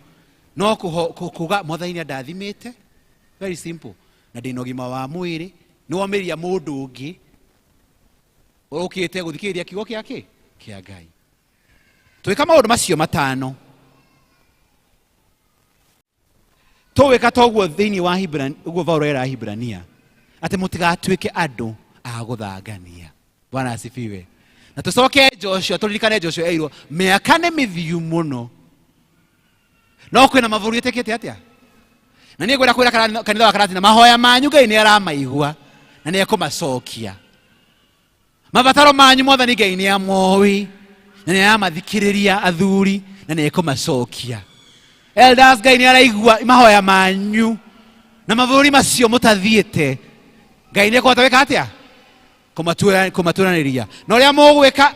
No kuga mwathani nĩ andathimĩte. Very simple. Na ndĩna ũgima wa mwĩrĩ, nĩ womĩrĩria mũndũ ũngĩ ũkĩte gũthikĩrĩria kiugo kĩa kĩ? Kĩa Ngai. Twĩka maũndũ macio matano. Tũgwĩka toguo thĩinĩ wa Hibrania, ũguo Paulo era Hibrania, atĩ mũtigatuĩke andũ a gũthangania. Bwana asifiwe. Na tũcoke Joshua, tũririkane Joshua eirwo mĩaka nĩ mĩthiu mũno. No kwĩna mabũrũri ĩtĩkĩte atĩa? Na niĩ ngwenda kwĩra kanitha wa Karatina, mahoya manyu Ngai nĩ aramaigua na nĩ ekũmacokia. Mabataro manyu mwathani Ngai nĩ amoĩ na nĩ aramathikĩrĩria athuri na nĩ ekũmacokia. Elders, Ngai nĩ araigua mahoya manyu na mabũrũri macio mũtathiĩte Ngai nĩ ekũhota gwĩka atĩa? Kũmaturanĩria. Na ũrĩa mũgwĩka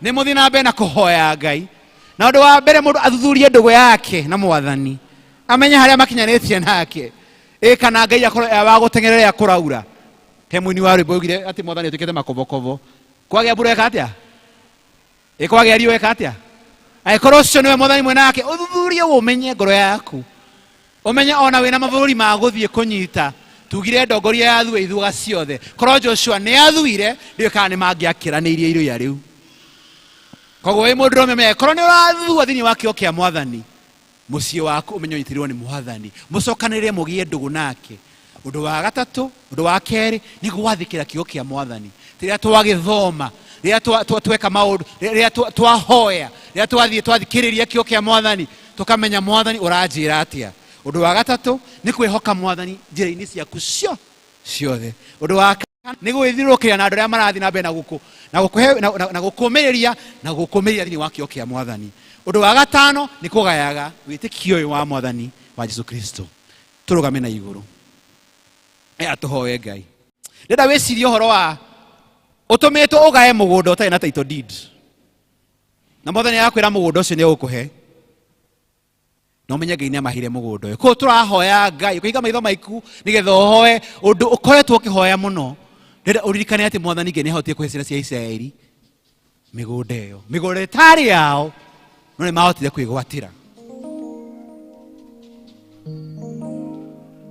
nĩ mũthiĩ na mbere na kũhoya Ngai. Na ũndũ wa mbere mũndũ athuthurie ndũgũ yake na mwathani, amenye harĩa makinyanĩtie nake. Ĩ kana Ngai akorwo e wa gũteng'erera kũraura. He mũini wa rwĩmbo augire atĩ mwathani atuĩkĩte makobokobo. Kwagĩa mbura eka atĩa? Ĩ kwagĩa riũa eka atĩa? Angĩkorwo ũcio nĩwe mwathani mwena wake, ũthuthurie ũmenye ngoro yaku. Ũmenye ona wĩna mabũrũri ma gũthiĩ kũnyita. Tugire ndongoria ya thue ithuaga ciothe. Korwo Joshua nĩ athuire, ndiũĩ kana nĩ mangĩakĩranĩirie iruya rĩu. Koguo wĩ mũndũrũme ũmenye, korwo nĩ ũrathua thĩinĩ wa kĩo kĩa mwathani, mũciĩ waku ũmenye ũnyitĩrĩrwo nĩ mwathani. Mũcokanĩrĩre mũgĩe ndũgũ nake. Ũndũ wa gatatũ, ũndũ wa kerĩ, nĩ gwathĩkĩra kiugo kĩa mwathani. Rĩrĩa twagĩthoma, rĩrĩa tweka maũndũ, rĩrĩa twahoya, rĩrĩa twathiĩ twathikĩrĩria kiugo kĩa mwathani, tũkamenya mwathani ũranjĩra atĩa. Ũndũ wa gatatũ, nĩ kwĩhoka mwathani njĩra-inĩ ciaku ciothe. Ũndũ wa kana, nĩ gwĩthiũrũrũkĩria na andũ arĩa marathiĩ na mbere na gũkũ, na gũkũhe, na, na, na gũkũmĩrĩria, na gũkũmĩrĩria thĩinĩ wa kiugo kĩa mwathani. Ũndũ wa gatano, nĩ kũgayaga wĩtĩkio ũyũ wa mwathani wa Jesu Kristo. Tũrũgame na igũrũ. Atũhoe Ngai. Ndĩrenda wĩcirie ũhoro wa ũtũmĩtwo ũgae mũgũnda ũtarĩ na title deed. Na mwathani agakwĩra mũgũnda ũcio nĩ egũkũhe. Na ũmenye Ngai nĩ amaheire mũgũnda ũyũ. Koguo tũrahoya Ngai, ũkĩhinga maitho maiku nĩgetha ũhoe ũndũ ũkoretwo ũkĩhoya mũno. Ndĩrenda ũririkane atĩ mwathani Ngai nĩ ahotire kũhe ciana cia Isiraeli mĩgũnda ĩyo. Mĩgũnda ĩtarĩ yao, no nĩ mahotire kwĩgwatĩra.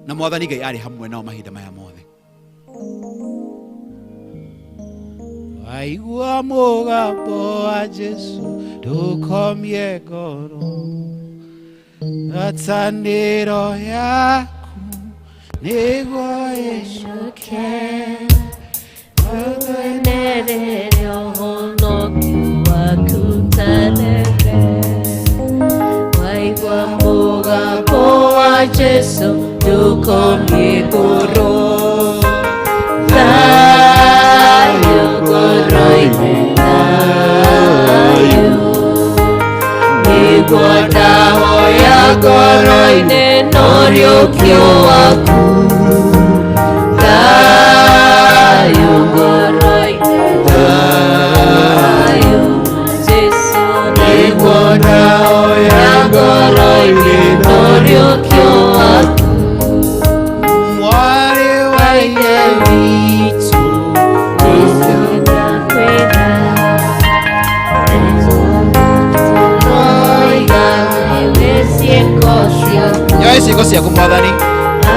Na mwathani Ngai arĩ hamwe nao mahinda maya mothe. Waigua mũgambo wa Jesu ndũkomie ngoro, ngwatanĩro yaku nĩguo ĩcoke.
Ũkenerere ũhonokio waku tene. Waigua mũgambo wa Jesu Ndũkomie ngoro, thayũ ngoro-inĩ, thayũ. Nĩguo ndahoya ngoro-inĩ no ũriũkio waku, thayũ ngoro-inĩ, thayũ. Jesũ, nĩguo ndahoya ngoro-inĩ no ũriũkio waku.
Mwarĩ wa Ithe witũ,
Jesũ ndakwenda, Oiga nĩwe ciĩko ciaku.
Nyoe ciĩko ciaku mwathani.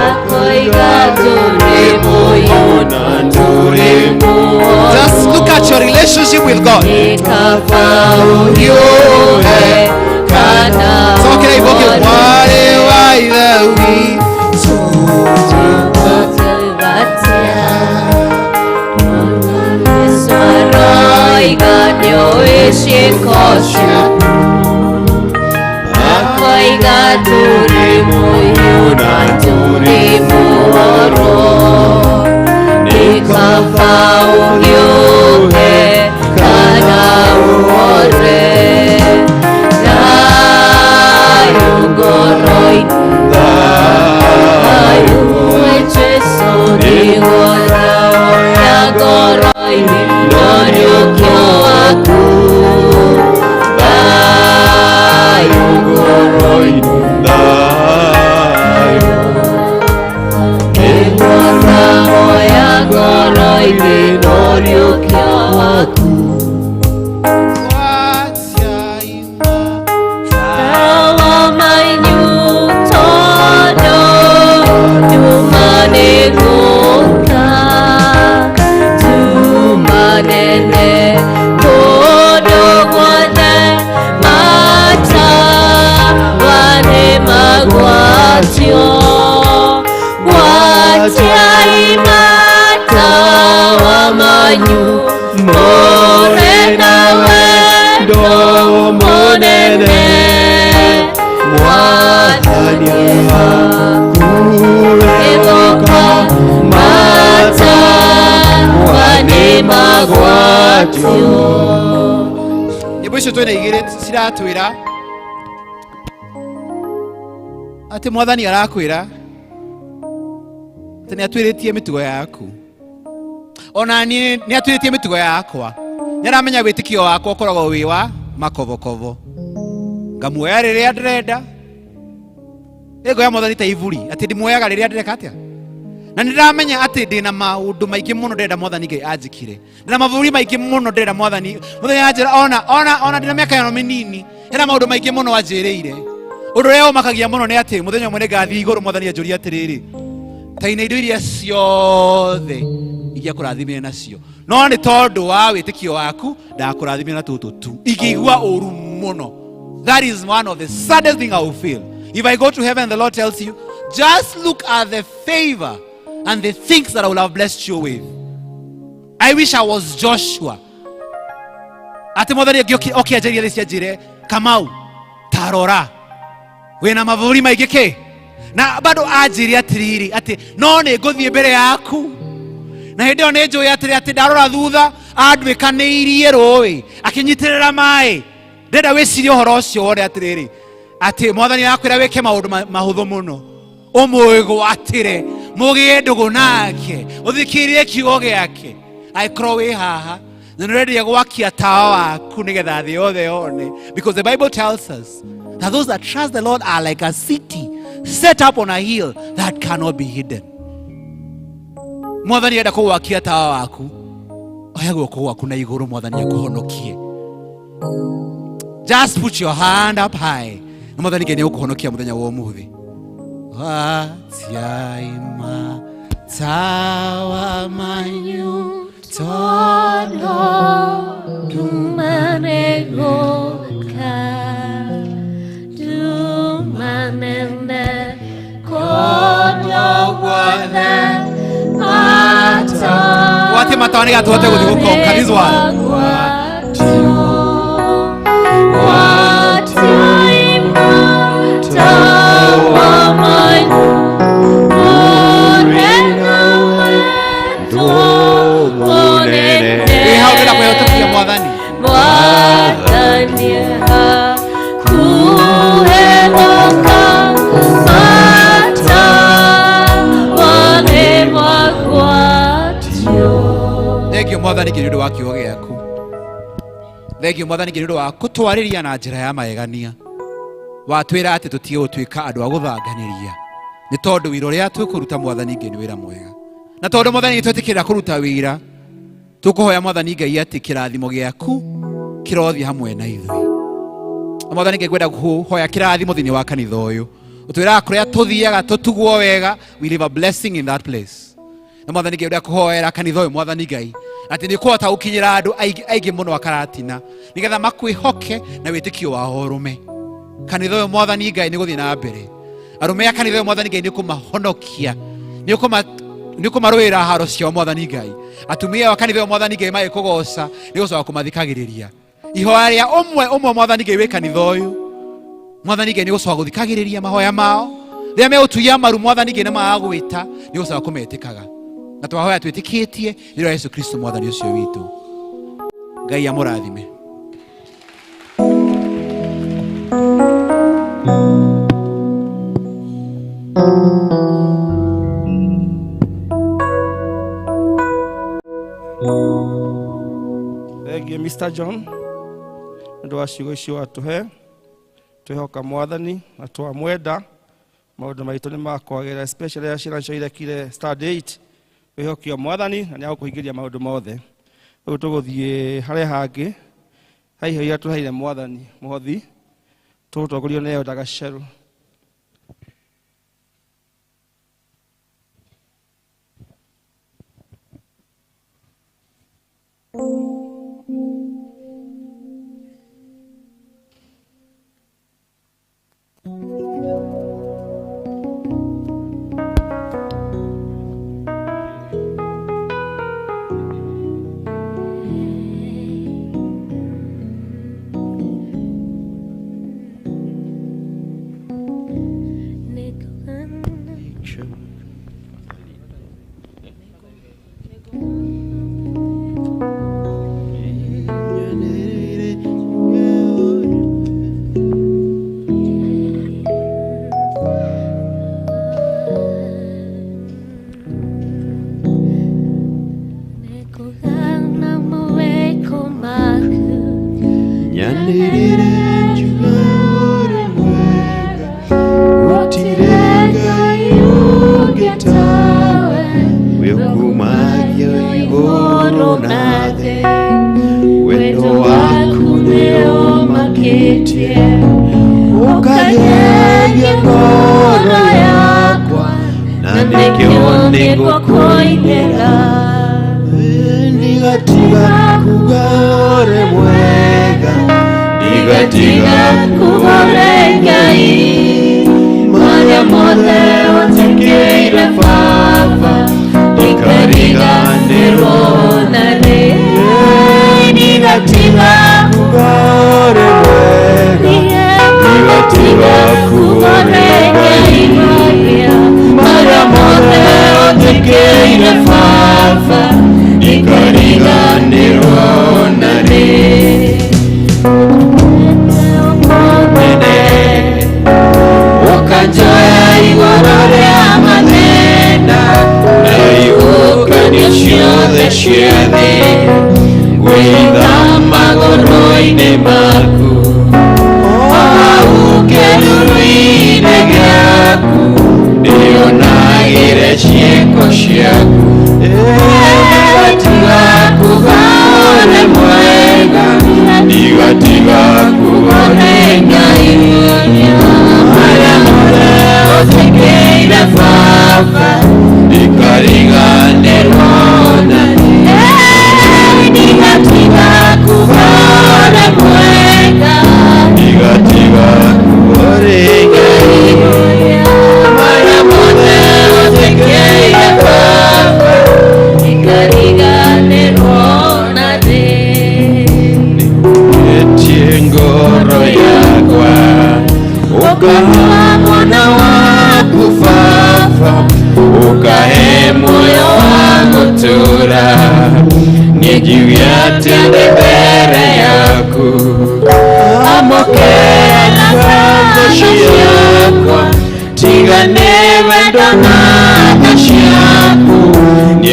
Akoiga tũrĩ muoyo na tũrĩ muoyo.
Just look at your relationship with God.
Nĩ kaba ũhiũhe kana
Cokera iboke mwarĩ wa Ithe witũ.
Aroiga nĩũĩ ciĩko ciaku. Akoiga tũrĩ muoyo na tũrĩ muoyo. Nĩ kaba ũhiũhe kana ũhore. Thayũ ngoro-inĩ, thayũ. Jesũ, nĩguo ndahoya ngoro-inĩ no ũriũkio waku. Thayũ ngoro-inĩ, thayũ. Nĩguo ndahoya ngoro-inĩ no ũriũkio waku. Tawa mainyu tondũ nduma nĩgũka, nduma nene kũndũ guothe, matawa nĩmagwatio. Gwatiai matawa manyu mũrĩ na wendo mũnene. Mwathani hakuhĩ matawa nĩmagwatio.
Nyĩmbo icio twĩna igĩrĩ ciratwĩra atĩ mwathani arakwĩra atĩ nĩatuĩrĩtie mĩtugo yaku, ona niĩ nĩatuĩrĩtie mĩtugo yakwa. Nĩaramenya wĩtĩkio wakwa ũkoragwo wĩ wa makobokobo, ngamuoya rĩrĩa ndĩrenda. Ĩngoya mwathani ta iburi atĩ ndĩmuoyaga rĩrĩa ndĩreka atĩa, na nĩndĩramenya atĩ ndĩna maũndũ maingĩ mũno ndĩrenda mwathani Ngai anjĩkire, ndĩna mabũrũri maingĩ mũno ndĩrenda mwathani mũthenya anjĩra, ona ona ona ndĩna mĩaka ĩno mĩnini, hena maũndũ maingĩ mũno anjĩrĩire. Ũndũ ũrĩa ũmakagia mũno nĩ atĩ mũthenya ũmwe nĩngathiĩ igũrũ mwathani anjũrie atĩrĩrĩ, ta ina indo iria ciothe ingĩakũrathimire nacio, no nĩ tondũ wa wĩtĩkio waku ndakũrathimire na tũtũ tu. Ingĩigua ũru mũno. That is one of the saddest thing I will feel. If I go to heaven, the Lord tells you, just look at the favor and the things that I will have blessed you with. I wish I was Joshua. Atĩ mwathani oke anjarie thĩ cianjĩre, Kamau, tarora wĩna mabũrũri maingĩ kĩ, na bado anjĩre atĩrĩrĩ atĩ no nĩ ngũthiĩ mbere yaku, na hĩndĩ ĩyo nĩ njũĩ atĩrĩ atĩ ndarora thutha anduĩkanĩirie rũĩ akĩnyitĩrĩra maĩ. Ndĩrenda wĩcirie ũhoro ũcio wone atĩrĩrĩ atĩ mwathani arakwĩra wĩke maũndũ mahũthũ mũno, ũmwĩgwatĩre, mũgĩe ndũgũ nake, ũthikĩrĩrie kiugo gĩake. Angĩkorwo wĩ haha na nĩũrendia gwakia tawa waku nĩgetha thĩ yothe yone, because the Bible tells us that those that trust the Lord are like a city set up on a hill that cannot be hidden. Mwathani enda kũgwakia tawa waku, oya guoko gwaku na igũrũ mwathani akũhonokie. Just put your hand up high na mwathani Ngai nĩegũkũhonokia mũthenya wa ũmũthĩ. Watiai matawa manyu
Tondũ nduma nĩgũka, nduma nene kũndũ guothe, matawa
Watie matawa nĩgetha tũhote gũthiĩ gũkonka this one.
Watiai matawa manyu
Thengio Mwathani Ngai nĩ ũndũ wa kũtwarĩria na njĩra ya magegania. Watwĩra atĩ tũtige gũtuĩka andũ a gũthanganĩria, nĩ tondũ wĩra ũrĩa twĩkũruta Mwathani Ngai nĩ wĩra mwega. Na tondũ Mwathani Ngai twetĩkĩra kũruta wĩra, tũkũhoya Mwathani Ngai atĩ kĩrathimo gĩaku kĩrothiĩ hamwe na ithuĩ. Na Mwathani Ngai ngwenda kũhoya kĩrathimo thĩinĩ wa kanitha ũyũ. Ũtwĩraga kũrĩa tũthiaga tũtugwo wega, we leave a blessing in that place. Na Mwathani Ngai ũrĩa kũhoera kanitha ũyũ Mwathani Ngai atĩ nĩ kũhota gũkinyĩra andũ aingĩ aingĩ mũno akaratina nĩgetha makwĩhoke na wĩtĩkio wao ũrũme. Kanitha ũyũ Mwathani Ngai nĩ gũthiĩ na mbere. Arũme a kanitha ũyũ Mwathani Ngai nĩ kũmahonokia, nĩ kũmarũĩra haro ciao Mwathani Ngai. Atumia a kanitha ũyũ Mwathani Ngai magĩkũgoca nĩ gũcoka kũmathikagĩrĩria. Ihoya rĩa ũmwe ũmwe Mwathani Ngai wĩ kanitha ũyũ Mwathani Ngai nĩ gũcoka gũthikagĩrĩria mahoya mao. Rĩrĩa megũtuia maru Mwathani Ngai na magagwĩta nĩ gũcoka kũmetĩkaga. Na twahoya twĩtĩkĩtie nĩ ũndũ wa Yesu Kristo Mwathani ũcio witũ. Ngai amũrathime.
Thengiũ Mr. John nĩ ũndũ wa ciugo icio watũhe. Twĩhoka Mwathani na twamwenda maũndũ maitũ nĩ makwagĩra, especially rĩrĩa ciana icio irekire standard 8. Wĩhokio Mwathani na nĩ agũkũhingĩria maũndũ mothe. Rĩu tũgũthiĩ harĩa hangĩ ha iho iria tũheire Mwathani mũhothi, tũgũtongorio nĩ Elder Gacerũ.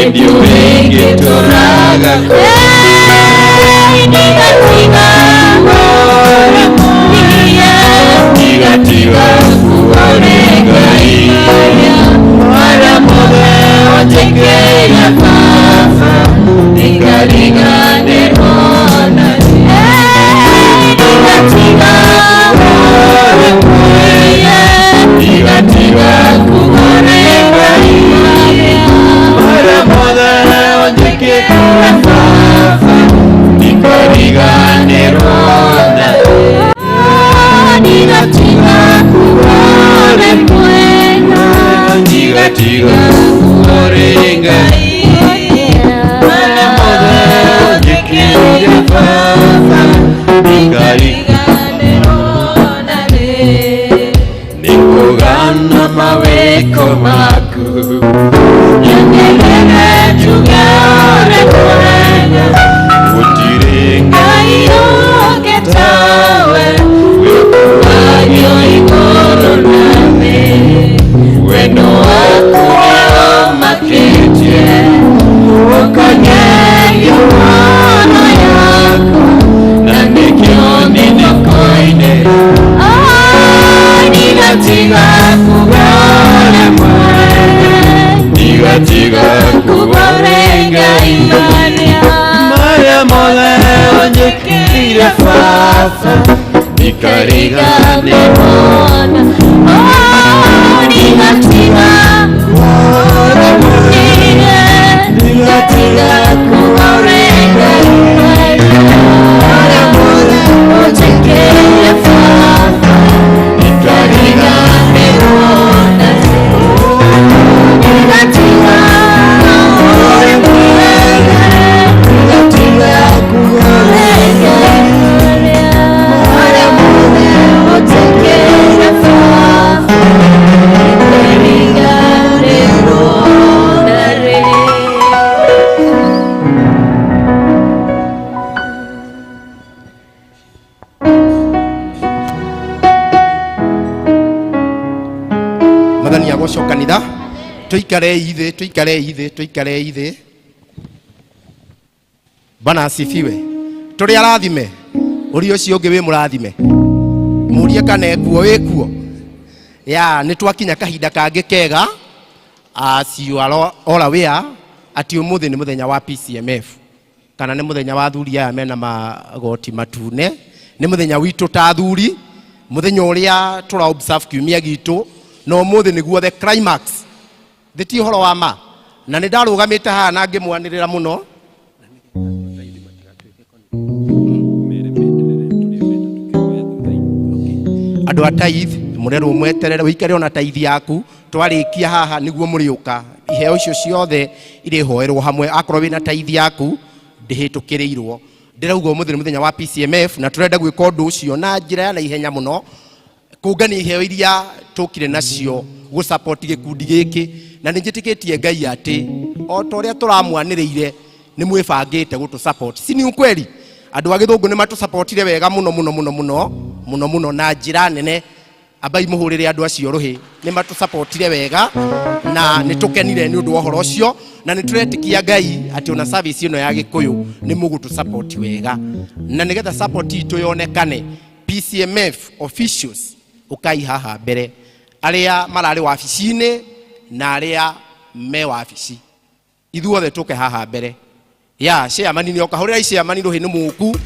Ndio wengi toraga. Ndigatinga
Mawĩko maku Nyanĩrĩre njuge ũrĩ mwega
Gũtirĩ
Ngai ũngĩ tawe Wĩkuagio igũrũ na thĩ Wendo waku nĩũmakĩtie Ũkangegia ngoro yakwa Na nĩkĩo nĩngũkũinĩra Ndigatiga kuga ũrĩ mwega
Ndigatiga
Kuga ũrĩ Ngai marĩa
Marĩa mothe ũnjĩkĩire baba
Ndikariganĩrwo Ndigatiga Ndigatiga kuga ũrĩ Ngai marĩa mothe ũnjĩkĩire baba Ndikariganĩrwo Ndigatiga ũrĩ mwega Ndigatiga kuga ũrĩ Ngai marĩa mothe ũnjĩkĩire baba Ndikariganĩrwo narĩ.
Mwathani agocwo kanitha tuikarei thĩ tuikarei thĩ tuikarei thĩ. Bwana asifiwe. Tũrĩ arathime ũria ũcio ũngĩ wĩ mũrathime mũrie kana ekuo wĩkuo ya nĩ twakinya kahinda kangĩ kega. As you are all aware atĩ ũmũthĩ nĩ mũthenya wa PCMF kana nĩ mũthenya wa athuri aya mena magoti matune, nĩ mũthenya witũ ta athuri, mũthenya ũrĩa tũra observe kiumia gitũ, na ũmũthĩ nĩguo the climax. Thĩ ti ũhoro wa ma, na nĩ ndarũgamĩte haha na ngĩmwanĩrĩra mũno. Andũ a tithe mũrerwo mweterere ũikare ona tithe yaku, twarĩkia haha nĩguo mũrĩũka. Iheo icio ciothe irĩhoerwo hamwe, akorwo wĩna tithe yaku ndĩhĩtũkĩrĩirwo. Ndĩrauga ũmũthĩ nĩ mũthenya wa PCMF na tũrenda gwĩka ũndũ ũcio na njĩra ya naihenya mũno, kũngania iheo iria tũkire nacio gũ support gĩkundi gĩkĩ, na nĩ njĩtĩkĩtie Ngai atĩ o ta ũrĩa tũramwanĩrĩire nĩ mwĩbangĩte gũtũ support. Si ni ukweli? Andũ a gĩthũngũ nĩ matũsupportire wega mũno mũno mũno mũno mũno mũno na njĩra nene. Ambai mũhũrĩre andũ acio rũhĩ, nĩ matũsupportire wega na nĩ tũkenire nĩ ũndũ wa ũhoro ũcio, na nĩ tũretĩkia Ngai atĩ ona service ĩno ya Gĩkũyũ nĩ mũgũtũ support wega, na nĩgetha support itũ yonekane, PCMF officials ũkai haha mbere, arĩa mararĩ wabici-inĩ na arĩa me wabici, ithuothe tũke haha mbere ya chairman. Nĩ oka, hũrĩrai chairman rũhĩ, nĩ mũku.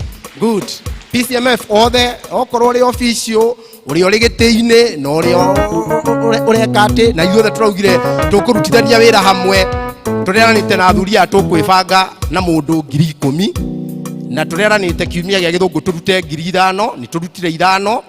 Good. PCMF othe, okorwo ũrĩ official, ũrĩa ũrĩ gĩtĩ-inĩ na ũrĩa ũreka atĩ, na ithuothe tũraugire tũkũrutithania wĩra hamwe. Tũreranĩte na athuri aya tũkwĩbanga na mũndũ 10,000, na tũreranĩte kiumia gĩa gĩthũngũ tũrute 5,000. Nĩ tũrutire 5,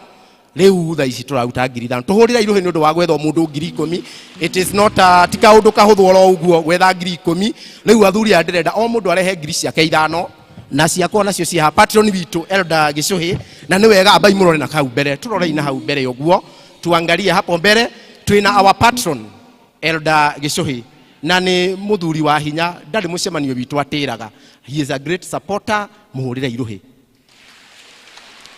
rĩu thaa ici tũraruta 5,000. Tũhũrĩra irũhĩ nĩ ũndũ wa gwetha mũndũ 10,000. It is not a, ti kaũndũ kahũthũ oro ũguo gwetha 10,000. Rĩu athuri aya ndĩrenda o mũndũ arehe 5,000 na ciakwa nacio ciĩ haha. Patron witũ Elder Gĩcũhĩ, na nĩ wega ambai mũrore na hau mbere, tũrorei na hau mbere ũguo, tuangalie hapo mbere. Twĩna our patron Elder Gĩcũhĩ, na nĩ mũthuri wa hinya, ndarĩ mũcemanio witũ atĩraga. He is a great supporter. Mũhũrĩre irũhĩ.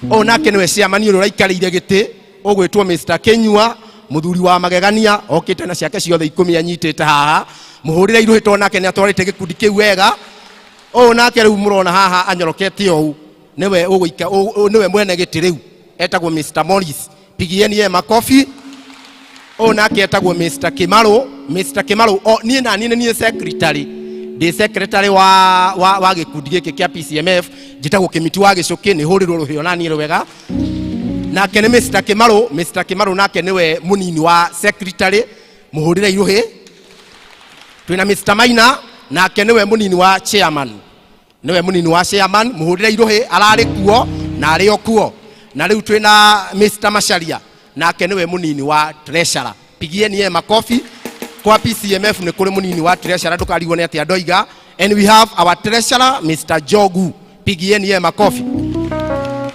Ũyũ nake nĩwe chairman ũrĩa ũraikarĩire gĩtĩ, ũgwĩtwo Mr. Kenyua, mũthuri wa magegania, okĩte na ciake ciothe 10 anyitĩte haha. Mũhũrĩre irũhĩ tondũ nake nĩ atwarĩte gĩkundi kĩu wega. Ũyũ nake rĩu mũrona haha anyorokete ũũ nĩwe ũgũika, nĩwe mwene gĩtĩ rĩu, etagwo Mr. Morris. Pigieni ye makofi. Ũyũ nake etagwo Mr. Kimaru. Mr. Kimaru, o niĩ na niĩ nĩ niĩ secretary, ndĩ secretary wa gĩkundi gĩkĩ kĩa PCMF, njĩtagwo Kĩmiti wa Gĩcũkĩ, nĩ hũrĩrwo rũhĩ ona niĩ rwega. Nake nĩ Mr. Kimaru. Mr. Kimaru nake nĩwe mũnini wa secretary. Mũhũrĩre irũhĩ. Twĩna Mr. Maina, nake nĩwe mũnini wa chairman, nĩwe mũnini wa chairman. Mũhũrĩre irũhĩ, ararĩ kuo na arĩ o kuo. Na rĩu twĩna Mr. Macharia, nake nĩwe mũnini wa treasurer. Pigieni ye makofi. Kwa PCMF nĩ kũrĩ mũnini wa treasurer, ndũkarigwo nĩ atĩa ndoiga. And we have our treasurer Mr. Jogu. Pigieni ye makofi.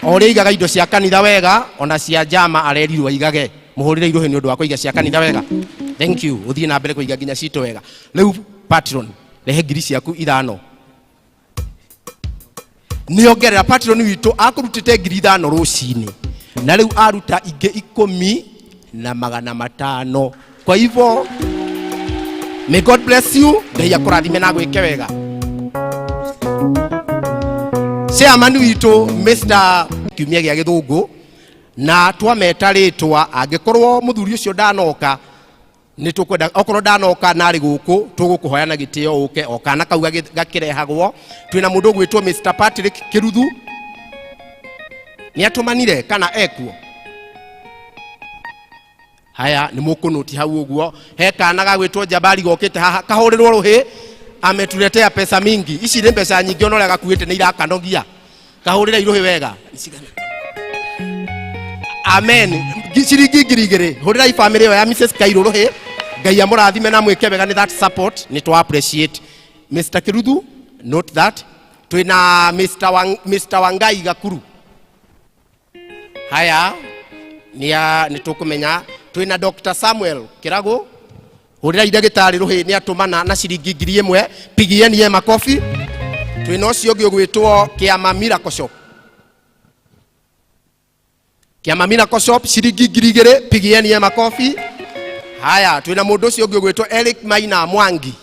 O ũrĩa aigaga indo cia kanitha wega, ona cia njama arerirwo aigage. Mũhũrĩre irũhĩ nĩ ũndũ wa kũiga cia kanitha wega. Thank you. Ũthiĩ na mbere kũiga nginya citũ wega. Rĩu patron, rehe ngiri ciaku ithano. Nĩongerera patron witũ akũrutĩte 5,000 rũcinĩ na rĩu aruta ingĩ 5,500. Kwa hivyo may God bless you. Ngai akũrathime na agwĩke wega. Chairman witũ Mr. Kiumia gĩa Gĩthũngũ na twameta rĩtwa angĩkorwo mũthuri ũcio ndanoka nĩ tũkwenda okorwo ndanoka narĩ gũkũ tũgũkũhoya na gĩtĩo ũke o kana kau gakĩrehagwo. Twĩna mũndũ ũgwĩtwo Mr. Patrick Kĩruthu, nĩ atũmanire kana ekuo? Haya, nĩ mũkũnũti hau ũguo. He kana gagwĩtwo Jabari gokĩte haha, kahũrĩrwo rũhĩ, ametuletea pesa mingi. Ici nĩ mbeca nyingĩ, ona ũrĩa gakuĩte nĩ irakanogia. Kahũrĩra irũhĩ wega. Amen. Ciringi 2,000. Hũrĩrai famĩlĩ ĩyo ya Mrs. Kairũ rũhĩ. Ngai amũrathime na mwĩke wega nĩ that support, nĩ twa appreciate. Mr. Kiruthu, note that. Twĩna Mr. Mr. Wangai Gakuru. Haya, nĩ tũkũmenya. Twĩna Dr. Samuel Kĩragũ. Hũrĩrai ndagĩtarĩ rũhĩ, nĩ atũmana na ciringi 1,000. Pigieni ye makofi. Twĩna ũcio ũngĩ ũgwĩtwo Kĩama Miracle Shop. Kĩama Miracle Shop ciringi 2,000. Pigieni ye makofi. Haya, twĩna mũndũ ũcio ũngĩ ũgwĩtwo Eric Maina Mwangi.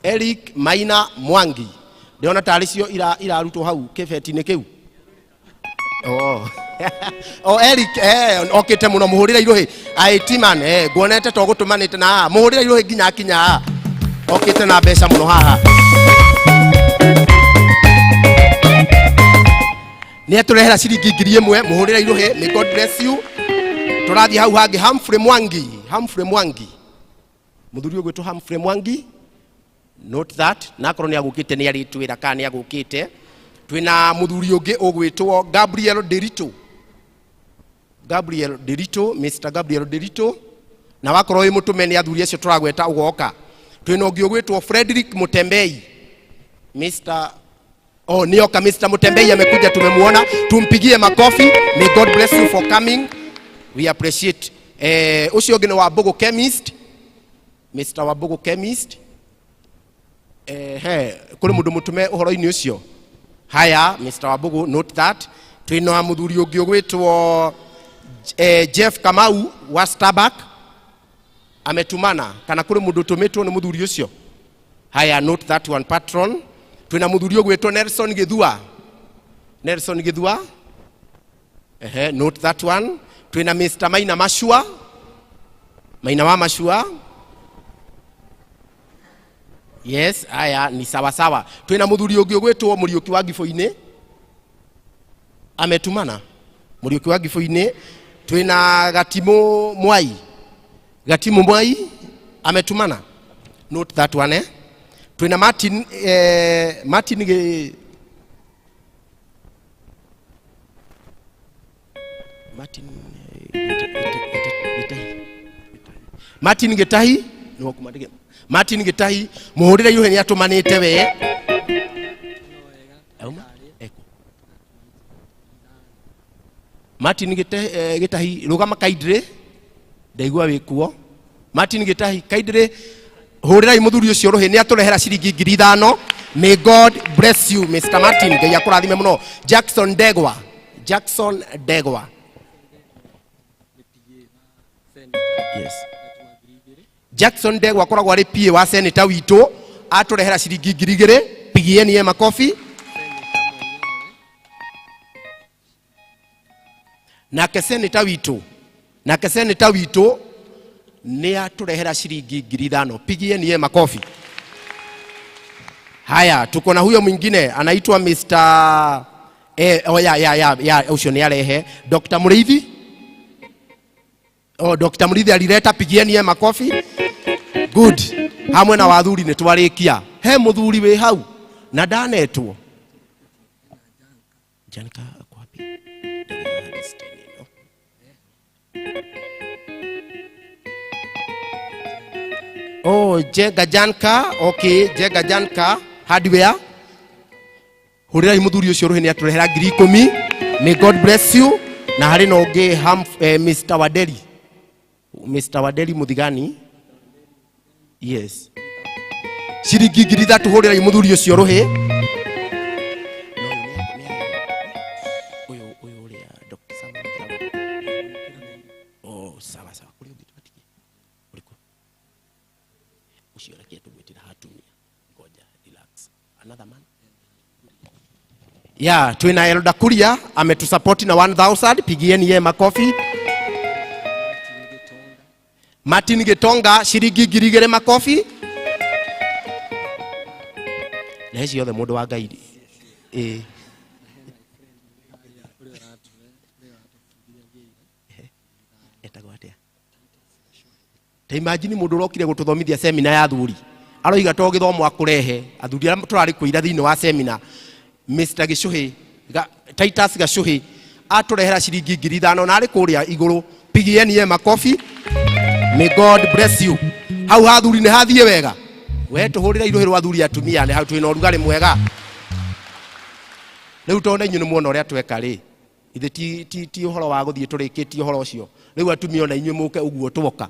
Eric Maina Mwangi, ndĩrona tarĩ cio irarutwo hau kĩbeti-inĩ kĩu. Oh. Oh, Eric, okĩte mũno, mũhũrĩre irũhĩ. IT man, nguonete to gũtũmanĩte na haha. Mũhũrĩre irũhĩ nginya akinya haha. Okĩte na mbeca mũno haha. Nĩ atũrehera ciringi 1,000, mũhũrĩre irũhĩ. May God bless you. Tũrathiĩ hau hangĩ, Humphrey Mwangi, Humphrey Mwangi. Mũthuri ũgwĩtwo Humphrey Mwangi, note that. Na akorwo nĩ agũkĩte nĩ arĩtwĩra kana nĩ agũkĩte. Twĩna mũthuri ũngĩ ũgwĩtwo Gabriel Derito. Gabriel Derito, Mr. Gabriel Derito. Na wakorwo wĩ mũtũme nĩ athuri acio tũragweta ũgoka. Twĩna ũngĩ ũgwĩtwo Frederick Mutembei. Mr. Oh, nioka Mr. Mutembei amekuja, tumemuona. Tumpigie makofi. May God bless you for coming. We appreciate. Ũcio ũngĩ nĩ Wambugu Chemist. Mr. Wambugu Chemist. He, kũrĩ mũndũ mũtũme ũhoro-inĩ ũcio. Haya, Mr. Wambugu, note that. Twĩna mũthuri ũngĩ ũgwĩtwo Jeff Kamau wa Starbucks. Ametumana kana kũrĩ mũndũ ũtũmĩtwo nĩ mũthuri ũcio? Haya, note that one, patron. Twĩna mũthuri ũgwĩtwo Nelson Gĩthua. Nelson Gĩthua. Ehe, note that one. Twĩna Mr. Maina Mashua. Maina wa Mashua. Yes, haya ni sawa sawa. Twĩna mũthuri ũngĩ ũgwĩtwo Mũriũki wa Ngibũ-inĩ. Ametumana. Mũriũki wa Ngibũ-inĩ. Twĩna Gatimũ Mwai. Gatimũ Mwai ametumana. Note that one. Twĩna Martin Gĩ Martin Gĩtahi. Martin Gĩtahi nĩwe kuma ndĩge. Martin Gĩtahi mũhũrĩre iruhe nĩ atũmanĩte we. Auma? Eko. Martin Gĩtahi rũgama kaindĩrĩ, ndaigua wĩ kuo. Martin Gĩtahi kaindĩrĩ, hũrĩrai mũthuri ũcio rũhĩ nĩ atũrehera ciringi 5,000. May God bless you Mr. Martin, Ngai akũrathime mũno. Jackson Ndegwa, Jackson Ndegwa. Yes. Jackson Ndegwa akoragwo arĩ PA wa senator witũ, atũrehera ciringi 2,000. Pigieni ye makofi. Nake senator witũ, nake senator witũ nĩ atũrehera ciringi 5,000. Pigieni ye makofi. Haya, tuko na huyo mwingine anaitwa Mr. Oh, ya, ya, ya, ya, ucio nĩ arehe Dr. Mũrĩithi. Oh, Dr. Mũrĩithi alileta, pigieni ye makofi. Good. Hamwe na wathuri nĩ twarĩkia. He mũthuri wĩ hau na ndanetwo. Janka ako wapi? Oh, Jenga Janka, okay, Jenga Janka hardware. Hũrĩrai mũthuri ũcio rũhĩ nĩ atũrehera 10,000. May God bless you. Na harĩ na ũngĩ Mr. Waderi. Mr. Waderi Muthigani, yes, ciringi 3,000. Hũrĩrai mũthuri ũcio rũhĩ. Oh, sawa sawa. Kũrĩ ũngĩ tũbatiĩ? Ũrĩkũ? Ũcio reke tũgwĩtĩra hatumia. Ngoja, relax. Another man. Yeah, twina Elda Kuria ametusupport na 1000, pigieni ye makofi. Martin Gitonga ciringi 2,000, makofi. Rehe ciothe mũndũ wa Ngai. Ĩĩ. Etagwo atĩa? Ta imagine mũndũ ũrokire gũtũthomithia semina ya athuri aroiga to gĩthomo akũrehe athuri arĩa tũrarĩ kũira thĩinĩ wa semina. Mr. Gĩcũhĩ Titus Gacũhĩ atũrehera ciringi 5,000 na arĩ kũrĩa igũrũ, pigieni ye makofi. May God bless you. Hau ha athuri nĩ hathiĩ wega. We tũhũrĩre irũhĩ rwa athuri atumia nĩ hau twĩna ũrugarĩ mwega. Rĩu tondũ inyuĩ nĩ muona ũrĩa tweka rĩ, ithe ti ũhoro wa gũthiĩ tũrĩkĩtie ũhoro ũcio. Rĩu atumia ona inyuĩ mũke ũguo twoka.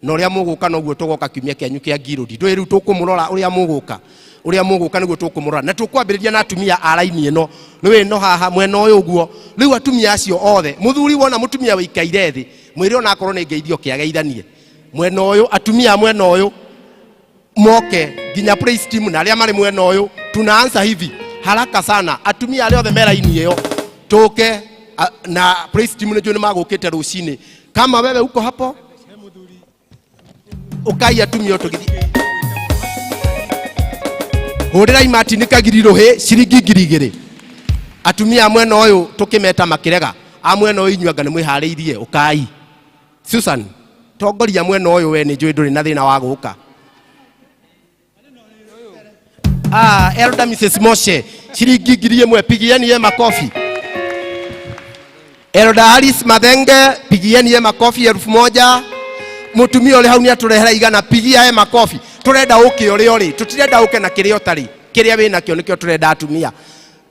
Na ũrĩa mũgũka noguo tũgoka kiumia kĩanyu kĩa ngirũndi. Ndũĩ rĩu tũkũmũrora ũrĩa mũgũka. Ũrĩa mũgũka nĩguo tũkũmũrora. Na tũkwambĩrĩria na atumia a raini ĩno. Rĩu ĩno haha mwena ũyũ ũguo. Rĩu atumia acio othe, mũthuri wona mũtumia wĩikaire thĩ, mwĩre ona akorwo nĩ ngeithio kĩageithanie. Mwena ũyũ, atumia a mwena ũyũ moke nginya praise team na arĩa marĩ mwena ũyũ, tunaanza hivi haraka sana. Atumia arĩa othe me raini ĩyo tũke na praise team nĩ njũĩ nĩ magũkĩte rũcinĩ. Kama wewe uko hapo, ũkai atumia tũgĩthiĩ. Hũrĩrai Martin Kagiri rũhĩ ciringi 2,000. Atumia a mwena ũyũ tũkĩmeta makĩrega, a mwena ũyũ inyuĩ anga nĩ mwĩharĩirie, ũkai. Susan, tongoria mwena ũyũ, we nĩ njũĩ ndũrĩ na thĩna wa gũka. Elder Mrs. Moshe ciringi 1,000, pigieni ye makofi. Elder Alice Mathenge, pigieni ye makofi 1,000. Mũtumia ũrĩ hau nĩ atũrehera 100, pigia ye makofi. Tũrenda ũke ũrĩa ũrĩ, tũtirenda ũke na kĩrĩa ũtarĩ, kĩrĩa wĩ nakĩo nĩkĩo tũrenda atumia.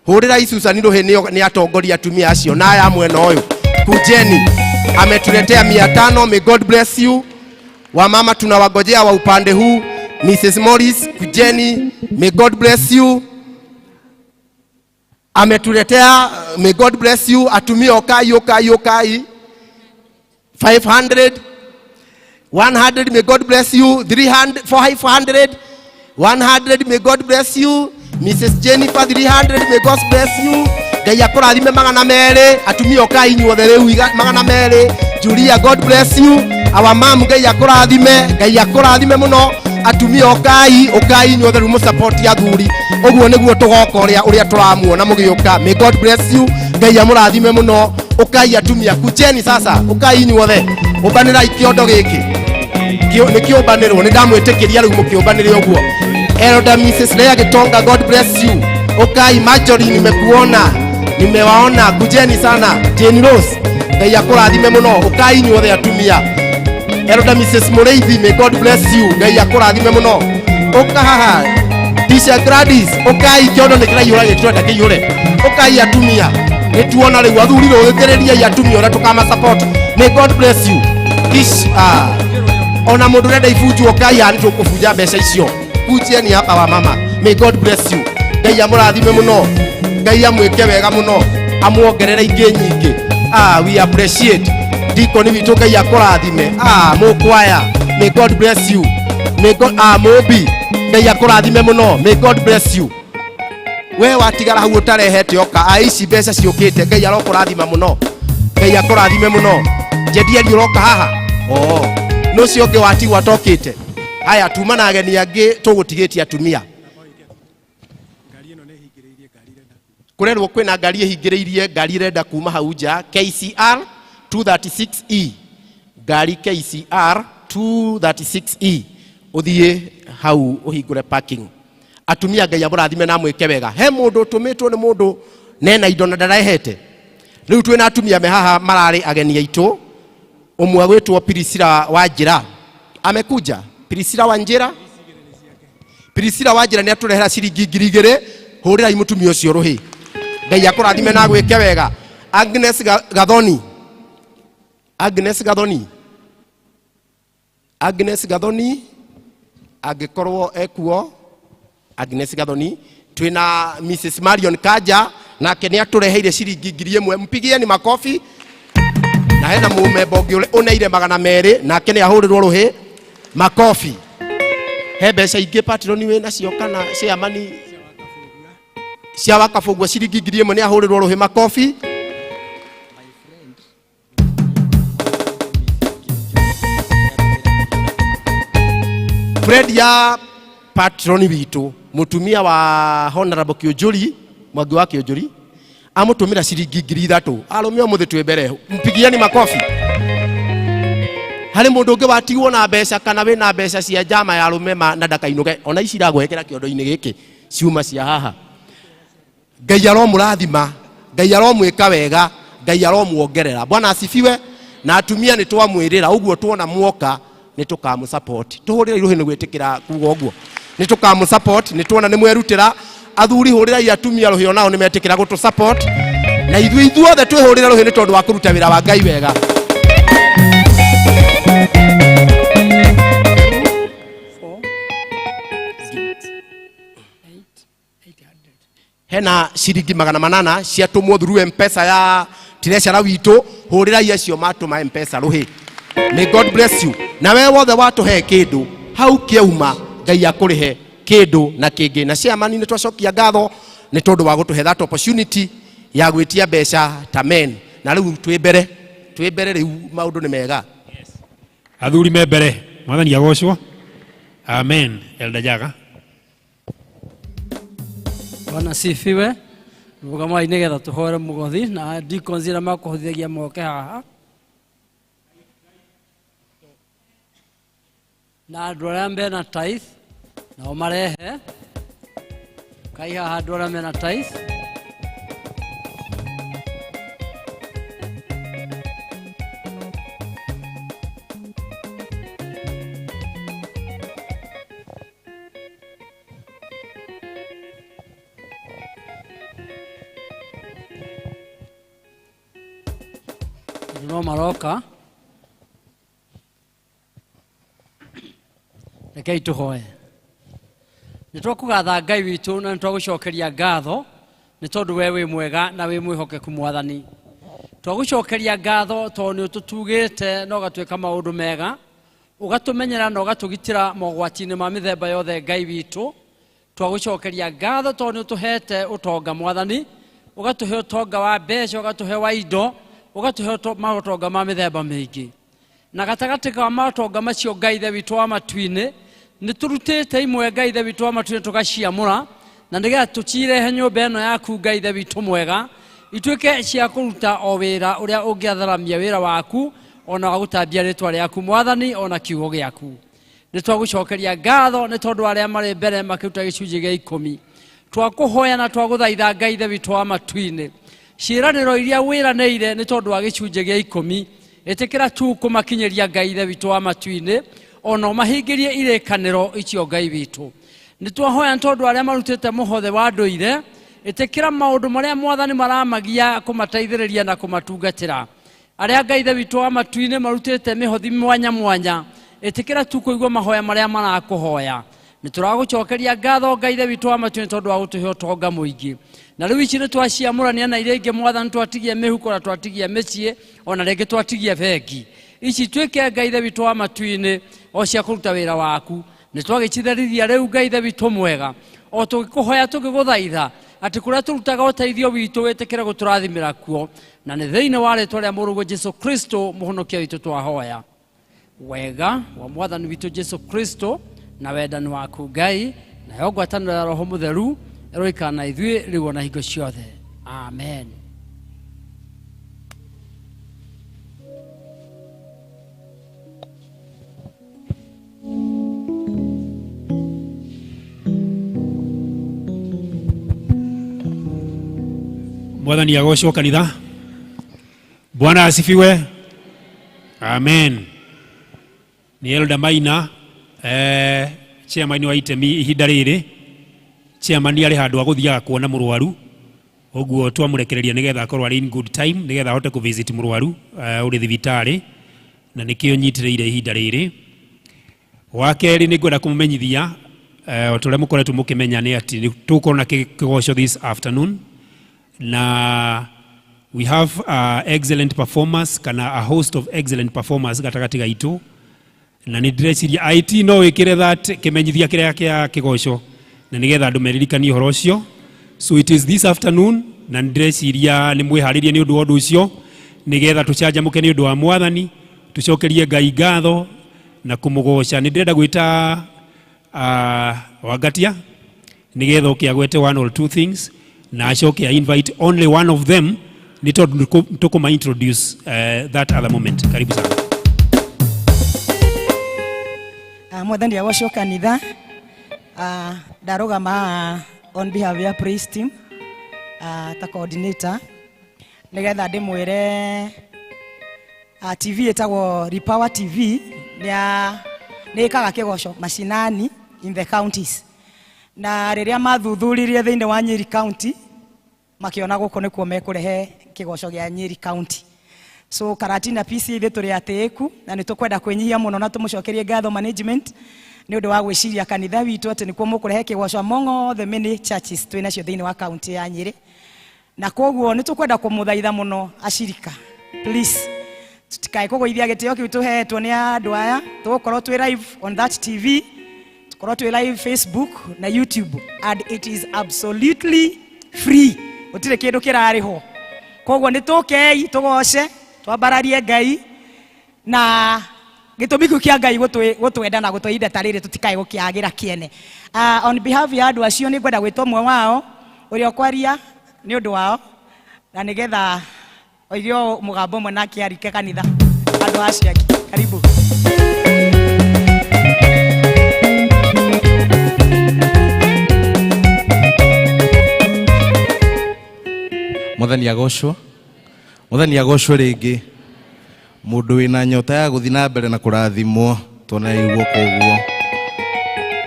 Hũrĩrai Susan rũhĩ nĩ atongoria atumia acio na aya mwena ũyũ. Kujeni ametuletea 500, may God bless you. Wamama tunawagojea wa upande huu. Mrs. Morris, kujeni, may God bless you. Ametuletea, may God bless you. Atumia okai, okai, okai. 500, 100, may God bless you. 300, 500, 100, may God bless you. Mrs. Jennifer, 300, may God bless you. Ngai akũrathime 200. Atumia okai inyuothe rĩu 200. Julia, God bless you. Our mom, Ngai akũrathime, Ngai akũrathime mũno. Atumia okai, okai inyuothe rĩu mũsupport athuri. Ũguo nĩguo tũgoka ũrĩa tũramuona mũgĩũka. May God bless you. Ngai amũrathime mũno. Ũkai atumia, kujeni sasa, ũkai inyuothe. Ũmbanĩrai kĩondo gĩkĩ. Nĩ kĩũmbanĩrwo, nĩ ndamwĩtĩkĩria rĩu mũkĩũmbanĩre ũguo. Elder Mrs. Leah Gitonga, God bless you. Ũkai Marjorie, nimekuona, nimewaona, kujeni sana. Jane Rose, Ngai akũrathime mũno. Ũkai inyuothe atumia. Elder Mrs. Mũrĩithi, may God bless you. Ngai akũrathime mũno. Ũka haha. Tisha Gladys, ũkai kĩondo nĩ kĩraihũra gĩtwenda kĩihũre. Ũkai atumia. Nĩ tuona rĩu athuri rũthĩrĩriai atumia ũrĩa tũkama support. May God bless you. Ish, ona mũndũ ũrenda ibunjwo ũkai haha nĩ tũkũbunja mbeca icio. Kujeni hapa wa mama. May God bless you. Ngai amũrathime mũno. Ngai amwĩke wega mũno. Amuongerere ingĩ nyingĩ. We appreciate. Deacon witũ Ngai akũrathime. Mũkwaya. May God bless you. May God, Mũmbi. Ngai akũrathime mũno. May God bless you. We watigara hau ũtarehete oka. Ici mbeca ciũkĩte. Ngai arokũrathima mũno. Ngai akũrathime mũno. Jedieli ũroka haha. Oh. Nũ ũcio ũngĩ watigwo atokĩte? Haya, tuma na ageni angĩ tũgũtigĩtie atumia. Kũrerwo kwĩna ngari ĩhingĩrĩirie ngari ĩrenda kuma hau nja KCR 236E. Ngari KCR 236E. Ũthiĩ hau ũhingũre parking. Atumia Ngai amũrathime na amwĩke wega. He mũndũ ũtũmĩtwo nĩ mũndũ nena indo na ndarehete. Rĩu twĩna atumia me haha mararĩ ageni aitũ. Ũmwe agwĩtwo Priscilla Wanjĩra. Amekuja? Priscilla Wanjĩra? Priscilla Wanjĩra nĩ atũrehera ciringi 2,000. Hũrĩrai mũtumia ũcio rũhĩ. Ngai akũrathime na agwĩke wega. Agnes Gathoni. Agnes Gathoni. Agnes Gathoni angĩkorwo ekuo. Agnes Gathoni, twĩna Mrs Marion Kanja, nake nĩ atũreheire ciringi 1000, mpigieni makofi. Na hena mũmemba ũngĩ ũneire 200, nake nĩ ahũrĩrwo rũhĩ makofi. He mbeca ingĩ patroni wĩ nacio kana chairman cia wakabũgua ciringi 1000, nĩ ahũrĩrwo rũhĩ makofi. Fred ya patroni witũ, mũtumia wa Honorable Kĩũnjũri, Mwangi wa Kĩũnjũri, amũtũmĩra ciringi 3000. Arũme ũmũthĩ twĩ mbere, mpigieni makofi. Harĩ mũndũ ũngĩ watigwo na mbeca kana wĩna mbeca cia njama ya arũme na ndakainũke, ona ici iragwekera kĩondo-inĩ gĩkĩ ciuma cia haha. Ngai aromũrathima, Ngai aromwĩka wega, Ngai aromuongerera. Bwana asifiwe. Na atumia nĩ twamwĩrĩra ũguo, tuona muoka nĩ tũkamũ support. Tũhũrĩre iruhĩ nĩ gwĩtĩkĩra kuga ũguo, nĩ tũkamũ support. Nĩ tuona nĩ mwerutĩra. Athuri, hũrĩrai atumia rũhĩ, onao nĩ metĩkĩra gũtũ support, na ithuĩ ithuothe twĩhũrĩre rũhĩ nĩ tondũ wa kũruta wĩra wa Ngai wega. Hena ciringi 800 ciatũmwo through Mpesa ya treasurer witũ. Hũrĩrai acio matũma Mpesa rũhĩ. May God bless you. Na we wothe watũhe kĩndũ hau kĩauma, Ngai akũrĩhe kĩndũ na kĩngĩ. Na chairman, nĩ twacokia ngatho nĩ tondũ wa gũtũhe that opportunity ya gwĩtia mbeca ta men, na rĩu twĩ mbere, twĩ mbere rĩu, maũndũ nĩ mega.
Athuri me mbere. Mwathani agocwo. Amen. Elder Jaga.
Bwana sifiwe. Rũgamai nĩgetha tũhore mũgothi na deacons arĩa makũhotithagia moke haha, na andũ arĩa mena tithe nao marehe kai haha, andũ arĩa mena tithe. Andũ no maroka. Rekei tũhoe. Nĩ twakũgatha Ngai witũ na nĩ twagũcokeria ngatho nĩ tondũ we wĩ mwega na wĩ mwĩhokeku. Mwathani, twagũcokeria ngatho tondũ nĩ ũtũtugĩte na ũgatwĩka maũndũ mega, ũgatũmenyera na ũgatũgitĩra mogwati-inĩ ma mĩthemba yothe. Ngai witũ, twagũcokeria ngatho tondũ nĩ ũtũhete ũtonga. Mwathani, ũgatũhe ũtonga wa mbeca, ũgatũhe wa indo, ũgatũhe maũtonga ma mĩthemba mĩingĩ. Na gatagatĩ ka maũtonga macio, Ngai Ithe witũ wa matu-inĩ, nĩ tũrutĩte imwe, Ngai Ithe witũ wa matu-inĩ, tũgaciamũra na nĩgetha tũcirehe nyũmba ĩno yaku, Ngai Ithe witũ mwega, ituĩke cia kũruta o wĩra ũrĩa ũngĩatharamia wĩra waku ona wa gũtambia rĩtwa rĩaku, Mwathani, ona kiugo gĩaku. Nĩ twagũcokeria ngatho nĩ tondũ arĩa marĩ mbere makĩruta gĩcunjĩ gĩa ikũmi. Twakũhoya na twagũthaitha, Ngai Ithe witũ wa matu-inĩ, ciĩranĩro iria wĩranĩire nĩ tondũ wa gĩcunjĩ gĩa ikũmi, ĩtĩkĩra tu kũmakinyĩria, Ngai Ithe witũ wa matu-inĩ, ona ũmahingĩrie irĩkanĩro icio. Ngai witũ, nĩ twahoya nĩ tondũ arĩa marutĩte mũhothe wa ndũire, ĩtĩkĩra maũndũ marĩa, Mwathani, maramagia kũmateithĩrĩria na kũmatungatĩra. Arĩa, Ngai Ithe witũ wa matu-inĩ, marutĩte mĩhothi mwanya mwanya, ĩtĩkĩra tu kũigua mahoya marĩa marakũhoya. Nĩ tũragũcokeria ngatho, Ngai Ithe witũ wa matu-inĩ, tondũ wa gũtũhe ũtonga mũingĩ. Na rĩu ici nĩ twaciamũrania na iria ingĩ, Mwathani, twatigia mĩhuko na twatigia mĩciĩ, ona rĩngĩ twatigia bengi. Ici tuĩke, Ngai Ithe witũ wa matu-inĩ, o cia kũruta wĩra waku. Nĩ twagĩcitherithia rĩu, Ngai Ithe witũ mwega, o tũgĩkũhoya tũgĩgũthaitha atĩ kũrĩa tũrutaga ũteithio witũ wĩtĩkĩre gũtũrathimĩra kuo. Na nĩ thĩinĩ wa rĩtwa rĩa Mũrũguo Jesu Kristo mũhonokia witũ twahoya. Wega wa Mwathani witũ Jesu Kristo na wendani waku Ngai nayo ngwatanĩro ya Roho Mũtheru ĩroikara na ithuĩ rĩu ona hingo ciothe. Amen.
Mwathani agocwo kanitha. Bwana asifiwe. Amen. Ni Elder Maina, chairman wa itemi ihinda rĩrĩ. Chairman arĩ handũ agũthiaga kuona mũrwaru, ũguo twamũrekereria nĩgetha akorwo arĩ in good time nĩgetha ahote kũ visit mũrwaru ũrĩ thibitarĩ, na nĩkĩo nyitĩrĩire ihinda rĩrĩ. Wa kerĩ nĩ ngwenda kũmũmenyithia o ta ũrĩa mũkoretwo mũkĩmenya nĩ atĩ nĩ tũgũkorwo na kĩgoco this afternoon na we have excellent performers kana a host of excellent performers gatagatĩ gaitũ, na nĩ ndĩreciria IT no wĩkĩre that kĩmenyithia kĩrĩa kĩa kĩgoco na nĩgetha andũ meririkanie ũhoro ũcio. So it is this afternoon, na nĩ ndĩreciria nĩ mwĩharĩrie nĩ ũndũ wa ũndũ ũcio nĩgetha tũcanjamũke nĩ ũndũ wa Mwathani, tũcokerie Ngai ngatho na kũmũgoca. Nĩ ndĩrenda gwĩta Wangatia nĩgetha oke agwete one or two things na acoke a invite only one of them nĩ tondũ tũkũma introduce that other moment. Karibu sana.
Mwathani agocwo kanitha. Ndarũgama haha on behalf ya praise team ta coordinator nĩgetha ndĩmwĩre TV ĩtagwo Repower TV nĩ ĩkaga kĩgoco mashinani in the counties, na rĩrĩa mathuthuririe thĩinĩ wa Nyeri County makĩona gũkũ nĩkuo mekũrehe kĩgoco gĩa Nyeri County. So Karatina PC ithuĩ tũrĩ atĩĩku na nĩ tũkwenda kwĩnyihia mũno na tũmũcokerie ngatho management nĩ ũndũ wa gwĩciria kanitha witũ atĩ nĩkuo mũkũrehe kĩgoco among all the many churches twĩ nacio thĩinĩ wa county ya Nyeri, na koguo nĩ tũkwenda kũmũthaitha mũno acirika, please tutikae kũgũithia gĩtĩo kĩu tũhetwo nĩ andũ aya. Tũgũkorwo twĩ live on that TV, tũkorwo twĩ live Facebook na YouTube, and it is absolutely free, gũtirĩ kĩndũ kĩrarĩhwo. Koguo nĩ tũkei tũgoce twambararie Ngai na gĩtũmi kĩu kĩa Ngai gũtwenda na gũtũhe ihinda ta rĩrĩ tũtikae gũkĩagĩra kĩene. On behalf ya andũ acio nĩ ngwenda gwĩta ũmwe wao ũrĩa ũkwaria nĩ ũndũ wao na nĩgetha oige o mũgambo ũmwe nake arike kanitha andũ acio angĩ. Karibu.
Mwathani agocwo, Mwathani agocwo rĩngĩ. Mũndũ wĩna nyota ya gũthiĩ na mbere na kũrathimwo tuonere guoko ũguo.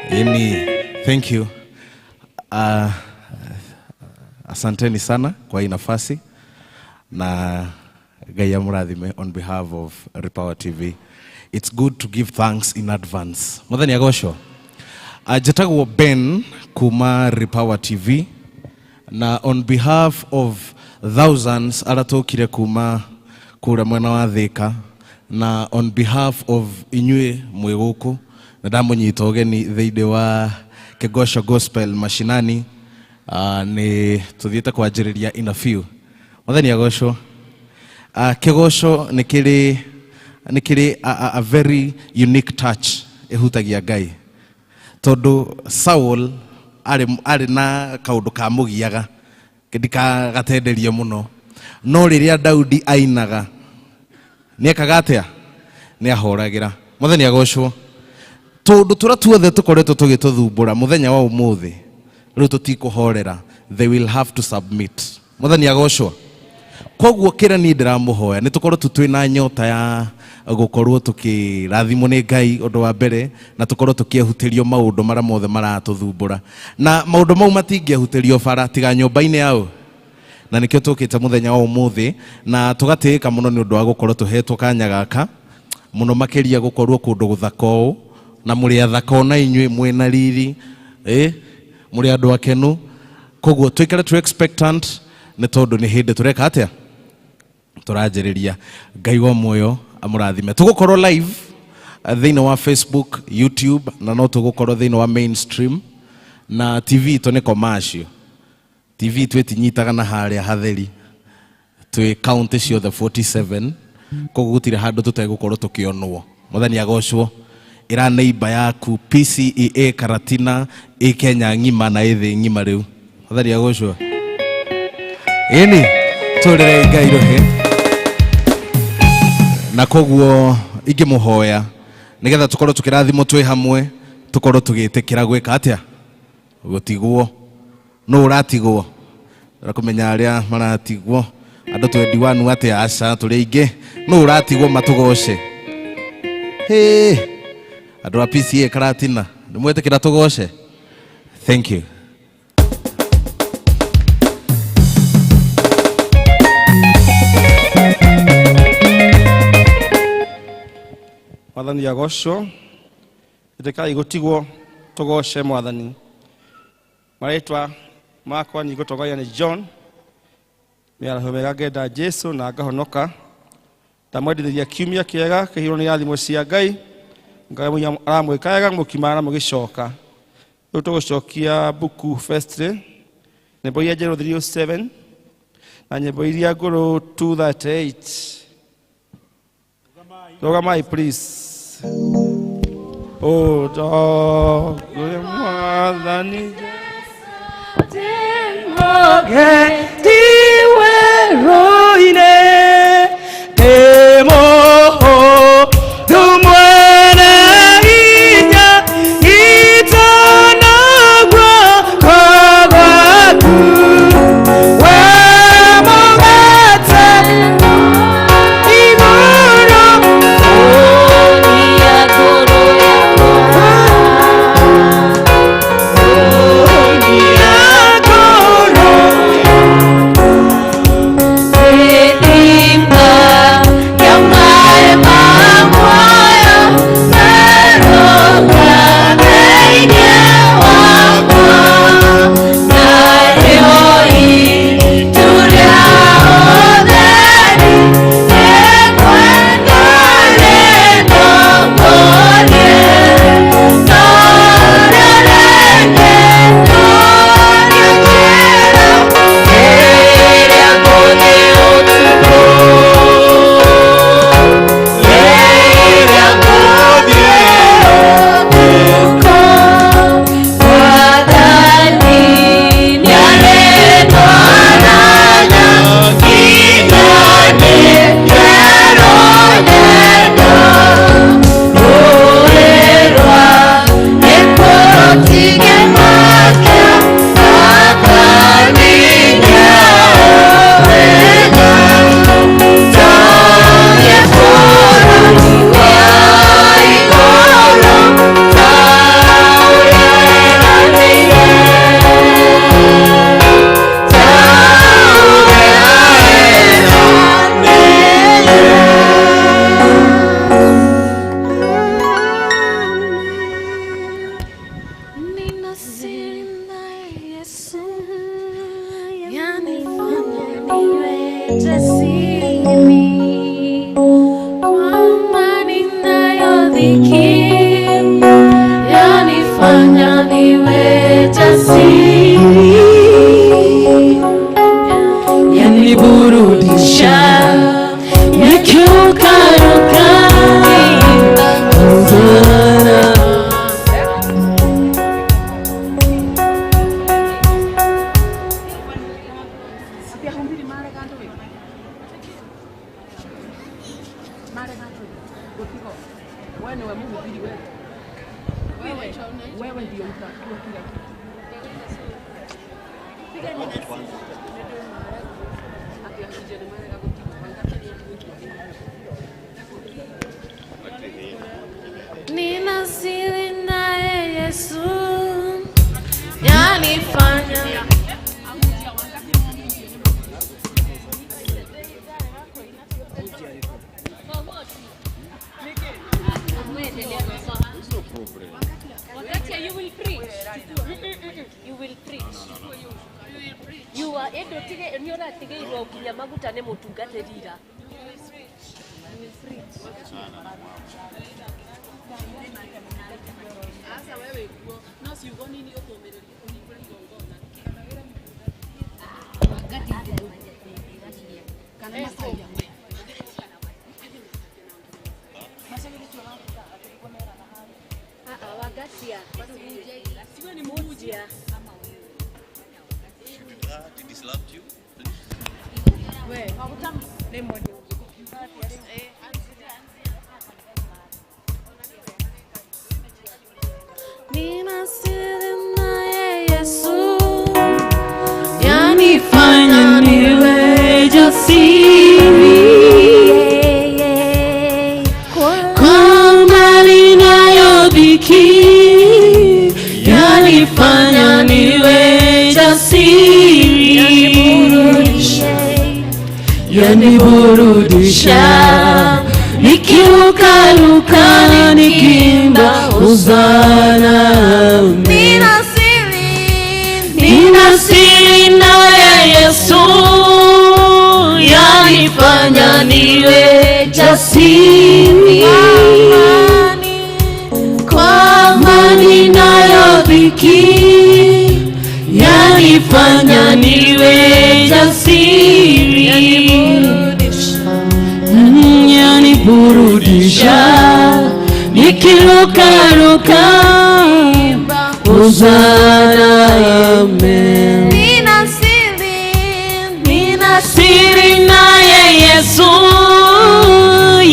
Ĩni, thank you. Asanteni sana kwa hii nafasi na Ngai amũrathime on behalf of Repower TV. It's good to give thanks in advance. Mwathani agocwo. Njĩtagwo Ben kuma Repower TV na on behalf of thousands arĩa tũkire kuma kũrĩa mwena wa Thika na on behalf of inyuĩ mwĩ gũkũ na ndamũnyita ũgeni thĩinĩ wa Kĩgoco Gospel Mashinani. Nĩ tũthiĩte kwanjĩrĩria in a few. Mwathani agocwo. Kĩgoco nĩ kĩrĩ a very unique touch ĩhutagia Ngai tondũ Saul arĩ na kaũndũ kamũgiaga ndikagatenderie mũno, no rĩrĩa Daudi ainaga nĩekaga atĩa? Nĩ ahoragĩra. Mwathani agocwo. Tũndũ tũrĩa tuothe tũkoretwo tũgĩtũthumbũra mũthenya wa ũmũthĩ rĩu tũtikũhorera, they will have to submit. Mwathani agocwo. Koguo kĩrĩa niĩ ndĩramũhoya nĩ tũkorwo tu twĩna nyota ya gũkorwo tũkĩrathimwo nĩ Ngai ũndũ wa mbere, na tũkorwo tũkĩehutĩrio maũndũ marĩa mothe maratũthumbũra, na maũndũ mau matingĩehutĩrio bara tiga nyũmba-inĩ yao, na nĩkĩo tũkĩte mũthenya wa ũmũthĩ na tũgatĩĩka mũno nĩ ũndũ wa gũkorwo tũhetwo kanya gaka mũno makĩria gũkorwo kũndũ gũthaka ũũ na mũrĩ athaka ona inyuĩ mwĩna riri, mũrĩ andũ akenu. Koguo tũikare tũ expectant nĩ tondũ nĩ hĩndĩ tũreka atĩa? Tũranjĩrĩria. Ngai wa muoyo amũrathime. Tũgũkorwo live thĩinĩ wa Facebook, YouTube na no tũgũkorwo thĩinĩ wa mainstream na TV itũ nĩ commercial TV itũ ĩtinyitaga na harĩa hatheri, twĩ county ciothe 47, koguo gũtirĩ handũ tũtegũkorwo tũkĩonwo. Mwathani agocwo. Ĩra neighbor yaku PCEA Karatina ĩ Kenya ng'ima na ĩ thĩ ng'ima rĩu. Mwathani agocwo. Ĩni tũrĩre Ngai rũhĩ na koguo ingĩmũhoya nĩgetha tũkorwo tũkĩrathimwo twĩ hamwe, tũkorwo tũgĩtĩkĩra gwĩka atĩa? Gũtigwo. Nũ ũratigwo? Kũmenya arĩa maratigwo andũ 21 atĩa? Aca, tũrĩ aingĩ. Nũ ũratigwo matũgoce? Hĩ, andũ a PCA Karatina nĩ mwetĩkĩra tũgoce? Thank you.
Mwathani agocwo. Ĩtĩkai gũtigwo tũgoce Mwathani. Marĩtwa makwa nĩ ngũtongoria nĩ John. Mĩaraho mĩega ngenda Jesu na ngahonoka. Ndamwendithĩria kiumia kĩega kĩhirwo nĩ irathimo cia Ngai. Ngai aramwĩka wega mũkimara na mũgĩcoka. Rĩu tũgũcokia mbuku firstly. Nyĩmbo iria njerũ 307 na nyĩmbo iria ngũrũ 238. Rũgamai please. Oh, dog, Mwathani
Nina siri naye Yesu yanifanya
You will preach. You will preach. You are endo tige ni ũratigeirwo nginya maguta nĩ mũtungatĩri ira. You will preach.
Asa wewe kuo no ciugo nini ũkũmĩrĩria ũhingũre igongona kana macaria
Wagatia. Siwe ni muhunjia.
Nina siri naye Yesu yanifanya niwe jasiri kwa mali nayodhiki yanifanya niwe jasiri yaniburudisha Nikirukaruka nikiimba Hosana. Nina siri naye Yesu, yanifanya niwe jasiri. Kwa amani nayo dhiki, yanifanya niwe jasiri. Yaniburudisha nikirukaruka Hosana, amen. Nina siri naye Yesu,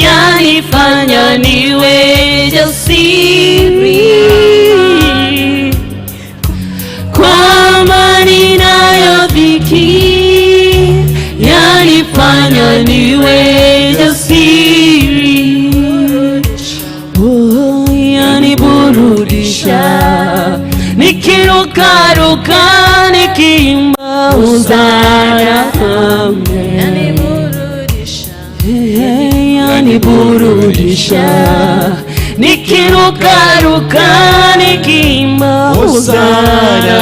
yanifanya niwe jasiri. Kwa amani nayo dhiki, yanifanya niwe jasiri. Oh, yaniburudisha nikirukaruka nikiimba Hosana, amen. Yaniburudisha nikirukaruka nikiimba Hosana,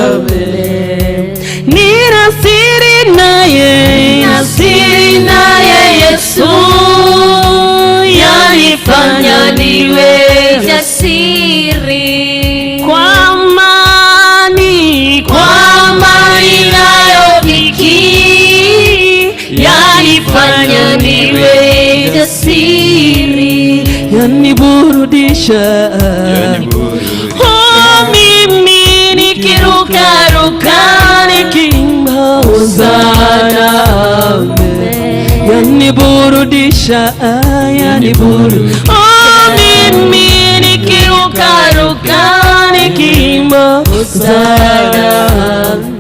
amen. Nina siri naye, nina siri naye Yesu, yanifanya niwe
jasiri.
Kwa amani, kwa amani nayo dhiki, yanifanya niwe jasiri. Yaniburudisha, oh, mimi nikirukaruka nikiimba Hosana, amen. Yaniburudisha, oh, mimi nikirukaruka nikiimba Hosana, amen.